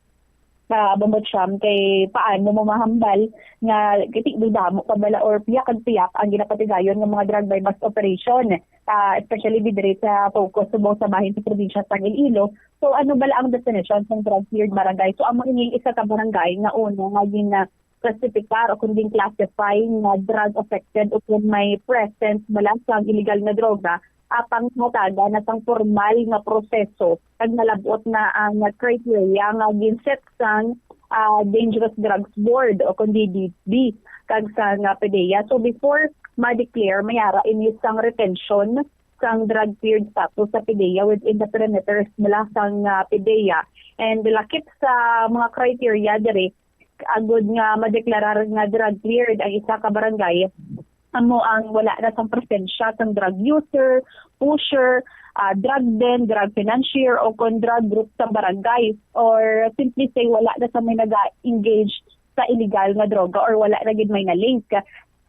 sa Bombo Cham kay paano mo mahambal nga kay damo pa bala or piyak kag piyak ang ginapatigayon nga mga drug buy-bust operation, ah, especially didiri sa focus subong sa bahin sa probinsya sang Iloilo. So, ano bala ang definition sang drug cleared barangay? So, amo ini isa ka barangay nga una nga gina-classify o kung din classify nga drug affected o kung may presence bala sang illegal nga droga, apang nataga na sang formal nga proseso kag nalab-ot na ang criteria nga ginset sang, ah, Dangerous Drugs Board o kon D D B kag sang, ah, PDEA. So, before ma-declare, may ara ini sang retention sang drug cleared status sa PDEA within the perimeters bala sang, ah, PDEA. And lakip sa mga criteria diri, agod nga madeklarar nga drug cleared ang isa ka barangay, amo ang wala na sang presensya sang drug user, pusher, ah, drug den, drug financier, o kon drug group sang barangay, or simply say wala na sa may naga-engage sa illegal nga droga or wala na gid may na-link.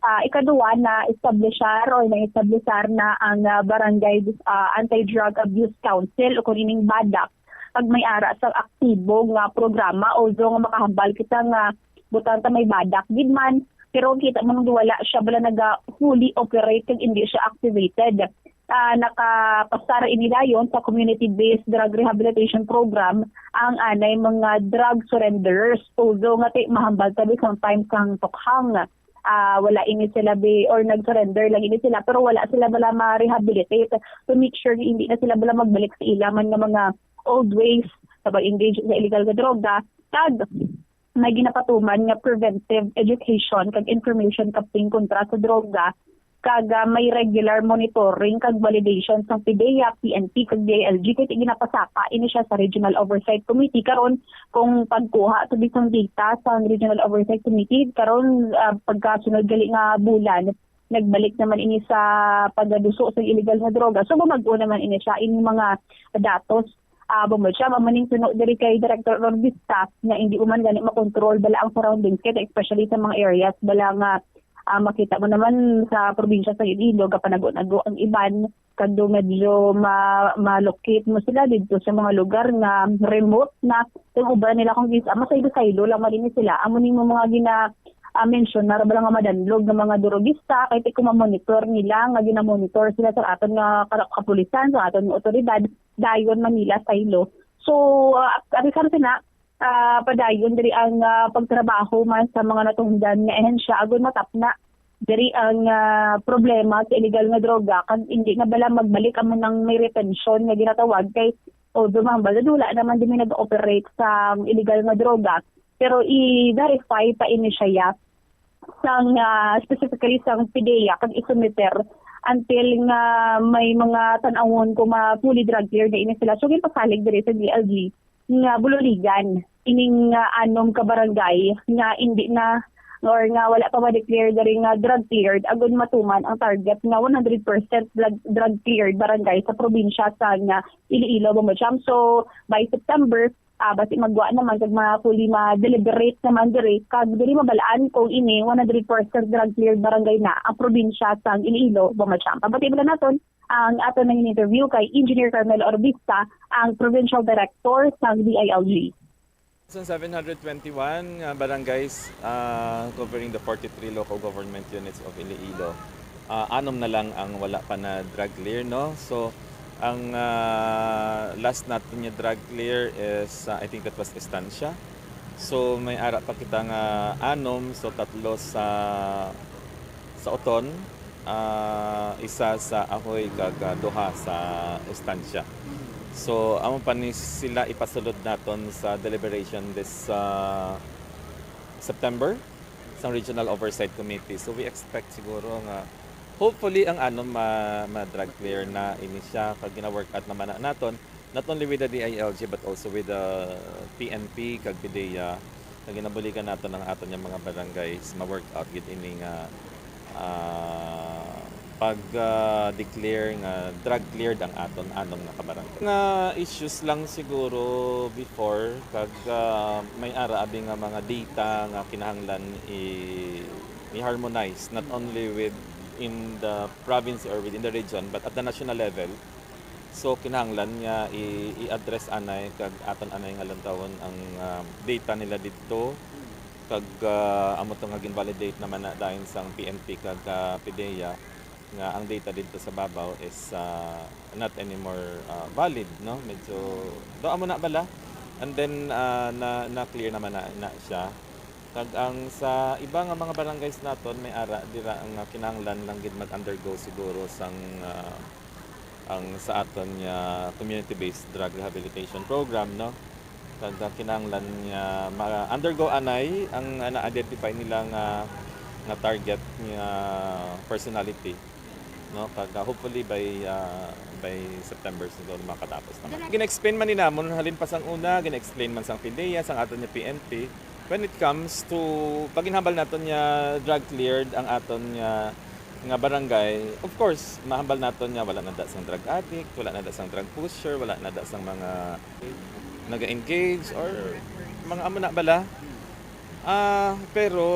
Ah, ikaduha, na-establishar or na-establishar na ang, ah, Barangay Dis-, ah, Anti-Drug Abuse Council o kon ining BADAC. Pag may ara sa aktibo nga programa, although nga makahambal kita nga butang ta may BADAC gid man, pero kita mo nga wala siya bala naga fully operate kag hindi siya activated. Ah, nakapasar ini dayon sa community-based drug rehabilitation program ang anay mga drug surrenderers. Although nga ti mahambal ta di sometimes kang tukhang, ah, wala ini sila bi or nag-surrender lang ini sila, pero wala sila bala ma-rehabilitate to make sure nga hindi na sila bala magbalik sa ila man nga mga old ways sa pag-engage sa illegal nga droga. Kag may ginapatuman nga preventive education kag information campaign kontra sa droga, kag, ah, may regular monitoring kag validation sang PDEA, PNP, kag DILG, kay ginapasaka ini siya sa Regional Oversight Committee. Karon, kung pagkuha to bisang data sa Regional Oversight Committee, karon, ah, pagkasunod gali nga bulan, nagbalik naman ini sa pagaduso sa illegal nga droga. So, bumag-o naman ini siya, ini mga datos. Ah, bumod siya, mamaning suno diri kay Director Orbista nga hindi man gani makontrol bala ang surroundings, kay especially sa mga areas bala nga, Ah, makita mo naman sa probinsya sa Iloilo, gapanago-nago ang iban, kag do medyo ma-, ma-locate mo sila didto sa mga lugar nga remote na. Ang uban nila, kung gis-, ah, masaylo-saylo lang man ini sila. Amo ni mo mga gina-, ah, mensionar ba lang nga madanlog nga mga drogista, kay ti kung ma-monitor nila, nga gina-monitor sila sa aton nga kara-, kapulisan, sa aton nga otoridad, dayon man nila saylo. So, ah, at, at sina, ah, padayon diri ang, ah, pagtrabaho man sa mga natungdan nga ehensya agon matapna diri ang, ah, problema sa illegal nga droga, kag hindi na bala magbalik amo nang may retention nga ginatawag, kay although mahambal na wala naman din may nag-operate sa illegal nga droga, pero i-verify pa ini siya, ya, sang, ah, specifically sang PDEA, kag isumiter until nga may mga tan-awon kung ma-fully drug clear na ini sila. So, ginpasalig diri sa D L G nga Buloligan ining, ah, anom ka barangay nga indi na or nga wala pa ma-declare diri nga drug cleared, agon matuman ang target nga one hundred percent drug, drug cleared barangay sa probinsya sa nga Iloilo, Bombo Jam. So, by September, ah, basi magwa naman kag ma-fully ma-deliberate naman diri, kag diri mabalaan kung ini one hundred percent drug cleared barangay na ang probinsya sang Iloilo, Bombo Jam. Pabati bala naton ang aton nangin-interview kay Engineer Carmelo Orbista, ang Provincial Director sang D I L G. Sa seven hundred twenty-one nga barangays, ah, covering the forty-three local government units of Iloilo, ah, anom na lang ang wala pa na drug clear, no? So, ang, ah, last natin nga drug clear is, ah, I think that was Estancia. So, may ara pa kita nga anom, so tatlo sa, sa Oton, ah, isa sa Ahoy, kag, ah, duha sa Estancia. So, amo pa ni sila ipasulod naton sa deliberation this, ah, September sa Regional Oversight Committee. So, we expect siguro nga, hopefully, ang anom ma-, ma-drug clear na ini siya, kag gina-work out naman na naton, not only with the D I L G, but also with the P N P kag PDEA, nga ginabuligan naton ang aton nga mga barangays ma-work out gid ini nga, ah, pag, ah, declare nga drug cleared ang aton anom nga kabarangay. Nga issues lang siguro before, kag, ah, may ara abi nga mga data nga kinahanglan i-, i-harmonize, not only with in the province or within the region, but at the national level. So, kinahanglan nga i-, i-address anay kag aton anay nga lantawon ang, ah, data nila didto. Kag, ah, amo to nga gin-validate naman na dayon sang P N P kag, ah, PDEA nga ang data didto sa babaw is, ah, not anymore, ah, valid, no? Medyo, do amo na bala. And then, ah, na, na-clear naman na, na siya. Kag ang sa iba nga mga barangays naton, may ara dira nga kinahanglan lang gid mag-undergo siguro sang, ah, ang sa aton nga community-based drug rehabilitation program, no? Kag, ah, kinahanglan nga ma-undergo anay ang, ah, na-identify nila nga, nga target nga personality, no? Kag, ah, hopefully by, ah, by September siguro makatapos naman. Gina-explain man ni namon halin pa sang una, gina-explain man sang PDEA, sang aton nga P N P. When it comes to paghinambal naton nga drug cleared ang aton nga, nga barangay, of course, mahambal naton nga wala na da sang drug addict, wala na da sang drug pusher, wala na da sang mga naga-engage or mga amo na bala. Ah, pero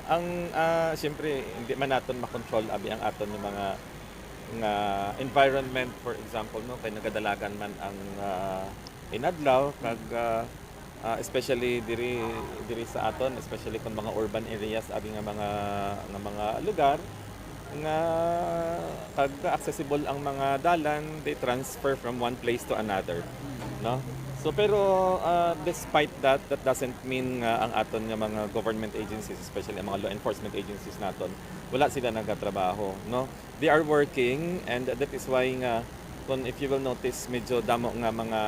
ang, ah, siyempre, hindi man naton makontrol abi ang aton nga mga, nga environment, for example, no, kay nagadalagan man ang, ah, inadlaw, kag, ah, ah, especially diri, diri sa aton, especially kung mga urban areas, abi nga mga, nga mga lugar nga kag accessible ang mga dalan, they transfer from one place to another, no? So, pero, ah, despite that, that doesn't mean nga ang aton nga mga government agencies, especially ang mga law enforcement agencies naton, wala sila nagatrabaho, no? They are working, and that is why nga, kung if you will notice, medyo damo nga mga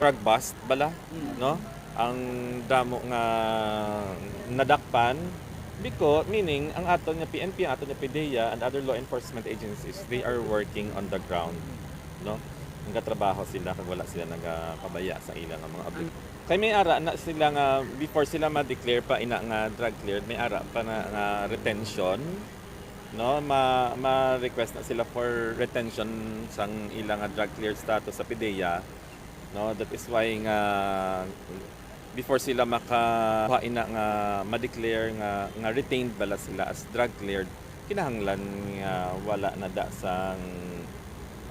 drug bust bala, Mm. no? Ang damo nga nadakpan, because, meaning, ang aton nga P N P, ang aton nga PDEA, and other law enforcement agencies, they are working on the ground, no? Nagatrabaho sila kag wala sila nagapabaya sa ila nga mga oblig-, Kay may ara na sila nga, before sila ma-declare pa ina nga drug cleared, may ara pa na nga retention, no? Ma-, ma-request na sila for retention sang ila nga drug cleared status sa PDEA, no? That is why nga Before sila makakuha ina nga ma-declare nga, nga retained bala sila as drug cleared, kinahanglan nga wala na da sang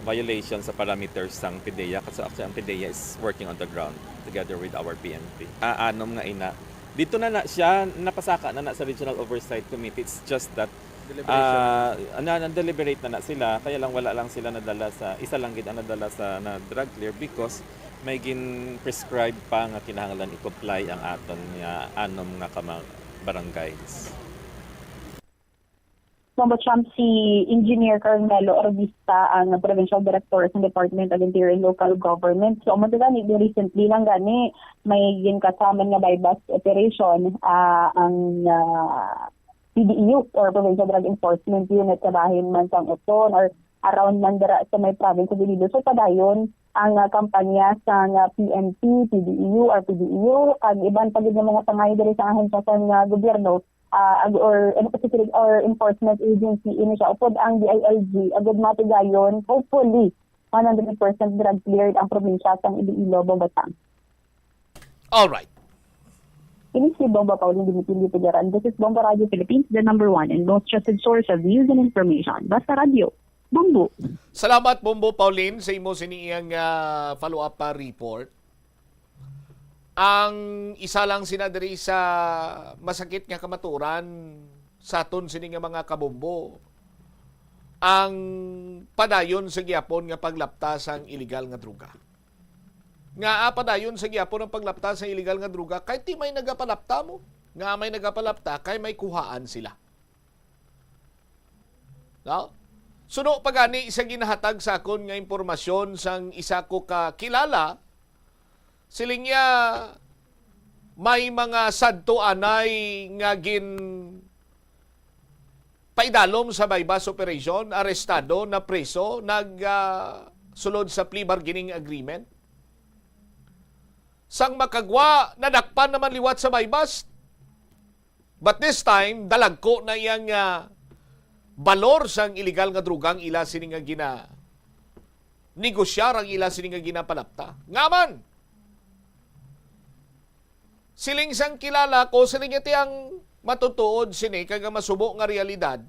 violation sa parameters sang PDEA. Kasi actually, ang PDEA is working on the ground together with our P N P. Ah, anom nga ina. Dito na na siya, napasaka na na sa Regional Oversight Committee. It's just that, ah, na, na-deliberate na na sila, kaya lang wala lang sila nadala sa, isa lang gid ang nadala sa na drug clear because may gin-prescribe pa nga kinahanglan i-comply ang aton nga anom nga ka mga barangays. Mambot siya si Engineer Carmelo Orbista, ang Provincial Director sa Department of Interior and Local Government. So, amo to gani, di recently lang gani, may ginkasaman nga buy-bust operation, ah, ang ah, P D E U or Provincial Drug Enforcement Unit sa bahin man sang Oton or around man dira sa may province of Iloilo. So, padayon ang ah, kampanya sang ah, P N P, P D E U or P D E U, kag iban pa gid nga mga sangay diri sa ahensya sang ah, gobyerno, ah, ag- or, or enforcement agency ini siya, upod ang D I L G, agud matigayon, hopefully, one hundred percent drug cleared ang probinsya sang Iloilo, Bombatang. Alright. Ini si Bomba Pauline Dimitilio Pigaran. This is Bomba Radio Philippines, the number one and most trusted source of news and information. Basta Radio, Bombo. Salamat, Bombo Pauline, sa imo sini iyang ah, follow-up pa report. Ang isa lang sina diri sa masakit nga kamaturan sa aton sini nga mga kabombo, ang padayon sa gihapon nga paglapta sang iligal nga droga. Nga ah, padayon sa gihapon ang paglapta sang iligal nga droga, kay ti may nagapalapta mo. Nga may nagapalapta, kay may kuhaan sila. No? Suno pa gani sa ginahatag sa akon nga impormasyon sang isa ko ka kilala, siling niya may mga sadto anay nga gin paidalom sa buy-bust operation, arestado, napriso, nag ah, sulod sa plea bargaining agreement. Sang makagwa, nadakpan naman liwat sa buy-bust. But this time, dalagko na iyang ah, balor sang iligal nga droga ang ila sini nga gina negosyar ang ila sini nga ginapalapta. Nga man, siling sang kilala ko, siling niya ti ang matutuod sini kag ang masubo nga realidad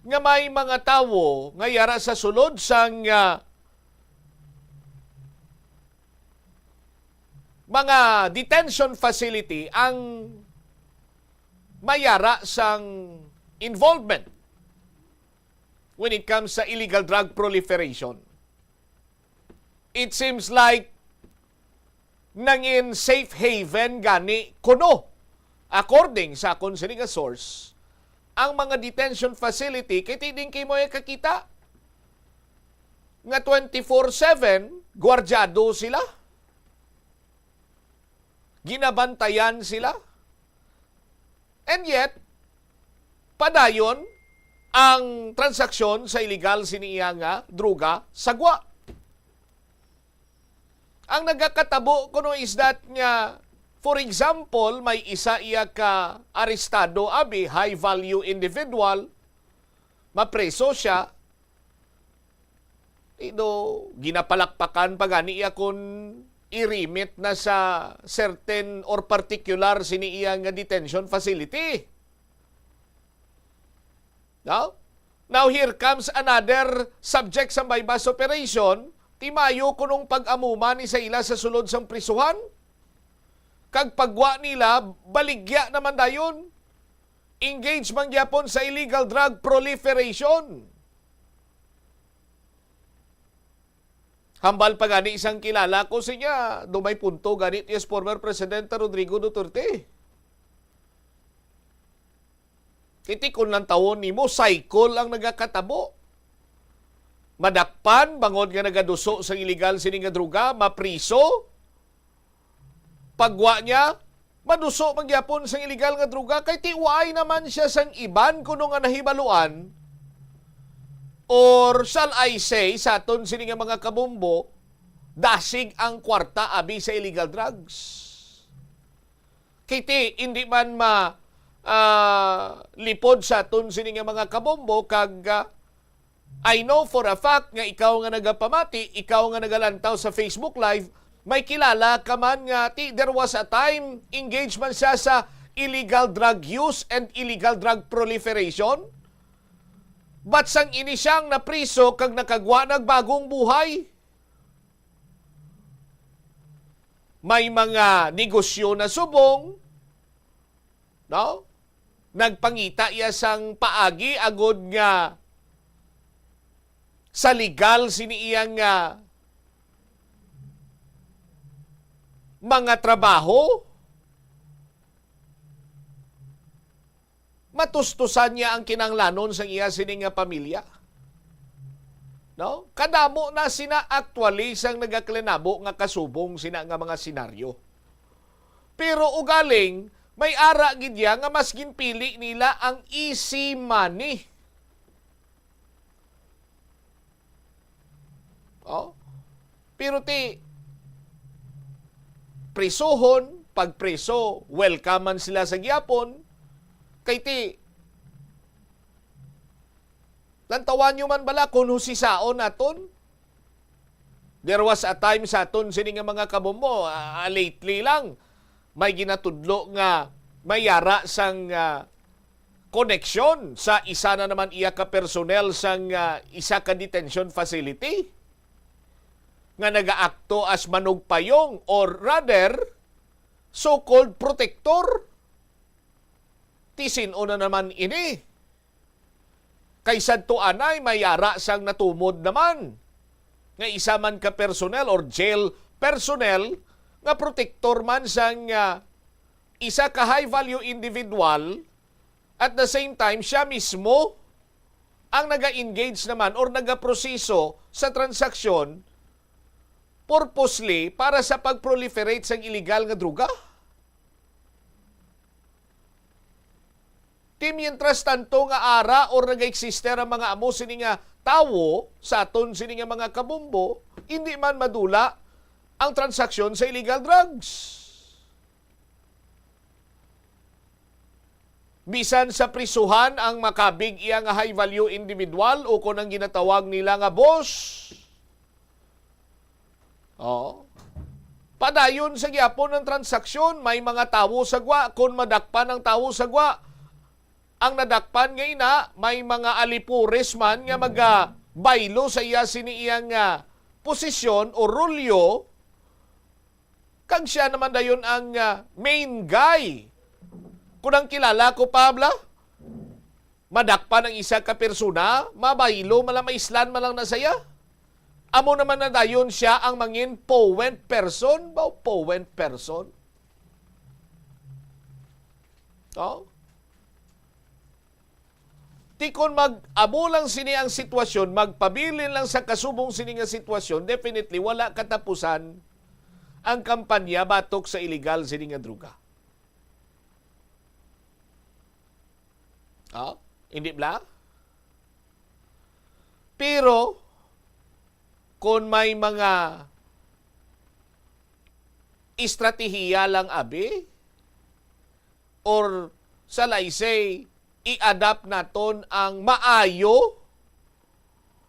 nga may mga tawo nga yara sa sulod sang ah, mga detention facility ang mayara sang involvement when it comes sa illegal drug proliferation. It seems like nangin safe haven gani kuno, according sa akon sini nga source, ang mga detention facility, kay ti din kay mo kakita nga twenty-four seven gwardyado sila, ginabantayan sila. And yet, padayon ang transaksyon sa illegal sini iya nga droga sa gwa. Ang nagakatabo kuno is that nga, for example, may isa iya ka arestado, abi, high value individual, mapreso siya, ino, ginapalakpakan pa gani iya kun i-remit na sa certain or particular sini iya nga detention facility. No? Now here comes another subject sa buy-bust operation, ti mayo kunong pag-amuma ni sa ila sa sulod sang prisuhan. Kag pagwa nila, baligya naman dayon. Engage man gyapon sa illegal drug proliferation. Hambal pa gani sang kilala ko siya, do may punto gani ti former Presidente Rodrigo Duterte. Kiti kun lang tawon nimo, cycle ang nagakatabo. Madakpan bangod nga nagaduso sang illegal sini nga droga, mapriso. Pagwa niya, maduso man gyapon sang illegal nga droga kay ti waay naman siya sang iban kuno nga nahibaluan, or shall I say, sa aton sini nga mga kabombo, dasig ang kwarta abi sa illegal drugs. Kay ti, hindi man ma ah, lipod sa aton sini nga mga kabombo kag ah, I know for a fact nga ikaw nga nagapamati, ikaw nga nagalantaw sa Facebook Live, May kilala ka man nga ti, there was a time, engaged man siya sa illegal drug use and illegal drug proliferation. But sang ini siyang napriso kag nakagwa nagbagong buhay. May mga negosyo na subong, no? Nagpangita iya sang paagi agod nga sa legal sini iyang, ah, mga trabaho, matustusan niya ang kinahanglanon sang iya sini nga pamilya. No? Kadamo na sina actually sang nagakalinabo nga kasubong sina nga mga senaryo. Pero ugaling, may ara gid ya nga mas ginpili nila ang easy money. Oh. Pero ti, prisuhon, pagpriso, welcome man sila sa gihapon. Kay ti, lantawan nyo man bala kung husisaon naton? There was a time sa aton sini nga mga kabombo, ah, lately lang, may ginatudlo nga may yara sang, ah, koneksyon sa isa na naman iya ka personnel sang, ah, isa ka detention facility nga nagaakto as manugpayong, or rather, so-called protector. Ti sin-o na naman ini? Kay sadto anay may yara sang natumod naman nga isa man ka personnel or jail personnel nga protektor man sang, ah, isa ka high value individual, at the same time siya mismo ang naga-engage naman or nagaproseso sa transaksyon purposely para sa pag-proliferate sang illegal nga droga. Ti mientras tanto nga ara or nagaeksiste ang mga amo sini nga tawo sa aton sini nga mga kabombo, hindi man madula ang transaksyon sa illegal drugs. Bisan sa prisuhan ang makabig iya nga high value individual o kon ang ginatawag nila nga boss. Oh. Padayon sa gyapon ang transaksyon, may mga tawo sa gwa, kon madakpan ang tawo sa gwa, ang nadakpan nga ina, may mga alipores man nga magabaylo sa iya sini iyang, ah, posisyon o rolyo, kag siya naman dayon ang, ah, main guy. Kung ang kilala ko, Pabla, madakpan ang isa ka persona, mabaylo man lang, maislan man lang na saya. Amo naman na dayon siya ang mangin point person, ba, point person. Oh? Ti kon mag-amo lang sini ang sitwasyon, magpabilin lang sa kasubong sini nga sitwasyon, definitely wala katapusan ang kampanya batok sa illegal sini nga droga. Oh, hindi bla? Pero kon may mga estratehiya lang abi, or shall I say, i-adapt naton ang maayo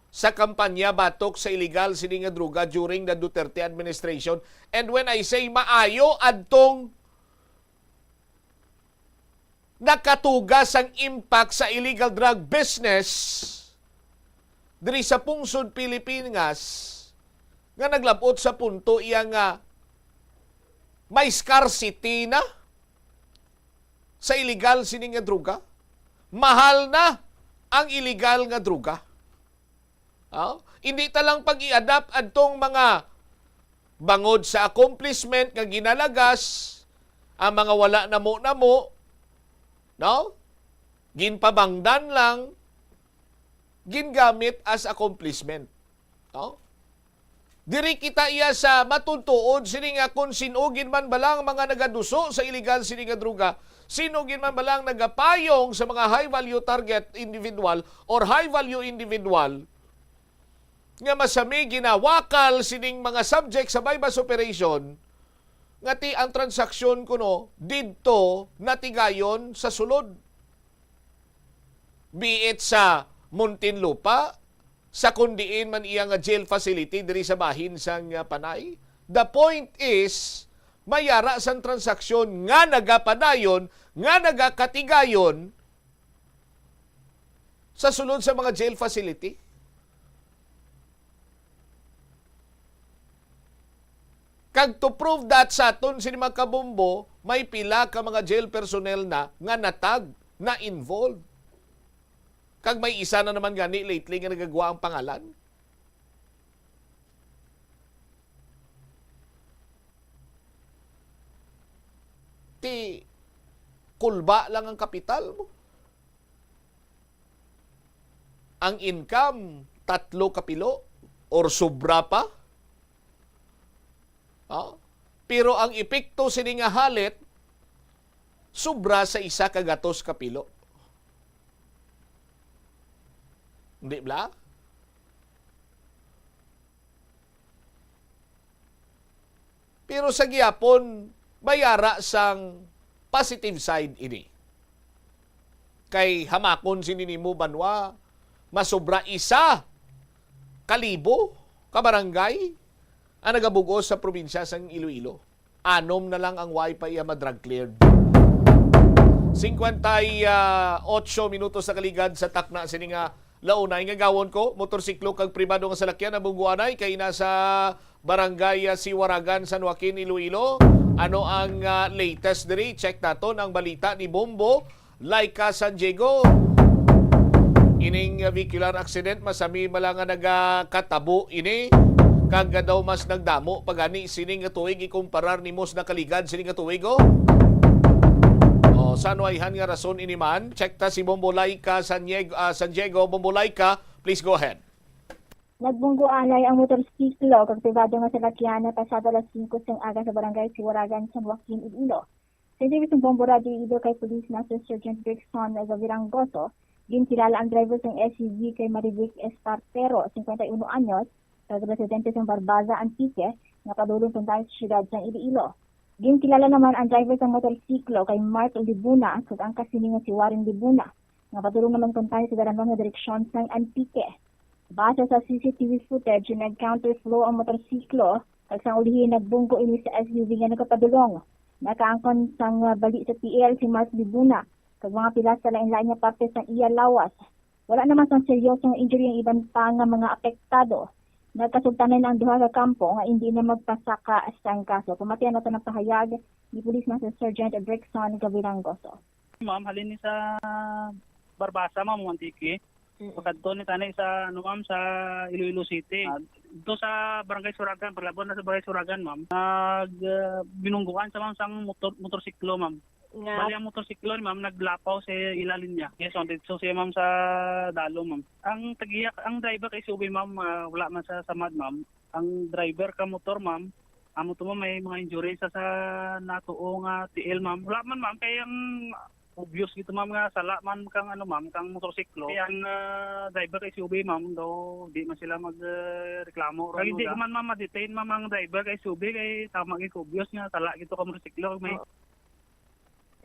sa kampanya batok sa illegal sini nga droga during the Duterte administration. And when I say maayo, adtong nakatuga sang impact sa illegal drug business diri sa pungsod Pilipinas, nga naglab-ot sa punto iya nga may scarcity na sa illegal sini nga droga. Mahal na ang illegal nga droga. Ah, hindi ta lang pag-i-adapt adtong mga bangod sa accomplishment nga ginalagas, ang mga wala namo-namo, no? Ginpabangdan lang, gingamit as accomplishment. No? Diri kita iya sa matuntuod sini nga kung sin-o gid man bala ang mga nagaduso sa illegal sini nga droga, sin-o gid man bala ang nagapayong sa mga high value target individual or high value individual nga masami ginawakal sining mga subject sa buy-bust operation, nga ti ang transaksyon kuno didto natigayon sa sulod. Be it sa Muntinlupa, sa kon diin man iya nga jail facility diri sa bahin sang, ah, Panay, The point is, may ara sang transaksyon nga nagapadayon, nga nagakatigayon sa sulod sa mga jail facility. Kag to prove that, sa aton sini, mga kabombo, may pila ka mga jail personnel na nga natag, na involved. Kag may isa na naman gani lately nga nagagwa ang pangalan. Ti kulba lang ang kapital mo. Ang income, tatlo ka pilo or sobra pa. Ah, pero ang epekto sini nga halit, sobra sa isa ka gatos ka pilo. Hindi bala? Pero sa gihapon, may ara sang positive side ini. Kay hamakon sini nimo, banwa, masobra isa ka libo ka barangay ang nagabug-os sa probinsya sang Iloilo. Anom na lang ang way pa iya ma-drug cleared. Singkwenta y otso minutos na kaligad sa takna sini nga launay nga gawon ko, motorsiklo kag pribado nga salakyan nabungguanay kay nasa Barangay, ah, Siwaragan, San Joaquin, Iloilo. Ano ang, ah, latest diri? Check naton ang balita ni Bombo Laika San Diego. Ining, ah, vehicular accident, masami bala nga nagakatabo ini. Kag daw mas nagdamo pa gani sini nga tuig ikumparar nimo sa nakaligad sini nga tuig, oh. Oh, sa ano ayhan nga rason ini man? Check ta si Bombo Laika San Diego, ah, San Diego. Bombo Laika, please go ahead. Nagbunggo anay ang motorsiklo kag pribado nga salakyan pasado alas singko sang aga sa barangay Siwaragan, San Joaquin, Iloilo. Sa interview sang Bombo Radyo Iloilo kay Police Master Sergeant Rickson Gavirangoso, ginkilala ang driver sang S U V kay Marivic Espartero, singkwenta y uno anyos, kag residente sang Barbaza, Antique, nga padulong tuntayon sa siyudad sang Iloilo. Ginkilala naman ang driver sang motorsiklo kay Mark Libuna kag angkas sini nga si Warren Libuna, nga padulong naman kuntani sa dalanhon nga direksyon sang Antique. Base sa C C T V footage, nag-counterflow ang motorsiklo, kag sang ulihi nagbunggo ini sa S U V nga nagapadulong. Nakaangkon sang bali sa T L si Mark Libuna, kag mga pilas sa lain-lain nga parte sang iya lawas. Wala naman sang seryosong injury ang iban pa nga mga apektado. Nagkasultanan ang duha ka kampo nga indi na magpasaka sang kaso. Pamatian nato ang pahayag ni Police Master Sergeant Brixon Gavirangoso. Ma'am, halin ni sa Barbasa, ma'am, Antique. Mm. Pakadto ni tani sa, ano, ma'am, sa Iloilo City. Ah, dito sa Barangay Suragan, paglabot na sa Barangay Suragan, ma'am, nag, ah, binungguan sa, ma'am, sang motor, motorsiklo, ma'am. Nga bali, ang motorsiklo ni ma'am naglapaw sa ila linya. Yes, ma'am. Dito siya, ma'am, sa dalo, ma'am. Ang tagiya, ang driver kay S U V, ma'am, ah, wala man sa samad, ma'am. Ang driver ka motor, ma'am, amo to, ma'am, may mga injury sa, sa natuo nga tiil, ma'am. Wala man, ma'am, kay ang obvious gito, ma'am, nga sala man kang, ano, ma'am, kang motorsiklo. Kay ang, ah, driver kay S U V, ma'am, daw di man sila mag, ah, reklamo. Kay hindi man, ma'am, ma-detain, ma'am, ang driver kay S U V kay tama gid, obvious nga sala gito ka motorsiklo. May Oo.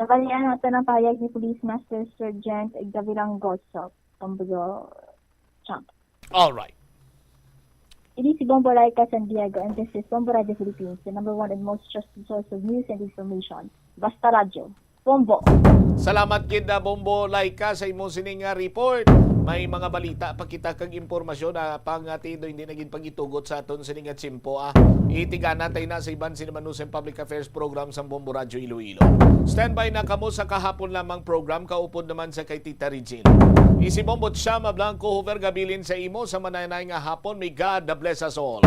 Nabalian nato ang pahayag ni Police Master Sergeant Gavirangoso, Pambuyo Chang. All right. Ini si Bombo Laika San Diego, and this is Bombo Radio Philippines, the number one and most trusted source of news and information. Basta Radyo. Bombo. Salamat gid, ah, Bombo Laika, sa imo sining, ah, report. May mga balita pa kita kag impormasyon, ah, pang, ah, tido hindi na gid pagitugot sa aton sining, ah, tiyempo, ah. Itigana tay na sa iban sini man usay public affairs program sang Bombo Radyo Iloilo. Standby na kamo sa kahapon lamang program, kaupod naman sa kay Tita Regine. Isi Bombo Chama Blanco Hoover gabilin sa imo sa mananay nga hapon. May God bless us all.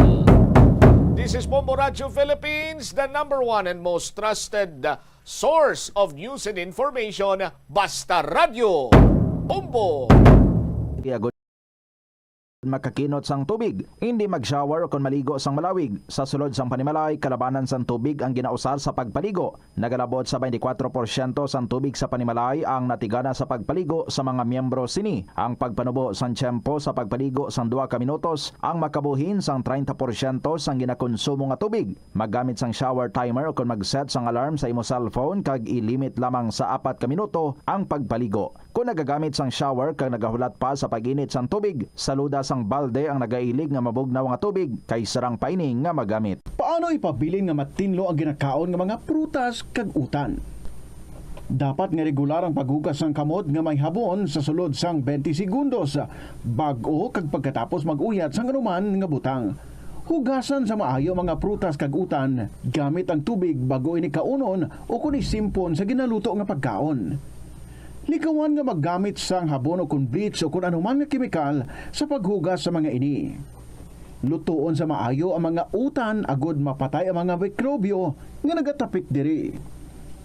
This is Bombo Radyo Philippines, the number one and most trusted source of news and information, Basta Radyo. Bombo! Iya gud makakinot sang tubig, hindi mag-shower o kon maligo sang malawig. Sa sulod sang panimalay, kalabanan sang tubig ang ginausar sa pagpaligo. Nagalabot sa twenty-four porsyento sang tubig sa panimalay ang natigana sa pagpaligo sa mga miyembro sini. Ang pagpanubo sang tiyempo sa pagpaligo sang duha ka minutos ang makabuhin sang treinta porsyento sang ginakonsumo nga tubig. Maggamit sang shower timer o kon mag-set sang alarm sa imo cellphone kag i-limit lamang sa apat ka minuto ang pagpaligo. Kon nagagamit sang shower kag nagahulat pa sa pag-init sang tubig, saluda sang balde ang nagailig nga mabugnaw nga tubig kay sarang pa ini nga magamit. Ano ipabilin nga matinlo ang ginakaon nga mga prutas kag utan? Dapat nga regular ang paghugas sang kamot nga may habon sa sulod sang twenty segundos bag-o kag pagkatapos mag-uyat sang anuman nga butang. Hugasan sa maayo ang mga prutas kag utan gamit ang tubig bag-o ini kaunon o kon isimpon sa ginaluto nga pagkaon. Likawan nga maggamit sang habon o kon bleach o kon anuman nga kemikal sa paghugas sa mga ini. Lutoon sa maayo ang mga utan agod mapatay ang mga mikrobyo nga nagatapik diri.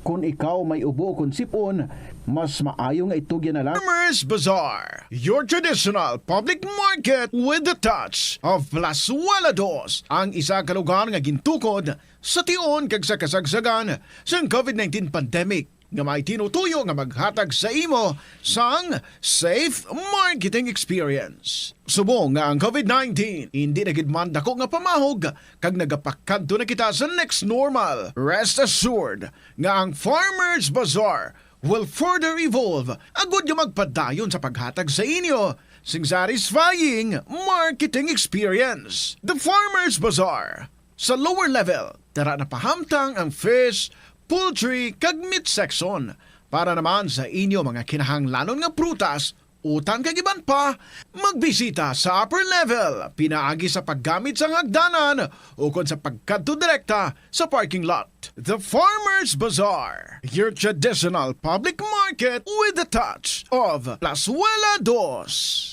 Kon ikaw may ubo kon sipon, mas maayo nga itugyan na lang. Farmers Bazaar, your traditional public market with the touch of Plazuela Dos, ang isa ka lugar nga gintukod sa tion kag sa kasagsagan sang covid nineteen pandemic nga may tinutuyo nga maghatag sa imo sang safe marketing experience. Subong nga ang covid nineteen indi na gid man dako nga pamahog kag nagapakadto na kita sa next normal, rest assured nga ang Farmers Bazaar will further evolve agud nga magpadayon sa paghatag sa inyo sing satisfying marketing experience. The Farmers Bazaar, sa lower level, dara napahamtang ang fish, poultry, kag meat section. Para naman sa inyo mga kinahanglanon nga prutas, utan kag iban pa, magbisita sa upper level pinaagi sa paggamit sang hagdanan ukon sa pagkadto direkta sa parking lot. The Farmers Bazaar, your traditional public market with the touch of Plazuela Dos.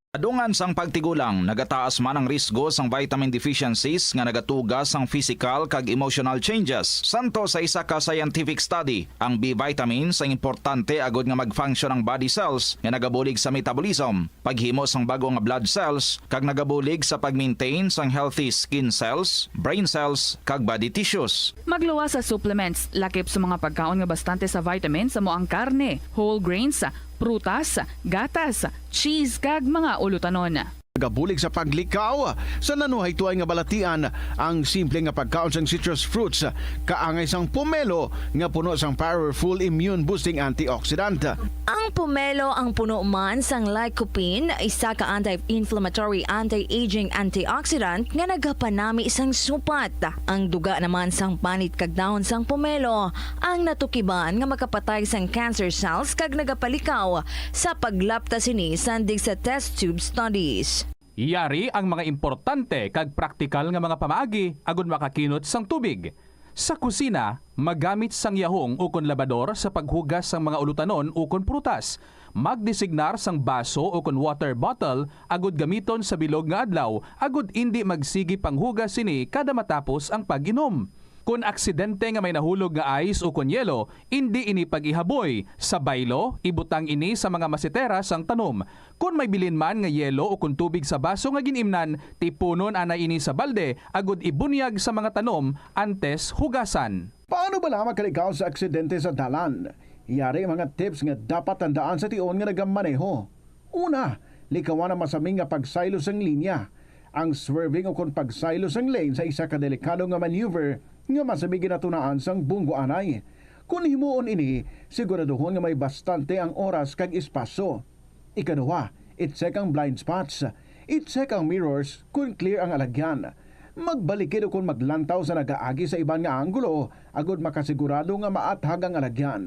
Kadungan sang pagtigulang, nagataas man ang risgo sang vitamin deficiencies nga nagatuga sang physical kag emotional changes. Santo sa isa ka scientific study, ang B vitamins ang importante agud nga mag-function ang body cells nga nagabulig sa metabolism, paghimo sang bag-o nga blood cells, kag nagabulig sa pag-maintain sang healthy skin cells, brain cells, kag body tissues. Magluwas sa supplements, lakip sa mga pagkaon nga bastante sa vitamins amo ang karne, whole grains, prutas, gatas, cheese, kag mga ulutanon. Nagabulig sa paglikaw sa nanuhaytoay nga balatian ang simple nga pagkaon sang citrus fruits, kaangay sang pomelo nga puno sang powerful immune boosting antioxidant. Ang pomelo ang puno man sang lycopene, isa ka anti-inflammatory, anti-aging antioxidant nga nagapanami sang supat. Ang duga naman sang panit kag dahon sang pomelo ang natukiban nga makapatay sang cancer cells kag nagapalikaw sa paglapta sini sandig sa test tube studies. Yari ang mga importante kag praktikal nga mga pamaagi agud makakinot sang tubig. Sa kusina, magamit sang yahong ukon labador sa paghugas sang mga ulutanon ukon prutas. Magdesignar sang baso ukon water bottle agud gamiton sa bilog nga adlaw agud indi magsigi panghugas sini kada matapos ang pag-inom. Kon aksidente nga may nahulog nga ice ukon yelo, indi ini pag-ihaboy. Sa baylo, ibutang ini sa mga masetera sang tanom. Kon may bilin man nga yelo ukon tubig sa baso nga gin-imnan, tipunon anay ini sa balde agud ibunyag sa mga tanom antes hugasan. Paano bala makalikaw sa aksidente sa dalan? Yari mga tips nga dapat tandaan sa tion nga nagamaneho. Una, likawan ang masami nga pagsaylo sang linya. Ang swerving ukon pagsaylo sang lane sa isa ka delikado nga maneuver nga masami ginatunaan sang bunggo anay. Kon himuon ini, siguraduhon nga may bastante ang oras kag espasyo. Ikaduha, i-check ang blind spots. I-check ang mirrors kon clear ang alagyan. Magbalikid ukon maglantaw sa nagaagi sa iban nga anggulo agud makasigurado nga maathag ang alagyan.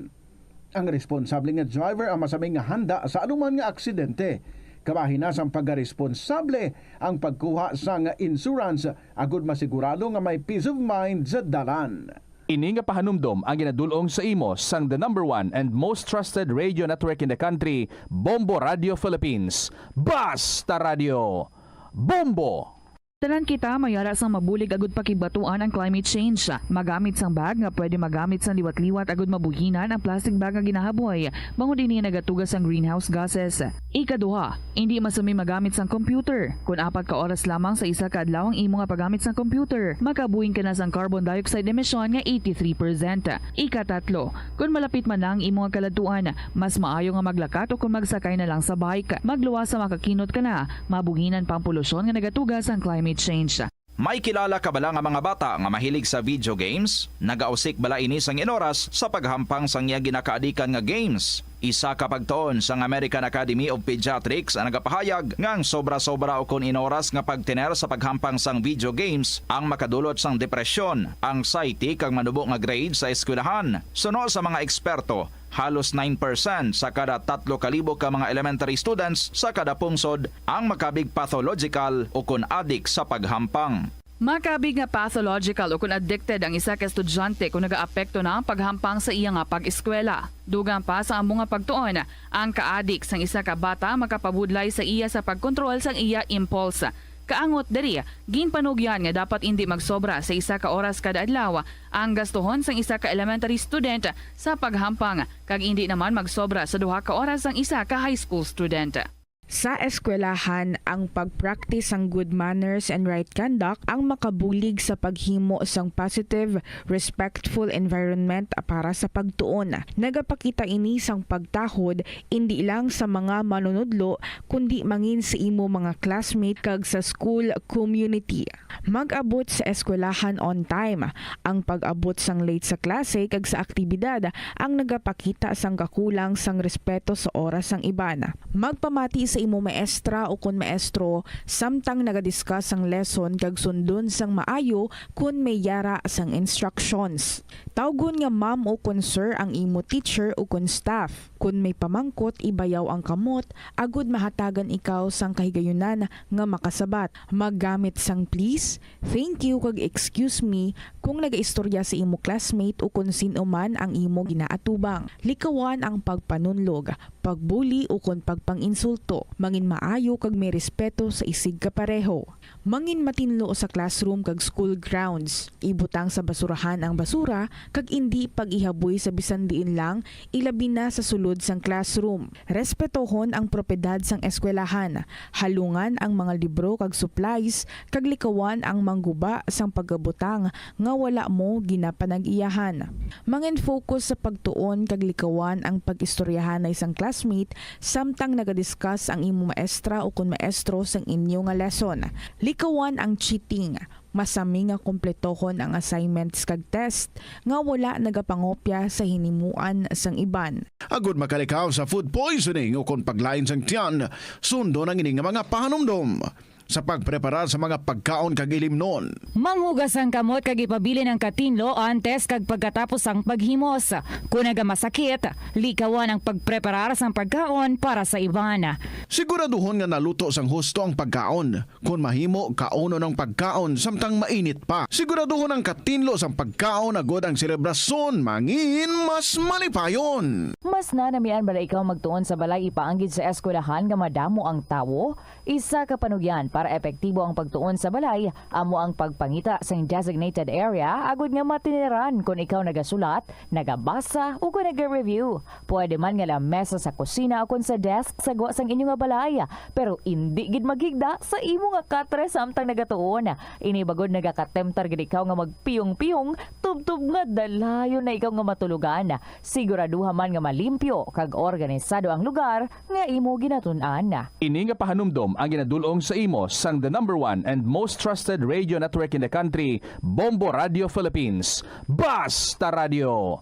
Ang responsable nga driver ang masami nga handa sa anuman nga aksidente. Kabahin na sang pagkaresponsable ang pagkuha sang insurance agud masigurado nga may peace of mind sa dalan. Ini nga pahanumdom ang ginadul-ong sa imo sang the number one and most trusted radio network in the country, Bombo Radio Philippines. Basta Radio, Bombo! Tanan kita may ara sang mabulig agud pakigbatuan ang climate change. Magamit sang bag nga pwede magamit sang liwat-liwat agud mabuhinan ang plastic bag nga ginahaboy, bangod ini nagatuga sang greenhouse gases. Ikaduha, indi masami magamit sang computer. Kon apat ka oras lamang sa isa ka adlaw ang imo nga paggamit sang computer, makabuhin ka na sang carbon dioxide emission nga eighty-three percent. Ikatatlo, kon malapit man na ang imo nga kaladtuan, mas maayo nga maglakat o kon magsakay na lang sa bike. Magluwas sa makakinot ka na, mabuhinan pa ang polusyon nga nagatuga sang climate change. May kilala ka bala nga mga bata nga mahilig sa video games? Nagausik bala ini sang inoras sa paghampang sang iya ginakaadikan nga games? Isa ka pagtuon sang American Academy of Pediatrics ang nagapahayag nga ang sobra-sobra ukon inoras nga pagtener sa paghampang sang video games ang makadulot sang depresyon, anxiety, kag manubo nga grade sa eskwelahan. Suno sa mga eksperto, halos nine percent sa kada tatlo ka libo ka mga elementary students sa kada pungsod ang makabig pathological ukon adik sa paghampang. Makabig nga pathological ukon addicted ang isa ka estudyante kon nagaapekto na ang paghampang sa iya nga pag-eskwela. Dugang pa sa amo nga pagtuon, ang kaadik sang isa ka bata makapabudlay sa iya sa pagkontrol sang iya impulse. Kaangot diri, ginpanugyan nga dapat indi magsobra sa isa ka oras kada adlaw ang gastuhon sang isa ka elementary student sa paghampang, kag indi naman magsobra sa duha ka oras ang isa ka high school student. Sa eskwelahan, ang pag-practice sang good manners and right conduct ang makabulig sa paghimo sang positive, respectful environment para sa pagtuon. Nagapakita ini sang pagtahod indi lang sa mga manunudlo, kundi mangin sa imo mga classmate kag sa school community. Mag-abot sa eskwelahan on time. Ang pag-abot sang late sa klase kag sa aktibidad ang nagapakita sang kakulang sang respeto sa oras sang iban. Magpamati sa imo maestra ukon maestro samtang nagadiskas sang lesson kag sundon sang maayo kon may yara sang instructions. Tawgon nga ma'am ukon sir ang imo teacher ukon staff. Kon may pamangkot, ibayaw ang kamot agud mahatagan ikaw sang kahigayunan nga makasabat. Maggamit sang please, thank you, kag excuse me kung nagaistorya sa imo classmate o kon sin-o man ang imo ginaatubang. Likawan ang pagpanunlog, pagbuli, o kon pagpang-insulto. Mangin maayo kag may respeto sa isig kapareho. Mangin matinlo sa classroom kag school grounds. Ibutang sa basurahan ang basura kag indi pag-ihaboy sa bisan diin lang, ilabi na sa sulod sang classroom. Respetohon ang propiedad sang eskwelahan. Halungan ang mga libro kag supplies, kag likawan ang mangguba sang pagabutang nga wala mo ginapanag-iyahan. Mangin-focus sa pagtuon kag likawan ang pag-istoryahanay sang classmate samtang nagadiskas ang imo maestra o kon maestro sang inyo nga lesson. Likawan ang cheating. Masami nga kompletohon ang assignments kag test nga wala nagapangopya sa hinimuan sang iban. Agud makalikaw sa food poisoning o kon paglain sang tiyan, sundon ang ini nga mga pahanumdom. Sa pagpreparar sa mga pagkaon kag ilimnon. Manghugas ang kamot kag ipabilin ang katinlo antes kag pagkatapos sang paghimos. Kon nagamasakit, likawan ang pagpreparar sang pagkaon para sa iban. Siguraduhon nga naluto sang husto ang pagkaon. Kon mahimo, kaunon ang pagkaon samtang mainit pa. Siguraduhon ang katinlo sang pagkaon agud ang selebrasyon mangin mas malipayon. Mas nanamian bala ikaw magtuon sa balay ipaanggid sa eskwelahan nga madamo ang tawo? Isa ka panugyan para epektibo ang pagtuon sa balay amo ang pagpangita sang designated area agud nga matineran kon ikaw nagasulat, nagabasa, o kon naga-review. Pwede man nga lamesa sa kusina o kon sa desk sa gwa sang inyo nga balay, pero indi gid maghigda sa imo nga katre samtang nagatuon. Ini bagod nagakatemptar gid ikaw nga magpiyong-piyong tubtob nga dalayon na ikaw nga matulogan. Siguraduha man nga malimpyo kag organisado ang lugar nga imo ginatun-an. Ini nga pahanumdom ang ginadul-ong sa imo sang the number one and most trusted radio network in the country, Bombo Radio Philippines. Basta Radio!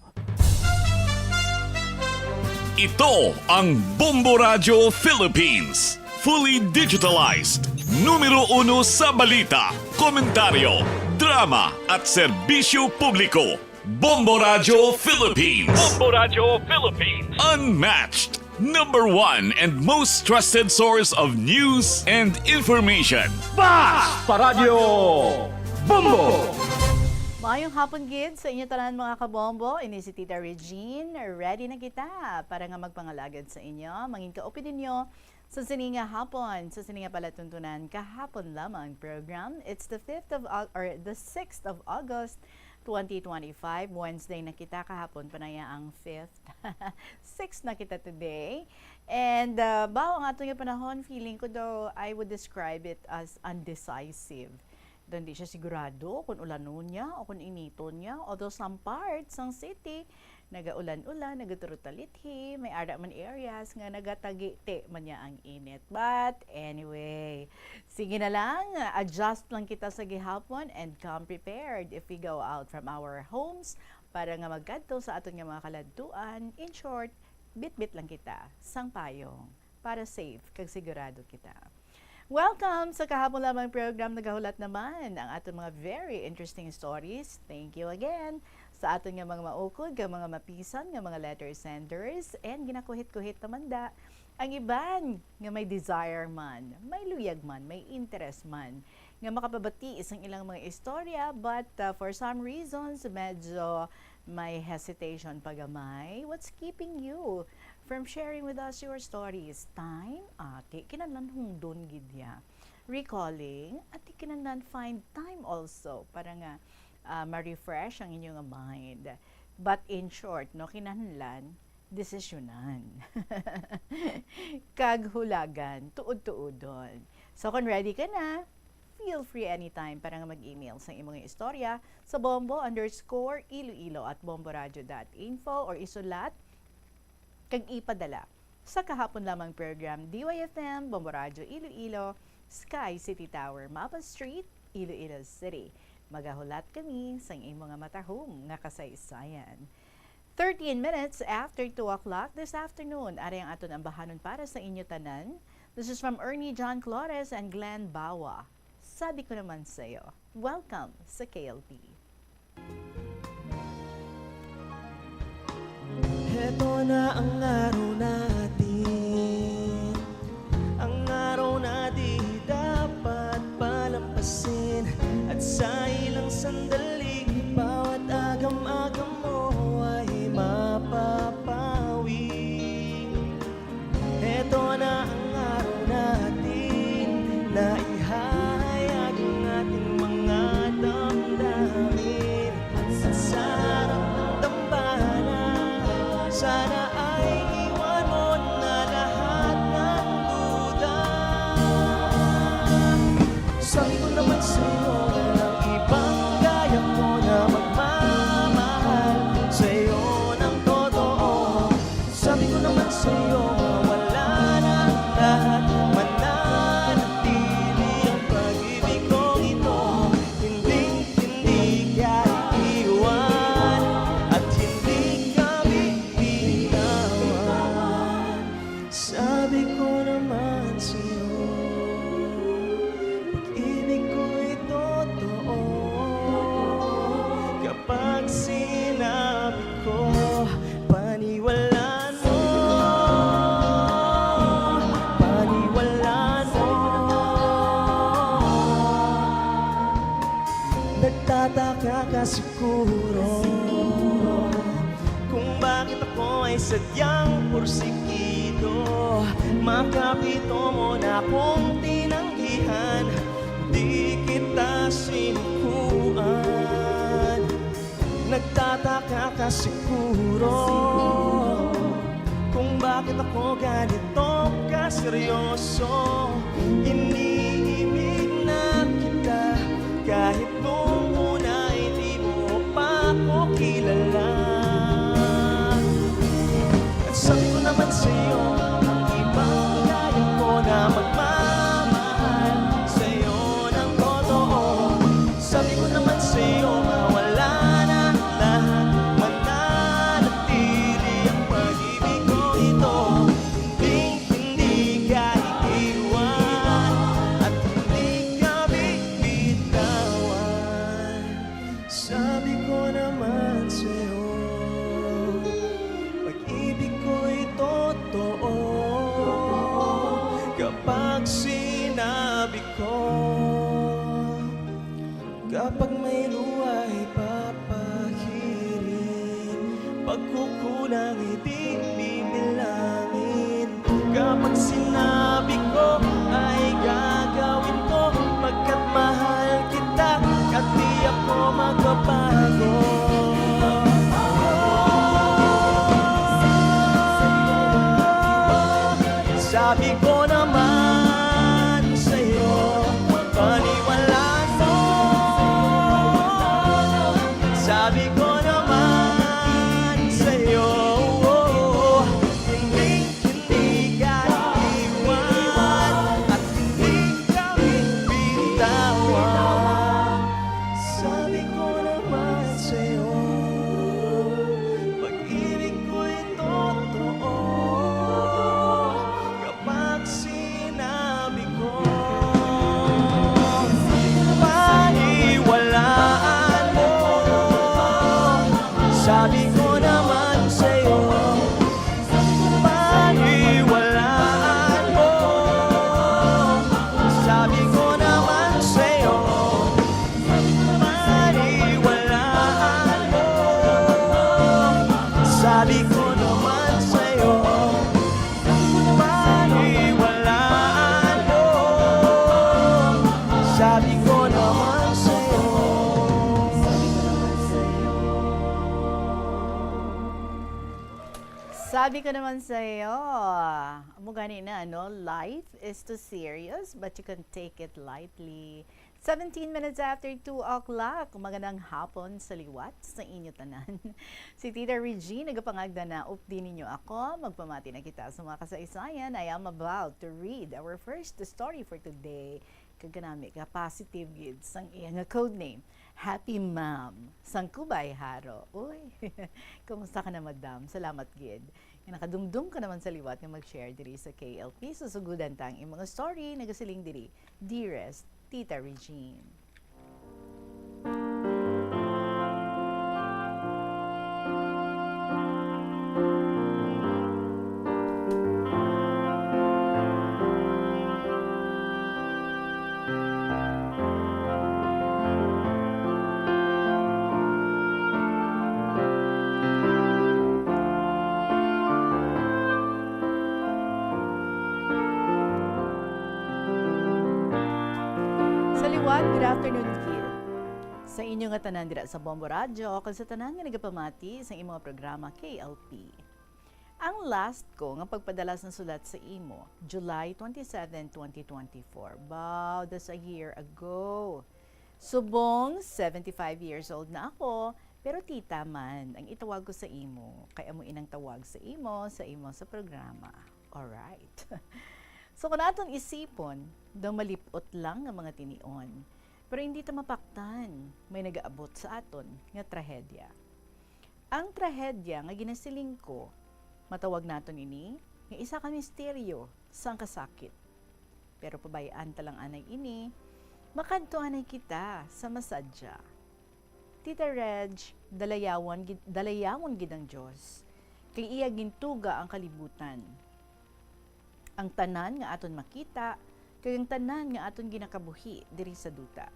Ito ang Bombo Radio Philippines. Fully digitalized. Numero uno sa balita, komentaryo, drama, at serbisyo publiko. Bombo Radio Philippines. Bombo Radio Philippines. Unmatched. Number one and most trusted source of news and information. Basta Radio Bombo! Maayong hapon gid sa inyo tanan, mga kabombo. Ini si Tita Regine. Ready na kita para nga magpangalagad sa inyo. Mangin kaupod ninyo sa sini nga hapon, sa sini nga palatuntunan, kahapon lamang program. It's the fifth of Au-, or the sixth of August, twenty twenty-five. Wednesday na kita, kahapon pa na ya ang fifth. Six na kita today. And, uh, bawo ang ato nga panahon, feeling ko daw, I would describe it as undecisive. Daw hindi siya sigurado kung ulanon niya o kung initon niya. Although some parts ng city, Nagaulan-ulan, nagaturutalithi, may ara man areas nga nagatagiti man niya ang init. But anyway, sige na lang, adjust lang kita sa gihapon and come prepared if we go out from our homes para nga magkadto sa aton nga mga kaladtuan. In short, bitbit lang kita sang payong para safe kag sigurado kita. Welcome sa kahapon lamang program. Nagahulat naman ang aton mga very interesting stories. Thank you again sa aton nga mga maukod nga mga mapisan nga mga letter senders, and ginakuhit-kuhit naman da ang iban nga may desire man, may luyag man, may interest man nga makapabati sang ilang mga istorya, but, uh, for some reasons medyo may hesitation pa gamay. What's keeping you from sharing with us your stories? Time, ati, kinahanglan hunodon gid ya. Recalling, ati, kinahanglan find time also para nga, ah, ma-refresh ang inyo nga mind. But in short, no, kinahanglan desisyonan kag hulagan, tuod-tuodon. So kung ready ka na, feel free anytime para nga mag-email sa imong istorya sa bombo underscore iloilo at bomboradio dot info or isulat kag ipadala sa kahapon lamang program, D Y F M, Bombo Radyo Iloilo, Sky City Tower, Mapa Street, Iloilo City. Magahulat kami sang imo nga matahom nga kasaysayan. Thirteen minutes after two o'clock this afternoon, ari ang aton ambahanon para sa inyo tanan. This is from Ernie John Flores and Glenn Bawa. Sabi ko naman sa'yo. Welcome sa K L P. Heto na ang araw natin, ang araw na di dapat palampasin. At sa ilang sandali, bawat agam-agam mo ay mapapawi. Heto na ang araw natin na ihahayag ang ating mga damdamin. At sa harap ng dambana, sana ay iwan mo na lahat ng duda. Sabi ko naman sa'yo, walang ibang kaya ko na magmamahal sa'yo ng totoo. Sabi ko naman sa'yo, mawala na ang lahat, mananatili ang pag-ibig kong ito. Hindi, hindi ka iiwan at hindi ka bibitawan. Sabi ko naman sa'yo, pag-ibig ko'y totoo. Kapag sinabi ko, paniwalaan mo, paniwalaan mo. Nagtataka ka siguro kung bakit ako ay sadyang pursigido. Makapito mo na akong tinanggihan, di kita sinukuan. Nagtataka ka siguro kung bakit ako ganito kaseryoso. Iniibig na kita kahit nung una hindi mo pa ako kilala. At sabi ko naman sa'yo, ang ibang kaya ko na magmamahal sa'yo ng totoo. Sabi ko naman sa'yo, mawala na lahat, mananatili ang pag-ibig ko ito. Hindi, hindi ka iiwan at hindi ka bibitawan. Sabi ko naman sa'yo, pag-ibig ko'y totoo. Kapag sinabi ko, kapag may luha ay papahirin, pagkukulang ay di bibilangin. Kapag sinabi ko ay gagawin ko, pagkat mahal kita at di ako magbabago. Sabi ko naman sa'yo, paniwalaan mo. Sabi ko naman sa'yo, Sabi ko naman sa'yo, paniwalaan mo. Sabi ko naman sa'yo, paniwalaan mo. Sabi ko naman sa'yo, paniwalaan mo. Sabi ko naman sa'yo. Sabi ko naman sa'yo, amo gani na, ano, life is too serious, but you can take it lightly. Seventeen minutes after two o'clock, magandang hapon sa liwat sa inyo tanan. Si Tita Regine, nagapangagda na, updi ninyo ako, magpamati na kita sa mga kasaysayan. I am about to read our first story for today. Kag kanami ka positive gid sang iya nga code name, Happy Ma'am, sang Kubay Haro. Uy, kumusta ka na, madam? Salamat gid nga nakadumdum ka naman sa liwat nga mag-share diri sa K L P. Susugudan ta ang imong story, nagasiling diri, Dearest Tita Regine. Sa liwat, good afternoon gid sa inyo nga tanan dira sa Bombo Radyo, kag sa tanan nga nagapamati sa imong programa, K L P. Ang last ko nga pagpadala sang sulat sa imo, July twenty-seven, twenty twenty-four. Wow, that's a year ago. Subong seventy-five years old na ako, pero tita man ang itawag ko sa imo, kay amo inang tawag sa imo, sa imo sa programa. Alright. So, kung aton isipon, daw malip-ot lang nga mga tinion, pero hindi ta mapaktan, may nagaabot sa aton nga trahedya. Ang trahedya nga ginasiling ko, matawag naton ini nga isa ka misteryo sang kasakit. Pero pabay-an ta lang anay ini, makadto anay kita sa masadya. Tita Reg, dalayawon gid, dalayawon gid ang Dios, kay iya gintuga ang kalibutan, ang tanan nga aton makita, kag ang tanan nga aton ginakabuhi diri sa duta.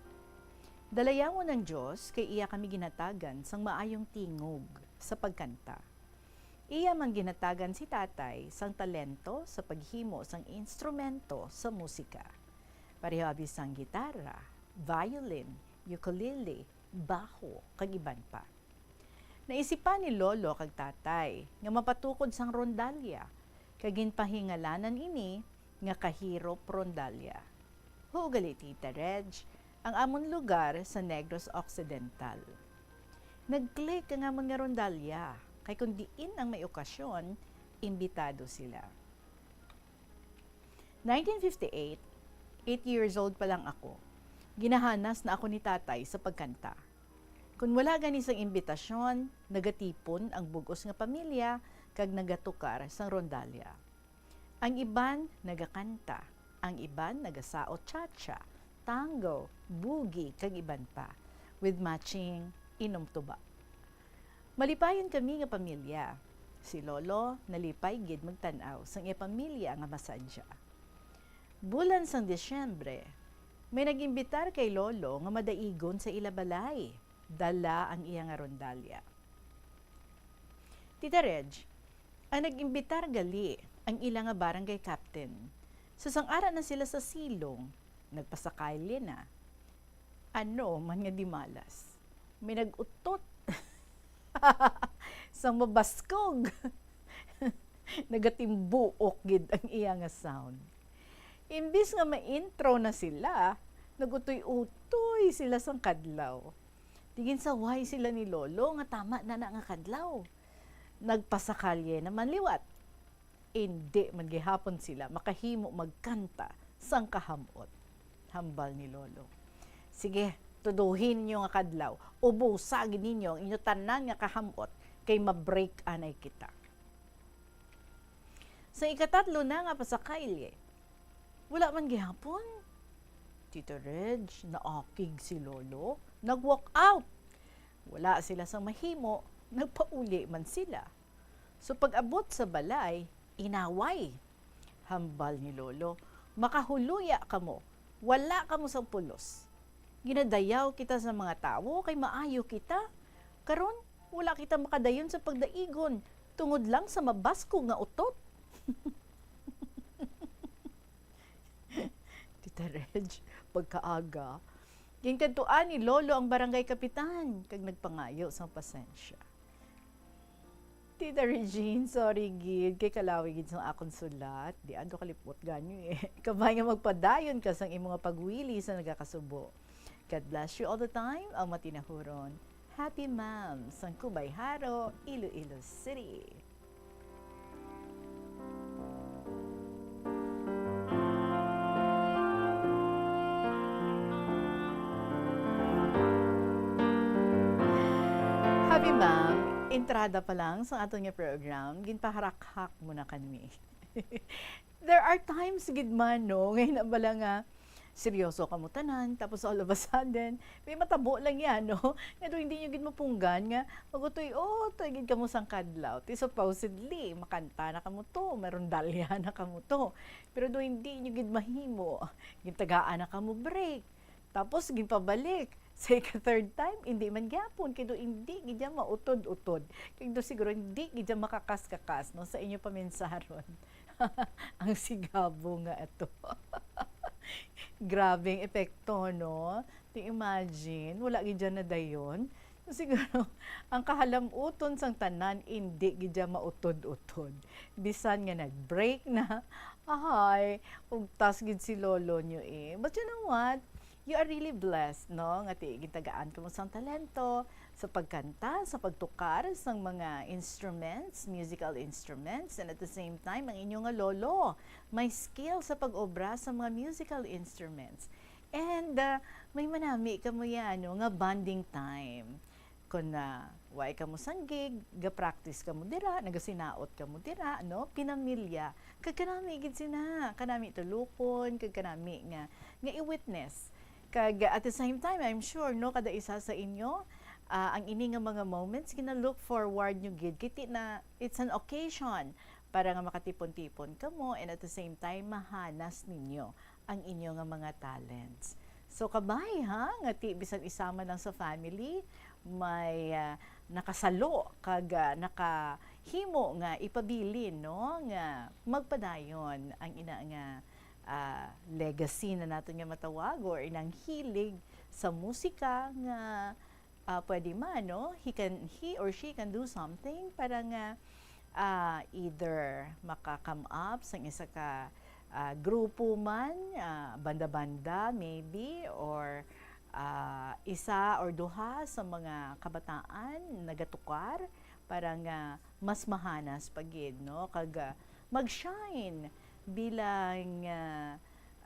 Dalayawon ang Dios kay iya kami ginhatagan sang maayong tingog sa pagkanta. Iya man ginhatagan si Tatay sang talento sa paghimo sang instrumento sa musika, pareho abi sang gitara, violin, ukulele, baho, kag iban pa. Naisipan ni Lolo kag Tatay nga mapatukod sang rondalya, kag ginpahingalanan ini nga Kahirop Rondalya. Huo gali, Tita Reg, ang amon lugar sa Negros Occidental. Nag-click ang amon nga rondalya, kay kon diin ang may okasyon, imbitado sila. Nineteen fifty-eight, eight years old pa lang ako, ginahanas na ako ni Tatay sa pagkanta. Kon wala gani sang imbitasyon, nagatipon ang bug-os nga pamilya kag nagatukar sang rondalya. Ang iban nagakanta, ang iban nagasaot cha-cha, tango, boogie, kag iban pa, with matching inom tuba. Malipayon kami nga pamilya. Si Lolo nalipay gid magtan-aw sang iya pamilya nga masadya. Bulan sang Disyembre, may nag-imbitar kay Lolo nga madaigon sa ila balay. Dala ang iya nga rondalya. Tita Reg, ang nag-imbitar gali ang ila nga barangay captain. So, sang ara na sila sa silong, nagpasakalye na. Ano man nga di malas, may nag-utot sang mabaskog. Nagatimbuok gid ang iya nga sound. Imbis nga ma-intro na sila, nag-utoy-utoy sila sang kadlaw. Di ginsaway sila ni Lolo nga tama na na nga kadlaw. Nagpasakalye naman liwat. Indi man gihapon sila makahimo magkanta sang kaham-ot. Hambal ni Lolo, "Sige, tuduhin ninyo nga kadlaw. Ubusa gid ninyo ang inyo tanan nga kaham-ot, kay ma-break anay kita." Sa ikatatlo na nga pasakalye, wala man gihapon. Tita Reg, naakig si Lolo, nag-walk out. Wala sila sang mahimo, Nagpauli man sila. So, pag-abot sa balay, inaway. Hambal ni Lolo, "Makahuluya kamo. Wala kamo sang pulos. Ginadayaw kita sa mga tawo kay maayo kita. Karon, wala kita makadayon sa pagdaigon tungod lang sa mabaskog nga utot." Tita Reg, pagkaaga, ginkadtuan ni Lolo ang barangay kapitan kag nagpangayo sang pasensya. "Tita Regine, sorry gid, kay kalawi gid sang akon sulat. Di ado kalipot gani eh. Kabay nga magpadayon ka sang imo nga pagwili sa nagakasubo. God bless you all the time, ang matinahuron. Happy Ma'am, sang Kubay Haro, Iloilo City." Happy Ma'am, entrada pa lang sa aton nga program, ginpaharakhak mo na kami. There are times gid man, no, nga hinabala nga seryoso kamo tanan, tapos all of a sudden, may matabo lang yan, no? Nga daw hindi nyo gid mapunggan nga mag-utoy-utoy gid kamo sang kadlaw. Ti supposedly, makanta na kamo to, marundalya na kamo to. Pero daw hindi nyo gid mahimo, gintagaan na kamo break. Tapos, ginpabalik. Sa ika-third time, hindi man gyapon. Kay daw hindi gid yan mautod-utod. Kay daw siguro hindi gid yan makakas-kakas, no, sa inyo paminsaron. Ang sigabo nga ato. Grabing epekto, no? Ti imagine, wala gid dyan na dayon. Siguro, ang kahalamuton sang tanan, indi gid dyan mautod-utod. Bisan nga nag-break na, ahay, ugtas gid si lolo nyo eh. But you know what? You are really blessed, no? Nga ti-, gitagaan kamo sang talento sa pagkanta, sa pagtukar sang mga instruments, musical instruments, and at the same time, ang inyo nga lolo may skill sa pag-obra sa mga musical instruments. And, ah, may manami kamo yan, no, nga bonding time. Kon na way kamo sang gig, ga-practice kamo dira, nagasinaot kamo dira, no? Pinamilya. Kag kanami gid sina, kanami tulokon, kag kanami nga, nga i-witness. Kag at the same time, I'm sure, no, kada isa sa inyo, ah, ang ini nga mga moments, gina-look forward nyo gid. Kiti na, it's an occasion para nga makatipon-tipon kamo, and at the same time, mahanas ninyo ang inyo nga mga talents. So, kabay, ha, nga ti bisan isa man lang sa family may, ah, nakasalo kag, ah, nakahimo nga ipabilin, no, nga magpadayon ang ina nga, ah, legacy na naton nga matawag, or inang hilig sa musika nga, ah, pwede man, no? He can, he or she can do something para nga, ah, either maka-come up sang isa ka, ah, grupo man, ah, banda-banda maybe, or, ah, isa or duha sa mga kabataan nagatukar para nga mas mahanas pa gid, no? Kag, ah, mag-shine bilang, ah,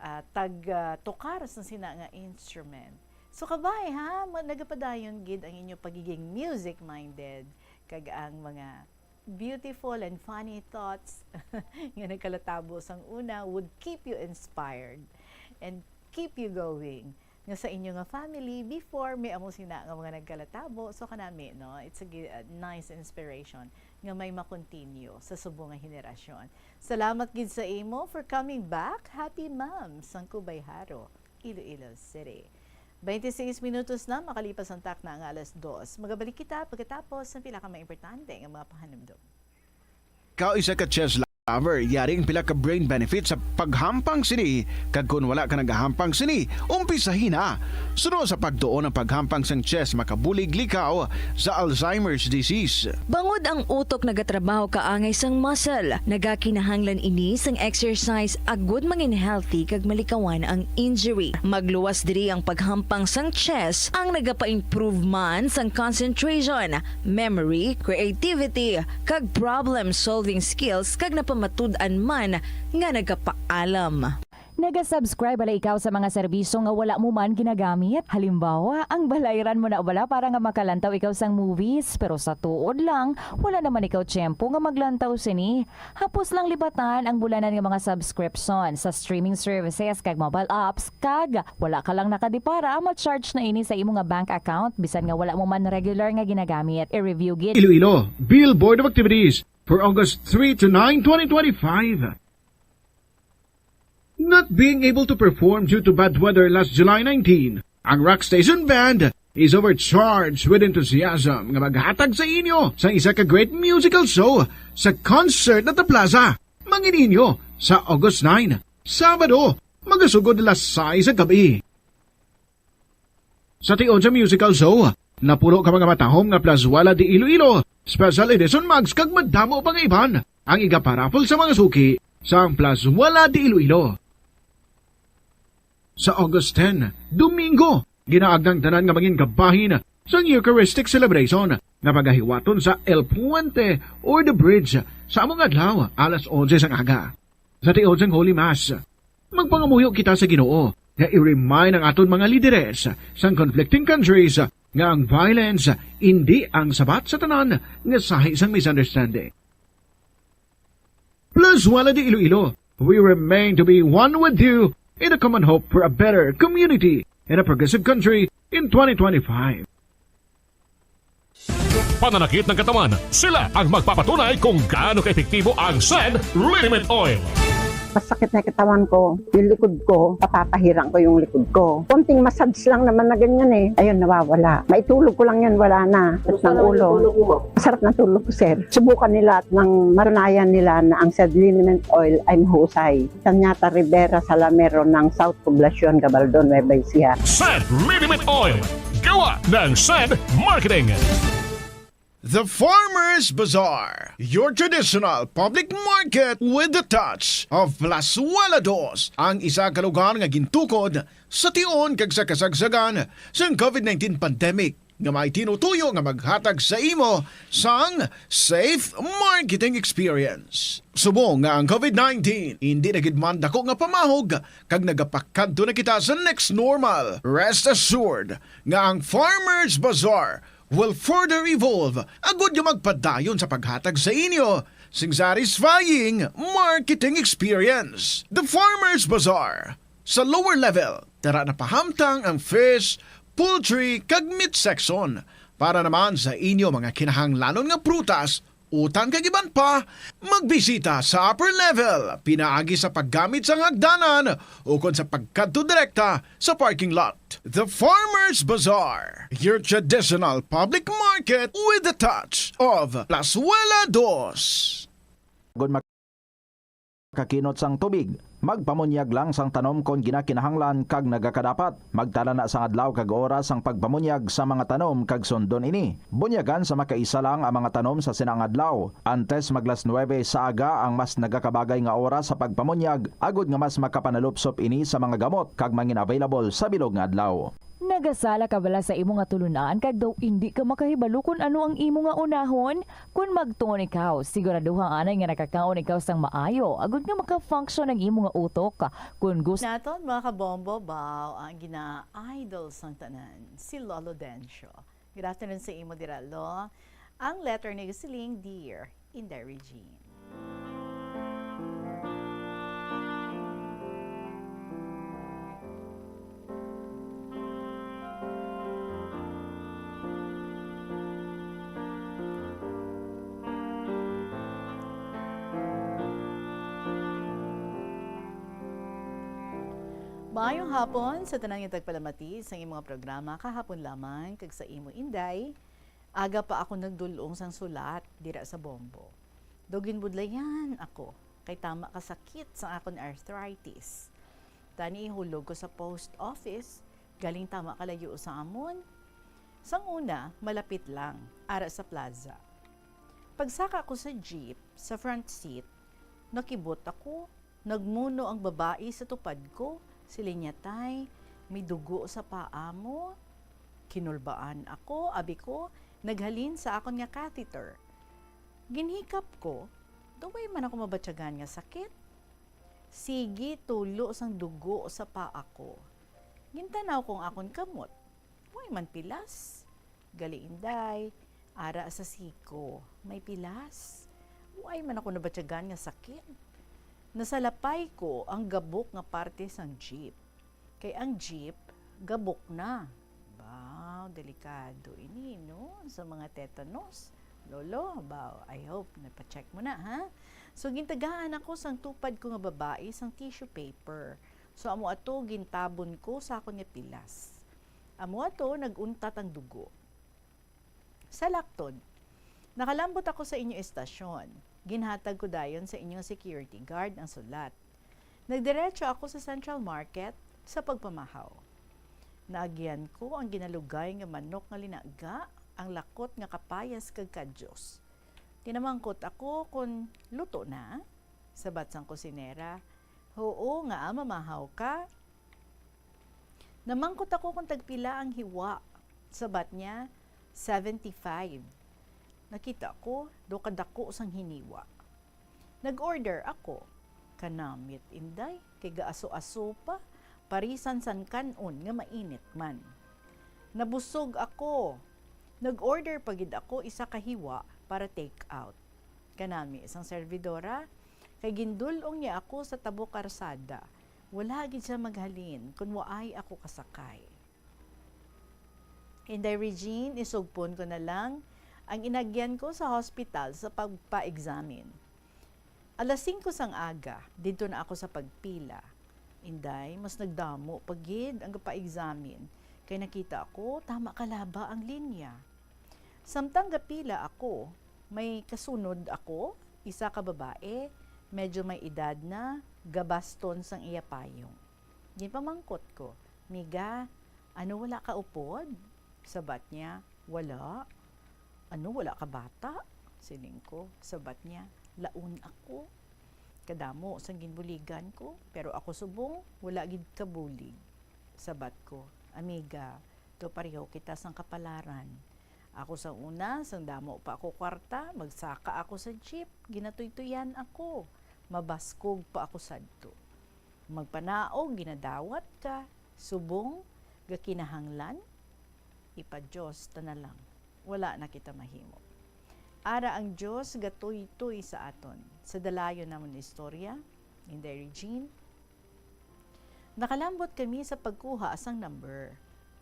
ah, tag, ah, tukar sa sina nga instrument. So, kabay, ha? Ma-, nagapadayon gid ang inyo pagiging music-minded, kag ang mga beautiful and funny thoughts nga nagkalatabo sang una would keep you inspired and keep you going. Nga sa inyo nga family, before, may amo sina nga mga nagkalatabo. So, kanami, no? It's a gi-, a nice inspiration nga may ma-continue sa subong nga henerasyon. Salamat gid sa imo for coming back. Happy Ma'am, sang Kubay Haro, Iloilo City. Twenty-six minutos na makalipas ang takna nga alas dos. Magabalik kita pagkatapos sa pila ka mga importante nga mga pahanumdom. Ikaw isa ka chess lover, yari ang pila ka brain benefits sa paghampang sini, kag kon wala ka nagahampang sini, umpisahi na. Suno sa pagtuon ang paghampang sang chess makabulig likaw sa Alzheimer's disease. Bangod ang utok nagatrabaho kaangay sang muscle, nagakinahanglan ini sang exercise agud mangin healthy kag malikawan ang injury. Magluwas diri ang paghampang sang chess, ang nagapa-improve man sang concentration, memory, creativity, kag problem-solving skills, kag napamatud-an man nga nagapaalam. Naga-subscribe bala ikaw sa mga serbisyo nga wala mo man ginagamit? Halimbawa, ang balayran mo na bala para nga makalantaw ikaw sang movies, pero sa tuod lang, wala naman ikaw tiyempo nga maglantaw sini. Hapos lang libatan ang bulanan nga mga subscription sa streaming services kag mobile apps, kag wala ka lang nakadipara, ma-charge na ini sa imo nga bank account bisan nga wala mo man regular nga ginagamit. I-review gid. Iloilo, Bill Board of Activities for August three to nine, twenty twenty-five. Not being able to perform due to bad weather last July nineteen, ang Rock Station Band is overcharged with enthusiasm nga maghatag sa inyo sa isa ka great musical show sa Concert at the Plaza. Mangin ninyo sa August nine, Sabado, magasugod alas sais sa gabi. Sa tion sa musical show, napuno ka mga matahom nga Plazuela de Iloilo, Special Edition Mugs kag madamo pa nga iban ang igaparaffle sa mga suki sang Plazuela de Iloilo. Sa August ten, Domingo, ginaagda ang tanan nga mangin kabahin sang Eucharistic celebration nga pagahiwaton sa El Puente or the Bridge sa among adlaw, alas onse sang aga. Sa tion sang Holy Mass, magpangamuyo kita sa Ginoo nga i-remind ang aton mga lideres sang conflicting countries nga ang violence indi ang sabat sa tanan nga sahi sang misunderstanding. Plazuela de Iloilo, we remain to be one with you in a common hope for a better community and a progressive country in twenty twenty-five. Pananakit ng katawan, sila ang magpapatunay kung gaano kaepektibo ang Sand Liniment Oil. Masakit na yung katawan ko, yung likod ko, papapahiran ko yung likod ko. Konting massage lang naman na ganyan eh. Ayun, nawawala. Maitulog ko lang yun, wala na. Sakit ng ulo. Masarap na tulog ko, sir. Subukan nila at nang matunayan nila na ang Sand Liniment Oil ay mahusay. Tanyata Rivera Salamero ng South Poblacion, Gabaldon, Nueva Ecija. Sand Liniment Oil, gawa ng Sand Marketing. The Farmers Bazaar, your traditional public market with the touch of Plazuela Dos, ang isa ka lugar nga gintukod sa tion kag sa kasagsagan sang COVID nineteen pandemic, nga may tinutuyo nga maghatag sa imo sang safe marketing experience. Subong nga ang COVID nineteen indi na gid man dako nga pamahog kag nagapakadto na kita sa next normal, rest assured nga ang Farmers Bazaar will further evolve agud nga magpadayon sa paghatag sa inyo sing satisfying marketing experience. The Farmers Bazaar, sa lower level, tara na pahamtang ang fish, poultry, kag meat section. Para naman sa inyo mga kinahanglanon nga prutas, utan kag iban pa, magbisita sa upper level pinaagi sa paggamit sang hagdanan ukon sa pagkadto direkta sa parking lot. The Farmers Bazaar, your traditional public market with the touch of Plazuela Dos. Kakinot sang tubig. Magpamunyag lang sang tanom kon ginakinahanglan kag nagakadapat. Magtala na sang adlaw kag oras sang pagpamunyag sa mga tanom kag sundon ini. Bunyagan sa makaisa lang ang mga tanom sa sina nga adlaw. Antes mag las nuebe sa aga ang mas nagakabagay nga oras sa pagpamunyag, agud nga mas makapanalupsop ini sa mga gamot kag mangin-available sa bilog nga adlaw. Nagasala ka bala sa imo nga tulunan kag daw indi ka makahibalo kon ano ang imo nga unahon? Kon magtuon ikaw, siguraduha anay nga nakakaon ikaw sang maayo, agud nga maka-function ang imo nga utok. Kon gusto naton, mga kabombo, baw ang gina-idol sang tanan, si Lolo Dencio. Good afternoon sa imo dira, Lo. Ang letter ni Gusiling, Dear Inday Regine. Maayong hapon sa tanan nga tagpalamati sa among mga programa kahapon lamang kag sa imo, Inday. Aga pa ako nagdul-ong sang sulat dira sa Bombo. Daw ginbudlayan ako kay tama ka sakit sang akon arthritis. Tani ihulog ko sa post office, galing tama kalayo sa amon. Sang una, malapit lang, ara sa plaza. Pagsaka ko sa jeep, sa front seat, nakibot ako. Nagmuno ang babayi sa tupad ko. Siling niya, "Tay, may dugo sa paa mo." Kinulbaan ako, abi ko, naghalin sa akon nga catheter. Ginhikap ko, daw wala man ako mabatyagan nga sakit. Sige tulo sang dugo sa paa ko. Gintan-aw ko ang akon kamot. Way man pilas. Gali, Inday, ara sa siko, may pilas. Way man ako nabatyagan nga sakit. Nasalapay ko ang gabok nga parte sang jeep. Kay ang jeep, gabok na. Baw, delikado ini, no? Sa mga tetanus. Lolo, baw, I hope napacheck mo na, ha? So, gintagaan ako sang tupad ko nga babae sang tissue paper. So, amo ato, gintabon ko sa akon nga pilas. Amo ato, nag-untat ang dugo. Sa Lacton, nakalambot ako sa inyo estasyon. Ginhatag ko dayon sa inyo security guard ang sulat. Nagdiretso ako sa Central Market sa pagpamahaw. Naagyan ko ang ginalugay nga manok nga linaga, ang lakot nga kapayas kag kadyos. Ginamangkot ako kon luto na. Sabat sang kusinera, "Huo, ngaa mamahaw ka?" Namangkot ako kung tagpila ang hiwa. Sabat niya, "Seventy-five." Nakita ko, daw kadako sang hiniwa. Nag-order ako. Kanamit, Inday, kay gaaso-aso pa, parisan sang kan-on nga mainit man. Nabusog ako. Nag-order pa gid ako isa ka hiwa para take out. Kanami sang servidora, kay gindul-ong niya ako sa tabok karsada. Wala gid siya maghalin kon waay ako kasakay. Inday Regine, isugpon ko na lang ang inagyan ko sa hospital sa pagpa-examine. Alas singko sang aga, didto na ako sa pagpila. Inday, mas nagdamo pa gid ang pa-examine, kay nakita ko tama kalaba ang linya. Samtang gapila ako, may kasunod ako, isa ka babae, medyo may edad na, gabaston sang iya payong. Ginpamangkot ko, "Miga, ano, wala ka upod?" Sabat niya, "Wala." "Ano, wala ka bata?" siling ko. Sabat niya, "Laon ako." Kadamo sang ginbuligan ko, pero ako subong, wala gid kabulig. Sabat ko, "Amiga, daw pareho kita sang kapalaran. Ako sang una, sang damo pa ako kwarta, magsaka ako sa jeep, ginatuytuyan ako, mabaskog pa ako sadto. Magpanaog, ginadawat ka, subong, gakinahanglan, ipa-Dios ta na lang. Wala na kita mahimo." Ara ang Dios gatuytoy sa aton. Sa dalayon namon istorya, Inday Regine, nakalambot kami sa pagkuha sang number.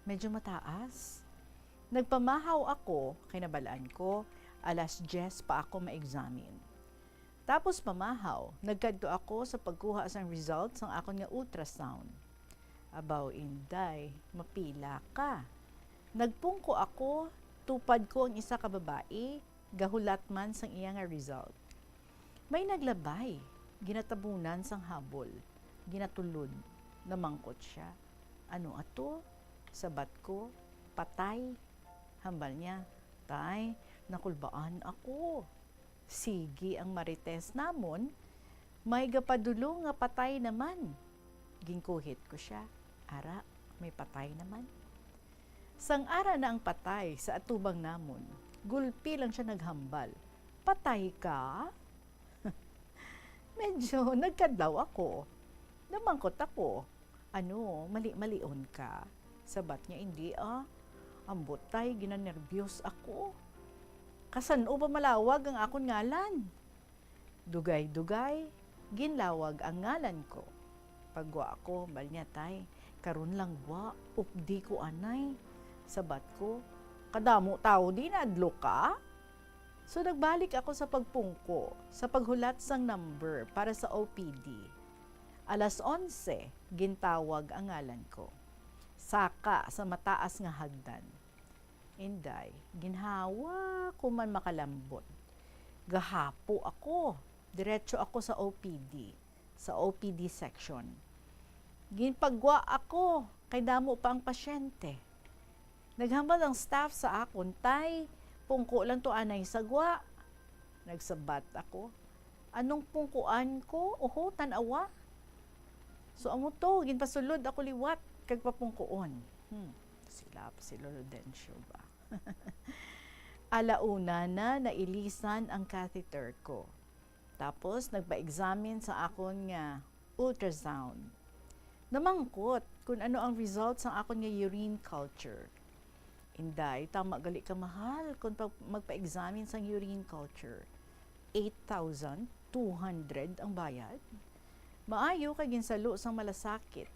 Medyo mataas. Nagpamahaw ako kay nabal-an ko, alas diyes pa ako ma-examine. Tapos pamahaw, nagkadto ako sa pagkuha sang result sang akon nga ultrasound. Abaw, Inday, mapila ka. Nagpungko ako, tupad ko ang isa ka babae, gahulat man sang iya nga result. May naglabay, ginatabunan sang habol, ginatulod, namangkot siya, "Ano ato?" Sabat ko, "Patay." Hambal niya, "Tay, nakulbaan ako." Sige ang marites namon, may gapadulo nga patay naman. Ginkuhit ko sia, ara, may patay naman. Sang ara na ang patay sa atubang namon, gulpi lang sia naghambal, "Patay ka?" Medyo nagkadlaw ako. Namangkot ako, "Ano, mali-malion ka?" Sabat niya, "Indi, ah. Ambot, tay, ginanerbiyos ako. Kasan-o ba malawag ang akon ngalan?" Dugay-dugay, ginlawag ang ngalan ko. Paggwa ako, hambal niya, "Tay, karon lang gwa, updi ko anay." Sabat ko, "Kadamo tawo di nadlo ka?" So, nagbalik ako sa pagpungko, sa paghulat sang number para sa O P D. Alas onse, gintawag ang ngalan ko. Saka sa mataas nga hagdan. Inday, ginhawa ko man makalambot. Gahapo ako. Diretso ako sa O P D, sa O P D section. Ginpagwa ako, kay damo pa ang pasyente. Naghambal ang staff sa akon, "Tay, pungko lang to anay sa gwa." Nagsabat ako, "Anong pungkuan ko? Oho, tan-awa." So, amo to, ginpasulod ako liwat kag papungkuon. Hmm, sila pa si Lolo Dencio ba? Alauna na nailisan ang catheter ko. Tapos, nagpa-examine sa akon nga ultrasound. Namangkot kung ano ang result sang akon nga urine culture. Inday, tama gali ka mahal kung pag-, magpa-examine sang urine culture. Eight thousand two hundred ang bayad. Maayo kay ginsalo sang malasakit.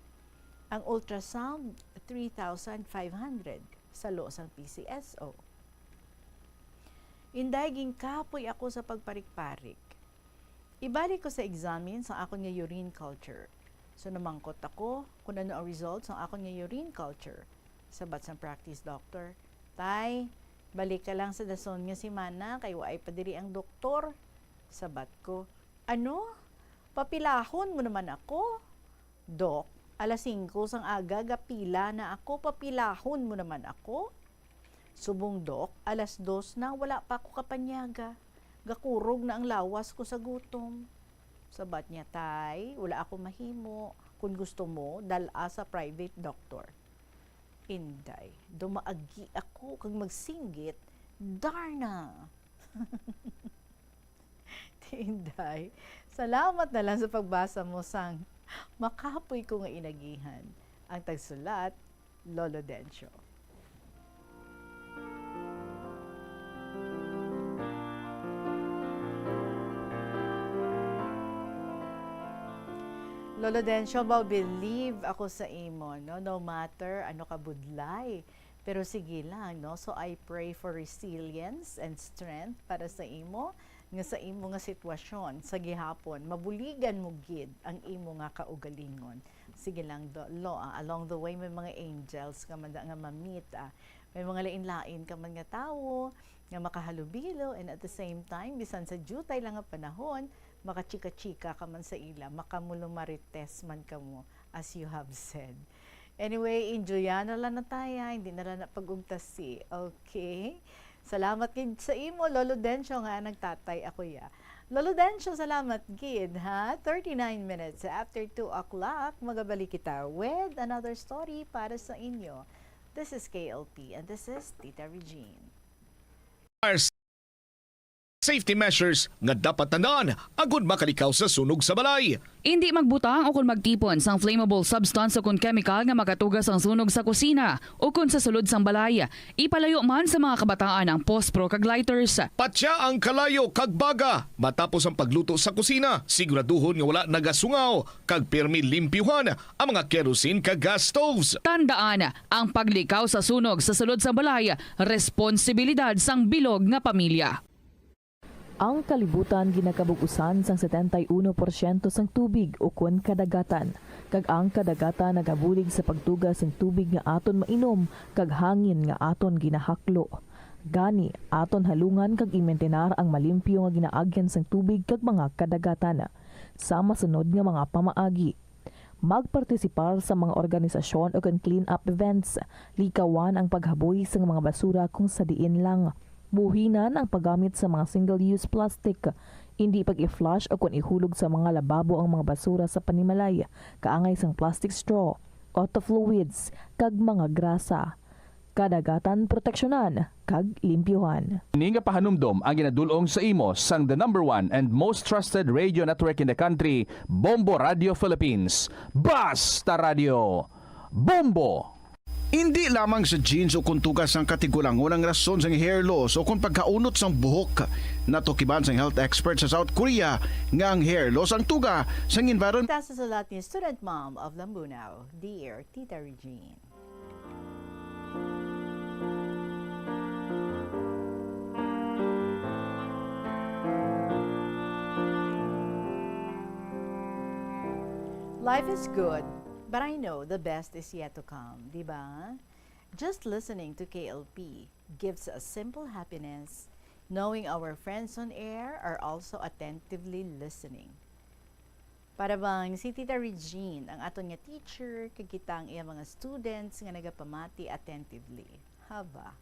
Ang ultrasound, three thousand five hundred, salo sang P C S O. Inday, ginkapoy ako sa pagparik-parik. Ibalik ko sa examine sang akon nga urine culture. So, namangkot ako kung ano ang result sang akon nga urine culture. Sabat sang practice doctor, "Tay, balik ka lang sa dason nga semana kay waay pa diri ang doktor." Sabat ko, "Ano? Papilahon mo naman ako?" "Dok, alas singko sang aga gapila na ako, papilahon mo naman ako?" Subong, "Dok, alas dos na, wala pa ako kapanyaga. Gakurog na ang lawas ko sa gutom." Sabat niya, "Tay, wala ako mahimo. Kung gusto mo, dal-a sa private doctor." Inday, dumaagi ako kag magsinggit, "Darna!" Ti Inday, salamat na lang sa pagbasa mo sang makapoy ko nga inagihan. Ang tagsulat, Lolo Dencio. Lolo Dencio, mao believe ako sa imo, no? No matter ano ka budlay. Pero sige lang, no? So, I pray for resilience and strength para sa imo, nga sa imo nga sitwasyon, sa gihapon, mabuligan mo gid ang imo nga kaugalingon. Sige lang, do, lo, ah, along the way, may mga angels ka man da nga ma-meet, ah. May mga lain-lain ka man nga tawo nga makahalubilo, and at the same time, bisan sa diutay lang nga panahon, makachika-chika ka man sa ila, makamulumarites man kamo, as you have said. Anyway, enjoyan na lang na taya, hindi na lang na pag-ugtasi. Okay? Salamat gid sa imo, Lolo Dencio, nga nagtatay ako ya. Lolo Dencio, salamat gid, ha? Thirty-nine minutes after two o'clock, magabalik kita with another story para sa inyo. This is K L P and this is Tita Regine. Safety measures nga dapat tandaan agud makalikaw sa sunog sa balay. Indi magbutang o kon magtipon sang flammable substance o kon chemical nga makatuga sang sunog sa kusina o kon sa sulod sang balay. Ipalayo man sa mga kabataan ang pospro kag lighters. Patya ang kalayo kag baga matapos ang pagluto sa kusina. Siguraduhon nga wala nagasungaw kag pirmi limpyuhan ang mga kerosene kag gas stoves. Tandaan, ang paglikaw sa sunog sa sulod sang balay, responsibilidad sang bilog nga pamilya. Ang kalibutan ginakabug-usan sang setenta y uno porsyento sang tubig ukon kadagatan, kag ang kadagatan nagabulig sa pagtuga sang tubig nga aton mainom kag hangin nga aton ginahaklo. Gani, aton halungan kag imintinar ang malimpyo nga ginaagyan sang tubig kag mga kadagatan. Sa masunod nga mga pamaagi, magpartisipar sa mga organisasyon ukon clean-up events. Likawan ang paghaboy sang mga basura kung sa diin lang. Buhinan ang paggamit sa mga single-use plastic. Indi pag-i-flush ukon ihulog sa mga lababo ang mga basura sa panimalay, kaangay sang plastic straw, auto fluids, kag mga grasa. Kadagatan proteksyonan kag limpyuhan. Ini nga pahanumdom ang ginadul-ong sa imo sang the number one and most trusted radio network in the country, Bombo Radio Philippines. Basta Radio, Bombo! Indi lamang sa genes o kon tuga sang katigulangon ang rason sang hair loss o kon pagkaunot sang buhok. Natukiban sang health expert sa South Korea nga ang hair loss ang tuga sang environment. Sa sulat ni student mom of Lambunao, Dear Tita Regine. Life is good, but I know the best is yet to come, di ba? Just listening to K L P gives a simple happiness, knowing our friends on air are also attentively listening. Para bang si Tita Regine ang aton nga teacher, kag kita ang iya mga students nga nagapamati attentively. Haba.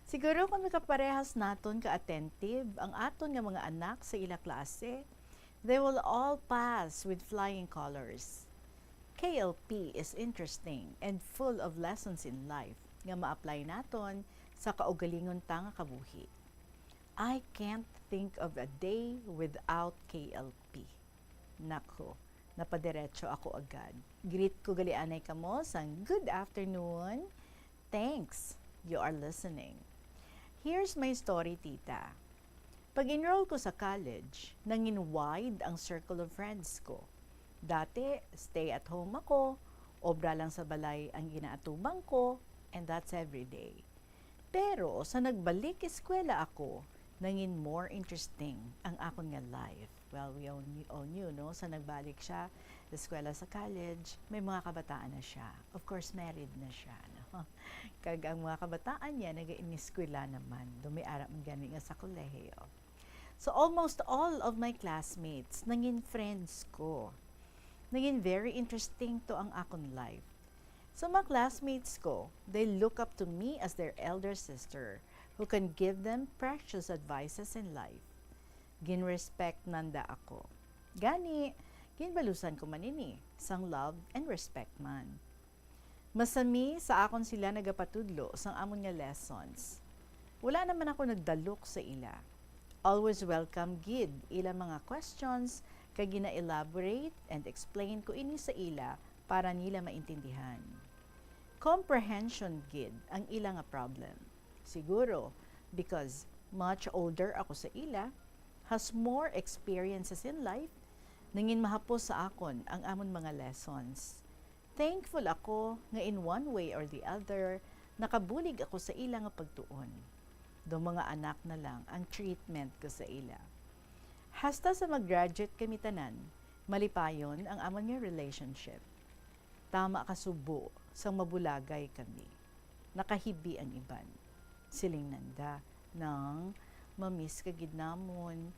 Siguro kung makaparehas naton ka-attentive ang aton nga mga anak sa ila klase, they will all pass with flying colors. K L P is interesting and full of lessons in life nga ma-apply naton sa kaugalingon ta nga kabuhi. I can't think of a day without K L P. Nako, Napadiretso ako agad. Greet ko gali anay kamo sang, "Good afternoon. Thanks. You are listening." Here's my story, tita. Pag-enroll ko sa college, nangin wide ang circle of friends ko. Dati, stay at home ako, obra lang sa balay ang ginaatubang ko, and that's every day. Pero sa nagbalik eskwela ako, nangin more interesting ang akon nga life. Well, we all knew, all knew, no? Sa nagbalik siya, eskwela sa college, may mga kabataan na siya. Of course, married na siya, no? Kag ang mga kabataan niya, nag-iniskwela naman. Dumiara man gani nga sa kolehiyo. So, almost all of my classmates, nangin friends ko. Nangin very interesting to ang akon life. So, mga classmates ko, they look up to me as their elder sister who can give them precious advices in life. Ginrespect nanda ako. Gani, ginbalusan ko man ini sang love and respect man. Masami sa akon sila nagapatudlo sang amon nga lessons. Wala naman ako nagdalok sa ila. Always welcome gid ila mga questions, kag gina-elaborate and explain ko ini sa ila para nila maintindihan. Comprehension gid ang ila nga problem. Siguro, because much older ako sa ila, has more experiences in life, nangin mahapos sa akon ang amon mga lessons. Thankful ako nga in one way or the other, nakabulig ako sa ila nga pagtuon. Daw mga anak na lang ang treatment ko sa ila. Hasta sa mag-graduate kami tanan, malipayon ang amon nga relationship. Tama ka subo sang mabulagay kami. Nakahibi ang iban. Siling nanda, "Nang, mamiss ka gid namon.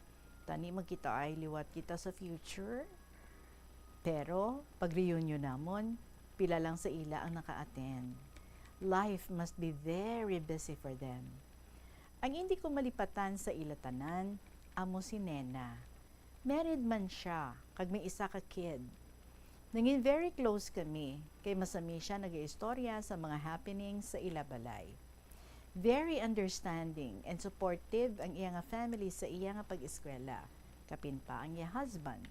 Tani magkitaay liwat kita sa future." Pero pag reunion namon, pila lang sa ila ang naka-attend. Life must be very busy for them. Ang indi ko malipatan sa ila tanan, amo si Nena. Married man sia, kag may isa ka kid. Nangin very close kami, kay masami sia nagaistorya sa mga happenings sa ila balay. Very understanding and supportive ang iya nga family sa iya nga pag-eskwela, kapin pa ang iya husband.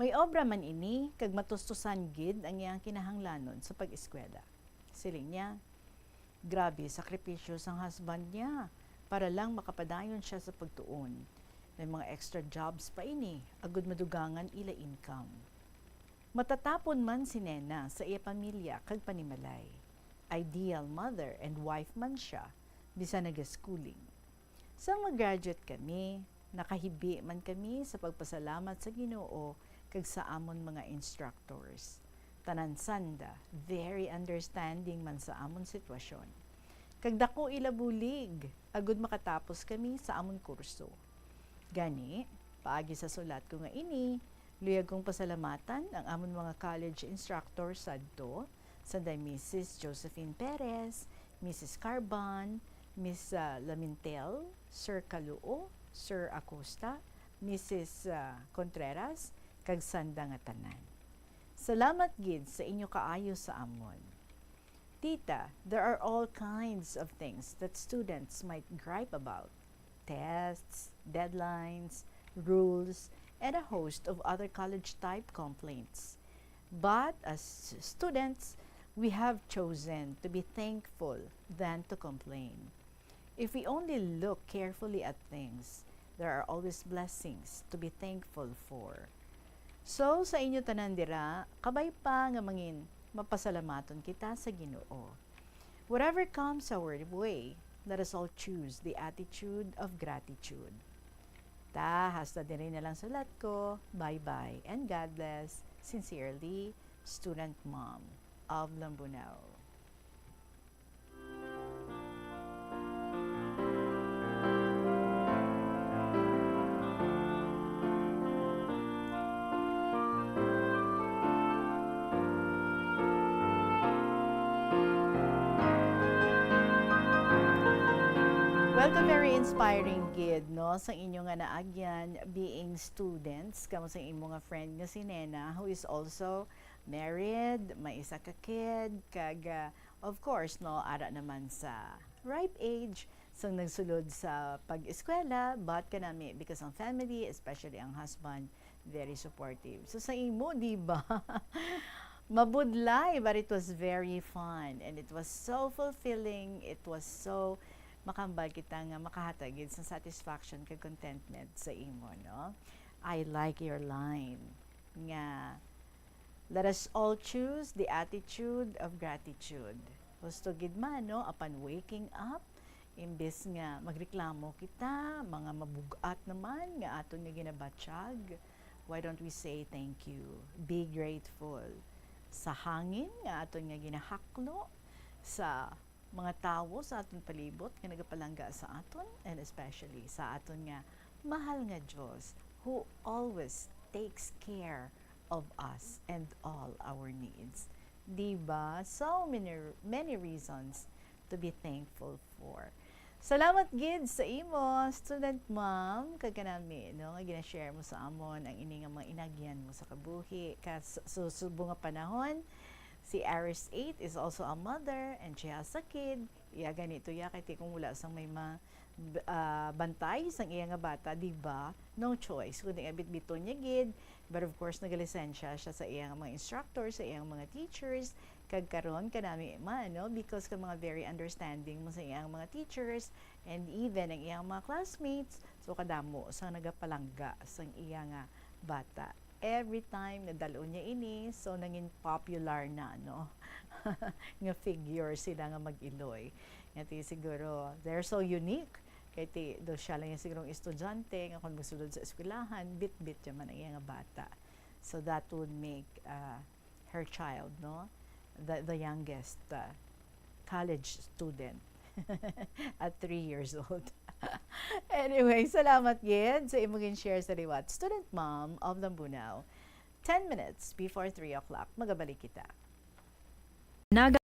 May obra man ini, kag matustusan gid ang iyang kinahanglanon sa pag-eskwela. Siling niya, grabe sakripisyo sang husband niya para lang makapadayon siya sa pagtuon. May mga extra jobs pa ini, agud madugangan ila income. Matatapon man si Nena sa iya pamilya kag panimalay. Ideal mother and wife man sia, bisan nagaschooling. Sang mag-graduate kami, nakahibi man kami sa pagpasalamat sa Ginoo kag sa amon mga instructors. Tanan sanda, very understanding man sa amon sitwasyon. Kag dako ila bulig, agud makatapos kami sa amon kurso. Gani, paagi sa sulat ko nga ini, luyag kong pasalamatan ang amon mga college instructor sadto, sanday Missus Josephine Perez, Missus Carban, Miss, ah, Lamintel, Sir Kaluo, Sir Acosta, Missus, ah, Contreras, kag sanda nga tanan. Salamat gid sa inyo kaayo sa amon. Tita, there are all kinds of things that students might gripe about. Tests, deadlines, rules, and a host of other college-type complaints. But as students, we have chosen to be thankful than to complain. If we only look carefully at things, there are always blessings to be thankful for. So, sa inyo tanan dira, kabay pa nga mangin mapasalamaton kita sa Ginoo. Whatever comes our way, let us all choose the attitude of gratitude. Ta, hasta diri na lang sulat ko. Bye-bye and God bless. Sincerely, Student Mom of Lambunao. Welcome, very inspiring gid, no, sa inyo nga naagyan, being students, kamo sa imo nga friend nga si Nena, who is also married, may isa ka kid, kag, ah, of course, no, ara naman sa ripe age, sang nagsulod sa pag-eskwela, but kanami, because ang family, especially ang husband, Very supportive. So, sa imo, di ba? Mabudlay, but it was very fun. And it was so fulfilling. It was so, makambal kita nga makahatag gid sa satisfaction kag contentment sa imo, no? I like your line nga, "Let us all choose the attitude of gratitude." Husto gid man, no? Upon waking up, imbes nga magreklamo kita, mga mabug-at naman nga aton nga ginabatyag, why don't we say thank you? Be grateful sa hangin nga aton nga ginahaklo, sa mga tawo sa aton palibot nga nagapalangga sa aton, and especially sa aton nga mahal nga Dios, who always takes care of us and all our needs. Di ba? So many, many reasons to be thankful for. Salamat gid sa imo, student mom, kag kanami, no, nga gina-share mo sa amon ang ini nga mga inagyan mo sa kabuhi. Kas-, su-, subong nga panahon, si Aris eight is also a mother and she has a kid. Iya gani to ya, kay ti kung wala sang may ma-, b-, ah, bantay sang iya nga bata, di ba? No choice, kundi nga bitbiton niya gid. But of course, nagalisensya siya sa iya nga mga instructor, sa iya nga mga teachers. Kag karon, kanami man, no? Because ka mga very understanding mo sa iya nga mga teachers, and even ang iya nga mga classmates, so kadamo sa nagapalangga sang iya nga bata. Every time nadal-on niya ini, so nangin popular na, no? Nga figure sila nga mag-iloy. Nga ti siguro, they're so unique. Kay ti, do siya lang yung sigurong estudyante nga kung magsulod sa eskwelahan, bit-bit siya man ang iya nga bata. So that would make, uh, her child, no? The, the youngest, uh, college student at three years old. Anyway, salamat gid sa imong gin-share sa liwat. Student mom of Lambunao. Ten minutes before three o'clock. Magabalik kita. Naga-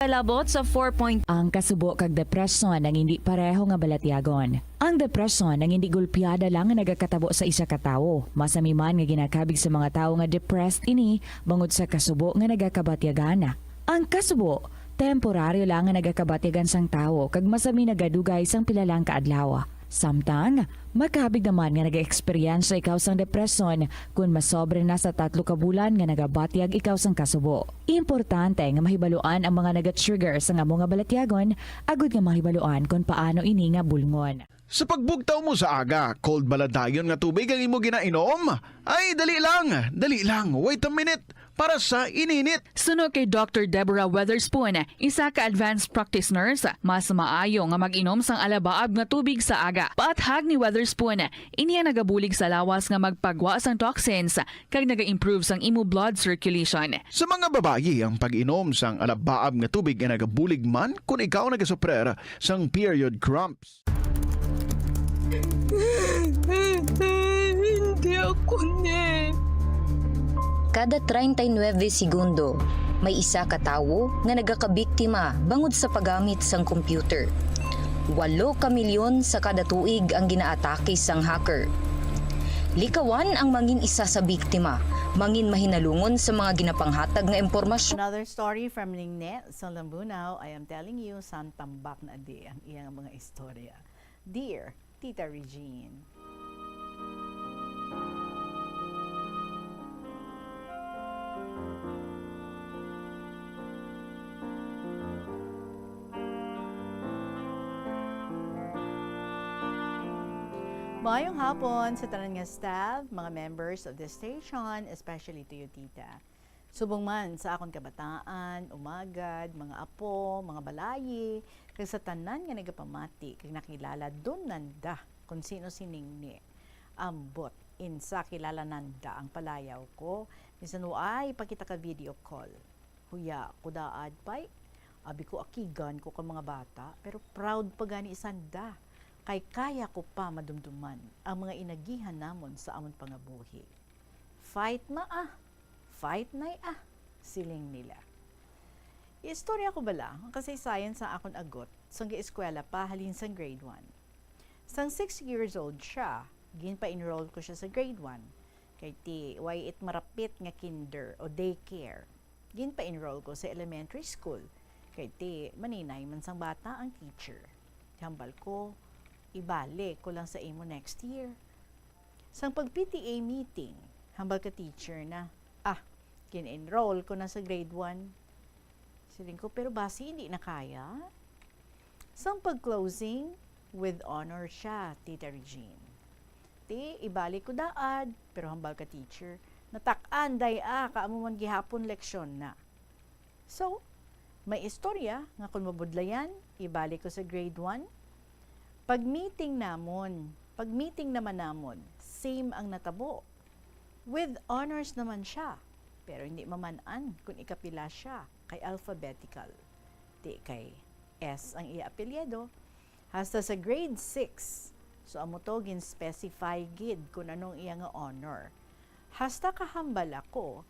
Labot sa four point. Ang kasubo kag depresyon ang hindi pareho nga balatyagon. Ang depresyon ang hindi gulpiada lang nga nagakatabo sa isa ka tawo. Masami man nga ginakabig sa mga tawo nga depressed ini bangod sa kasubo nga nagakabatyagan. Ang kasubo, temporaryo lang nga nagakabatyagan sang tawo kag masami nagadugay sang pila lang ka adlaw. Samtang, makabig naman nga nag-eksperyensya ikaw sang depresyon kon masobra na sa tatlo ka bulan nga nagabatyag ikaw sang kasubo. Importante nga mahibaluan ang mga naga-trigger sang amo nga balatyagon agud nga mahibaluan kon paano ini nga bulngon. Sa pagbugtaw mo sa aga, cold bala dayon nga tubig ang imo ginainom? Ay, dali lang, dali lang, wait a minute, para sa ininit. Suno kay Doctor Deborah Weatherspoon, isa ka advanced practice nurse, mas maayo nga mag-inom sang alabaab nga tubig sa aga. Paathag ni Weatherspoon, ini ang nagabulig sa lawas nga magpagwa sang toxins kag naga-improve sang imo blood circulation. Sa mga babayi, ang pag-inom sang alabaab nga tubig ay nagabulig man kon ikaw nagasuprer sang period cramps. Hindi ako ni. Kada treinta y nueve segundo, may isa ka tawo nga nagakabiktima bangod sa paggamit sang computer. Walo ka milyon sa kada tuig ang ginaatake sang hacker. Likawan ang mangin isa sa biktima, mangin mahinalungon sa mga ginapanghatag nga impormasyon. Another story from Ningne sa Lambunao. I am telling you, sang tambak na di ang iyang mga istorya. Dear Tita Regine. Maayong hapon sa tanan nga staff, mga members of the station, especially to you, Tita. Subong man sa akon kabataan, umagad, mga apo, mga balayi, kag sa tanan nga nagapamati kag nakilala dun nanda kon sino si Ningni. Ambot, insa kilala nanda ang palayaw ko, bisan waay pa kita ka video call. Huya ko daad pay, abi ko akigan ko ka mga bata, pero proud pa gani sanda, kay kaya ko pa madumduman ang mga inagihan namon sa amon pangabuhi. "Fight ma, ah! Fight nay, ah!" siling nila. Istorya ko bala ang kasaysayan sa akon agot sang gieskwela pa halin sang grade one. Sang six years old siya, ginpa-enroll ko siya sa grade one. Kay ti, way it marapit nga kinder o daycare. Ginpa-enroll ko sa elementary school. Kay ti, maninay man sang bata ang teacher. Hambal ko, "Ibalik ko lang sa imo next year." Sang pag-P T A meeting, hambal ka teacher na, "Ah, gin-enroll ko na sa grade one." Siling ko, "Pero basi hindi na kaya?" Sang pag-closing, "With honor siya, Tita Regine." Ti, ibalik ko daad, pero hambal ka teacher, "Natak-an, day, ah, ka amo man gihapon leksyon na." So, may istorya nga kung mabudlayan, ibalik ko sa grade one. Pag-meeting namon, pag-meeting naman namon, same ang natabo. With honors naman siya, pero hindi maman-an kung ikapila siya kay alphabetical. Di kay S ang iya apelyido. Hasta sa grade six, so amo to gin-specify gid kung anong iya nga honor. Hasta kahambal ako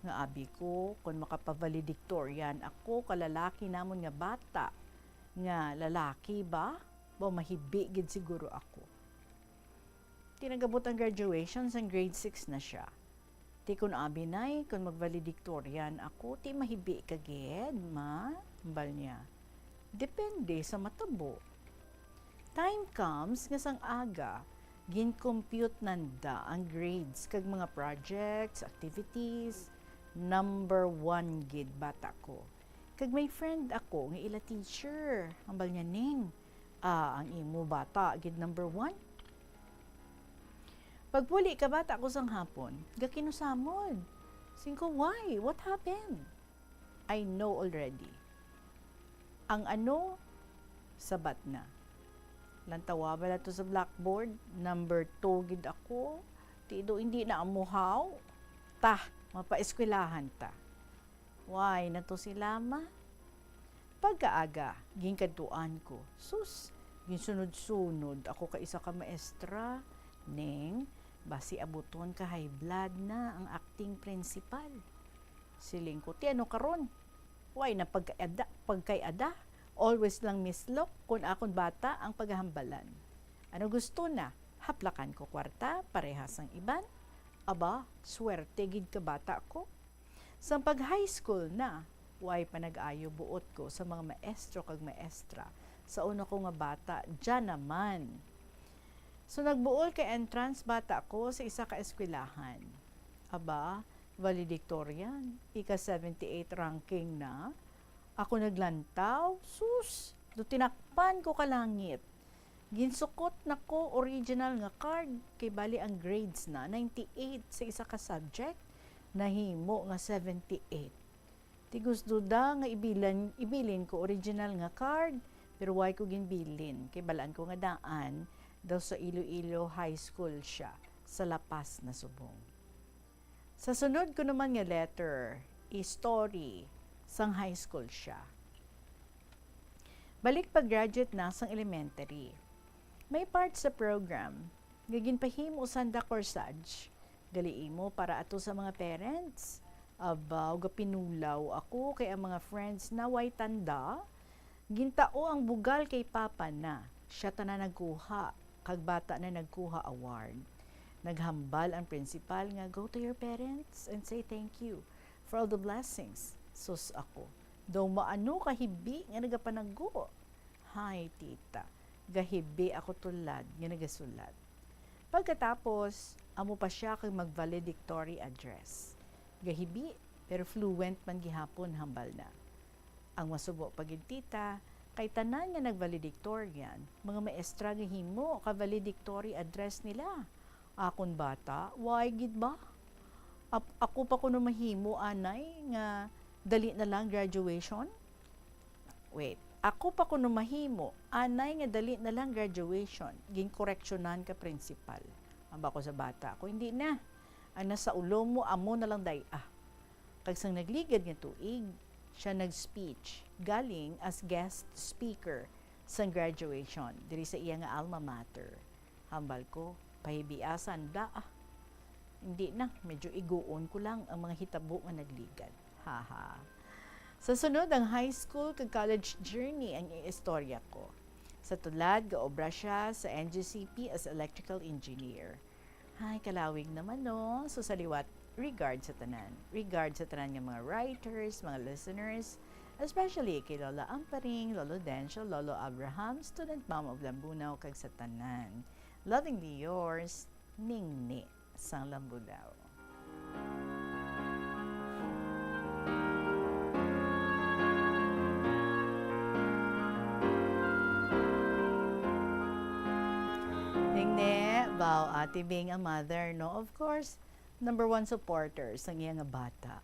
nga abi ko kung makapavaledictorian ako ka lalaki namon nga bata, nga lalaki ba? Ba, mahibi gid siguro ako. Ti nag-abot ang graduation, sang grade six na siya. Ti kun abi, nay, kun magvaledictorian ako, ti mahibi ka gid, ma? Hambal niya. Depende sa matabo. Time comes nga sang aga, gin-compute nanda ang grades kag mga projects, activities. Number one gid bata ko. Kag may friend ako nga ila teacher. Hambal niya, "Ning, ah, ang imo bata gid number one." Pagpuli ka bata ko sang hapon, gakinusamod. Siling ko, "Why? What happened?" I know already. Ang ano, sabat na. Lantawa bala to sa blackboard, number two gid ako. Ti do hindi na amuhaw. Ta, mapaeskwelahan ta. Why na to sila, ma? Pagkaaga, ginkadtuan ko. Sus, ginsunod-sunod ako ka isa ka maestra. Ning, basi abuton ka high blood na ang acting principal. Siling ko, "Ti ano karon? Why na pagkay-ada, pagkay-ada? Always lang mislok kun akon bata ang pagahambalan. Ano gusto na? Haplakan ko kwarta, parehas ang iban? Aba, swerte gid ka bata ko." Sang pag-high school na, way pa nag-ayo buot ko sa mga maestro kag maestra. Sa una ko nga bata, dyan naman. So, nagbuol kay entrance bata ko sa isa ka eskwelahan. Aba, valedictorian, ika seventy-eight ranking na. Ako naglantaw, sus, do tinakpan ko ka langit. Ginsukot na ko original nga card, kay bali ang grades na ninety-eight sa isa ka subject, nahimo nga seventy-eight. Ti gusto da nga ibilan, ibilin ko original nga card, pero way ko ginbilin, kay balaan ko nga daan daw sa Iloilo High School siya, sa La Paz na subong. Sa sunod ko naman nga letter, i-story sang high school siya. Balik pag-graduate na sang elementary. May part sa program nga ginpahimo sanda corsage. Gali imo para ato sa mga parents. Abaw, gapinulaw ako kay ang mga friends na way tanda. Gintao ang bugal kay papa na. Siya tanan nagkuha, kag bata na nagkuha award. Naghambal ang principal nga, "Go to your parents and say thank you for all the blessings." Sus ako. Daw maano kahibi nga nagapanago. Hay, tita, gahibi ako tulad nga nagasulat. Pagkatapos, amo pa siya kag mag-valedictory address. Gahibi, pero fluent man gihapon hambal na. Ang masubo pa gid, tita, kay tanan nga nag-valedictorian, mga maestra gahimo ka valedictory address nila. Akon bata, way gid ba? Ap-, ako pa kuno mahimo anay nga dali na lang graduation? Wait, ako pa kuno mahimo anay nga dali na lang graduation, ginkoreksyonan ka principal. Ang bako sa bata ko, hindi na. Ang nasa ulo mo, amo na lang day, ah. Kag sang nagligad nga tuig, siya nag-speech, galing as guest speaker sang graduation diri sa iya nga alma mater. Hambal ko, "Pahibiasan da, ah." Hindi na, medyo iguon ko lang ang mga hitabo nga nagligad. Haha. Sa sunod, ang high school kag college journey ang iistorya ko. Sa tulad, gaobra siya sa N G C P as electrical engineer. Ay, kalawig naman, no? So, sa liwat, regard sa tanan. Regard sa tanan nga mga writers, mga listeners, especially kay Lola Amparing, Lolo Dencio, Lolo Abraham, student mom of Lambunao, kag sa tanan. Lovingly yours, Ningni sang Lambulao. Ningni, wow, Ate Bing, a mother, no? Of course, number one supporter sang iya nga bata.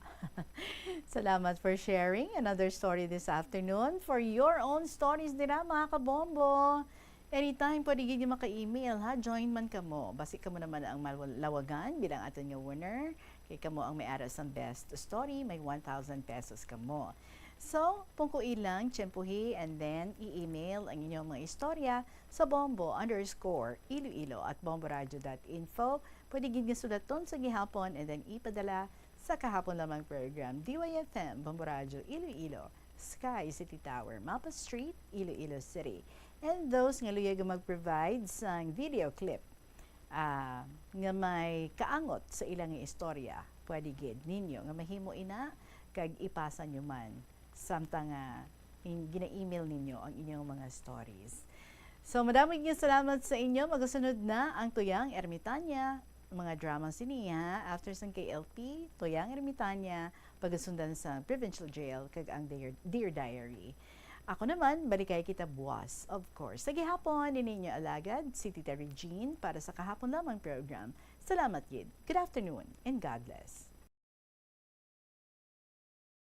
Salamat for sharing another story this afternoon. For your own stories dira, mga kabombo, anytime pwede gid niyo maka-email, ha? Join man kamo. Basi kamo naman ang malawagan bilang aton nga winner. Kay kamo ang may ara sang best story, may one thousand pesos kamo. So, pungkoi lang, tiyempohi, and then i-email ang inyong mga istorya sa bombo underscore iloilo at bomboradio dot info. Pwede gid nga sulaton sa gihapon and then ipadala sa kahapon lamang program, D Y F M, Bombo Radyo Iloilo, Sky City Tower, Mapa Street, Iloilo City. And those nga luyag mag-provide sang video clip, ah, nga may kaangot sa ilang istorya, pwede gid ninyo nga mahimo ina kag ipasa nyo man samtang, ah, in-, gina-email ninyo ang inyong mga stories. So, madamo nga salamat sa inyo. Magasunod na ang Tuyang Ermitanya, mga drama siniya, after sang K L P, Tuyang Ermitanya, pagasundan sa Provincial Jail, kag ang Dear, Dear Diary. Ako naman, balikay kita buwas, of course. Sa gihapon, ini inyo alagad, si Tita Regine, para sa kahapon lamang program. Salamat gid. Good afternoon and God bless.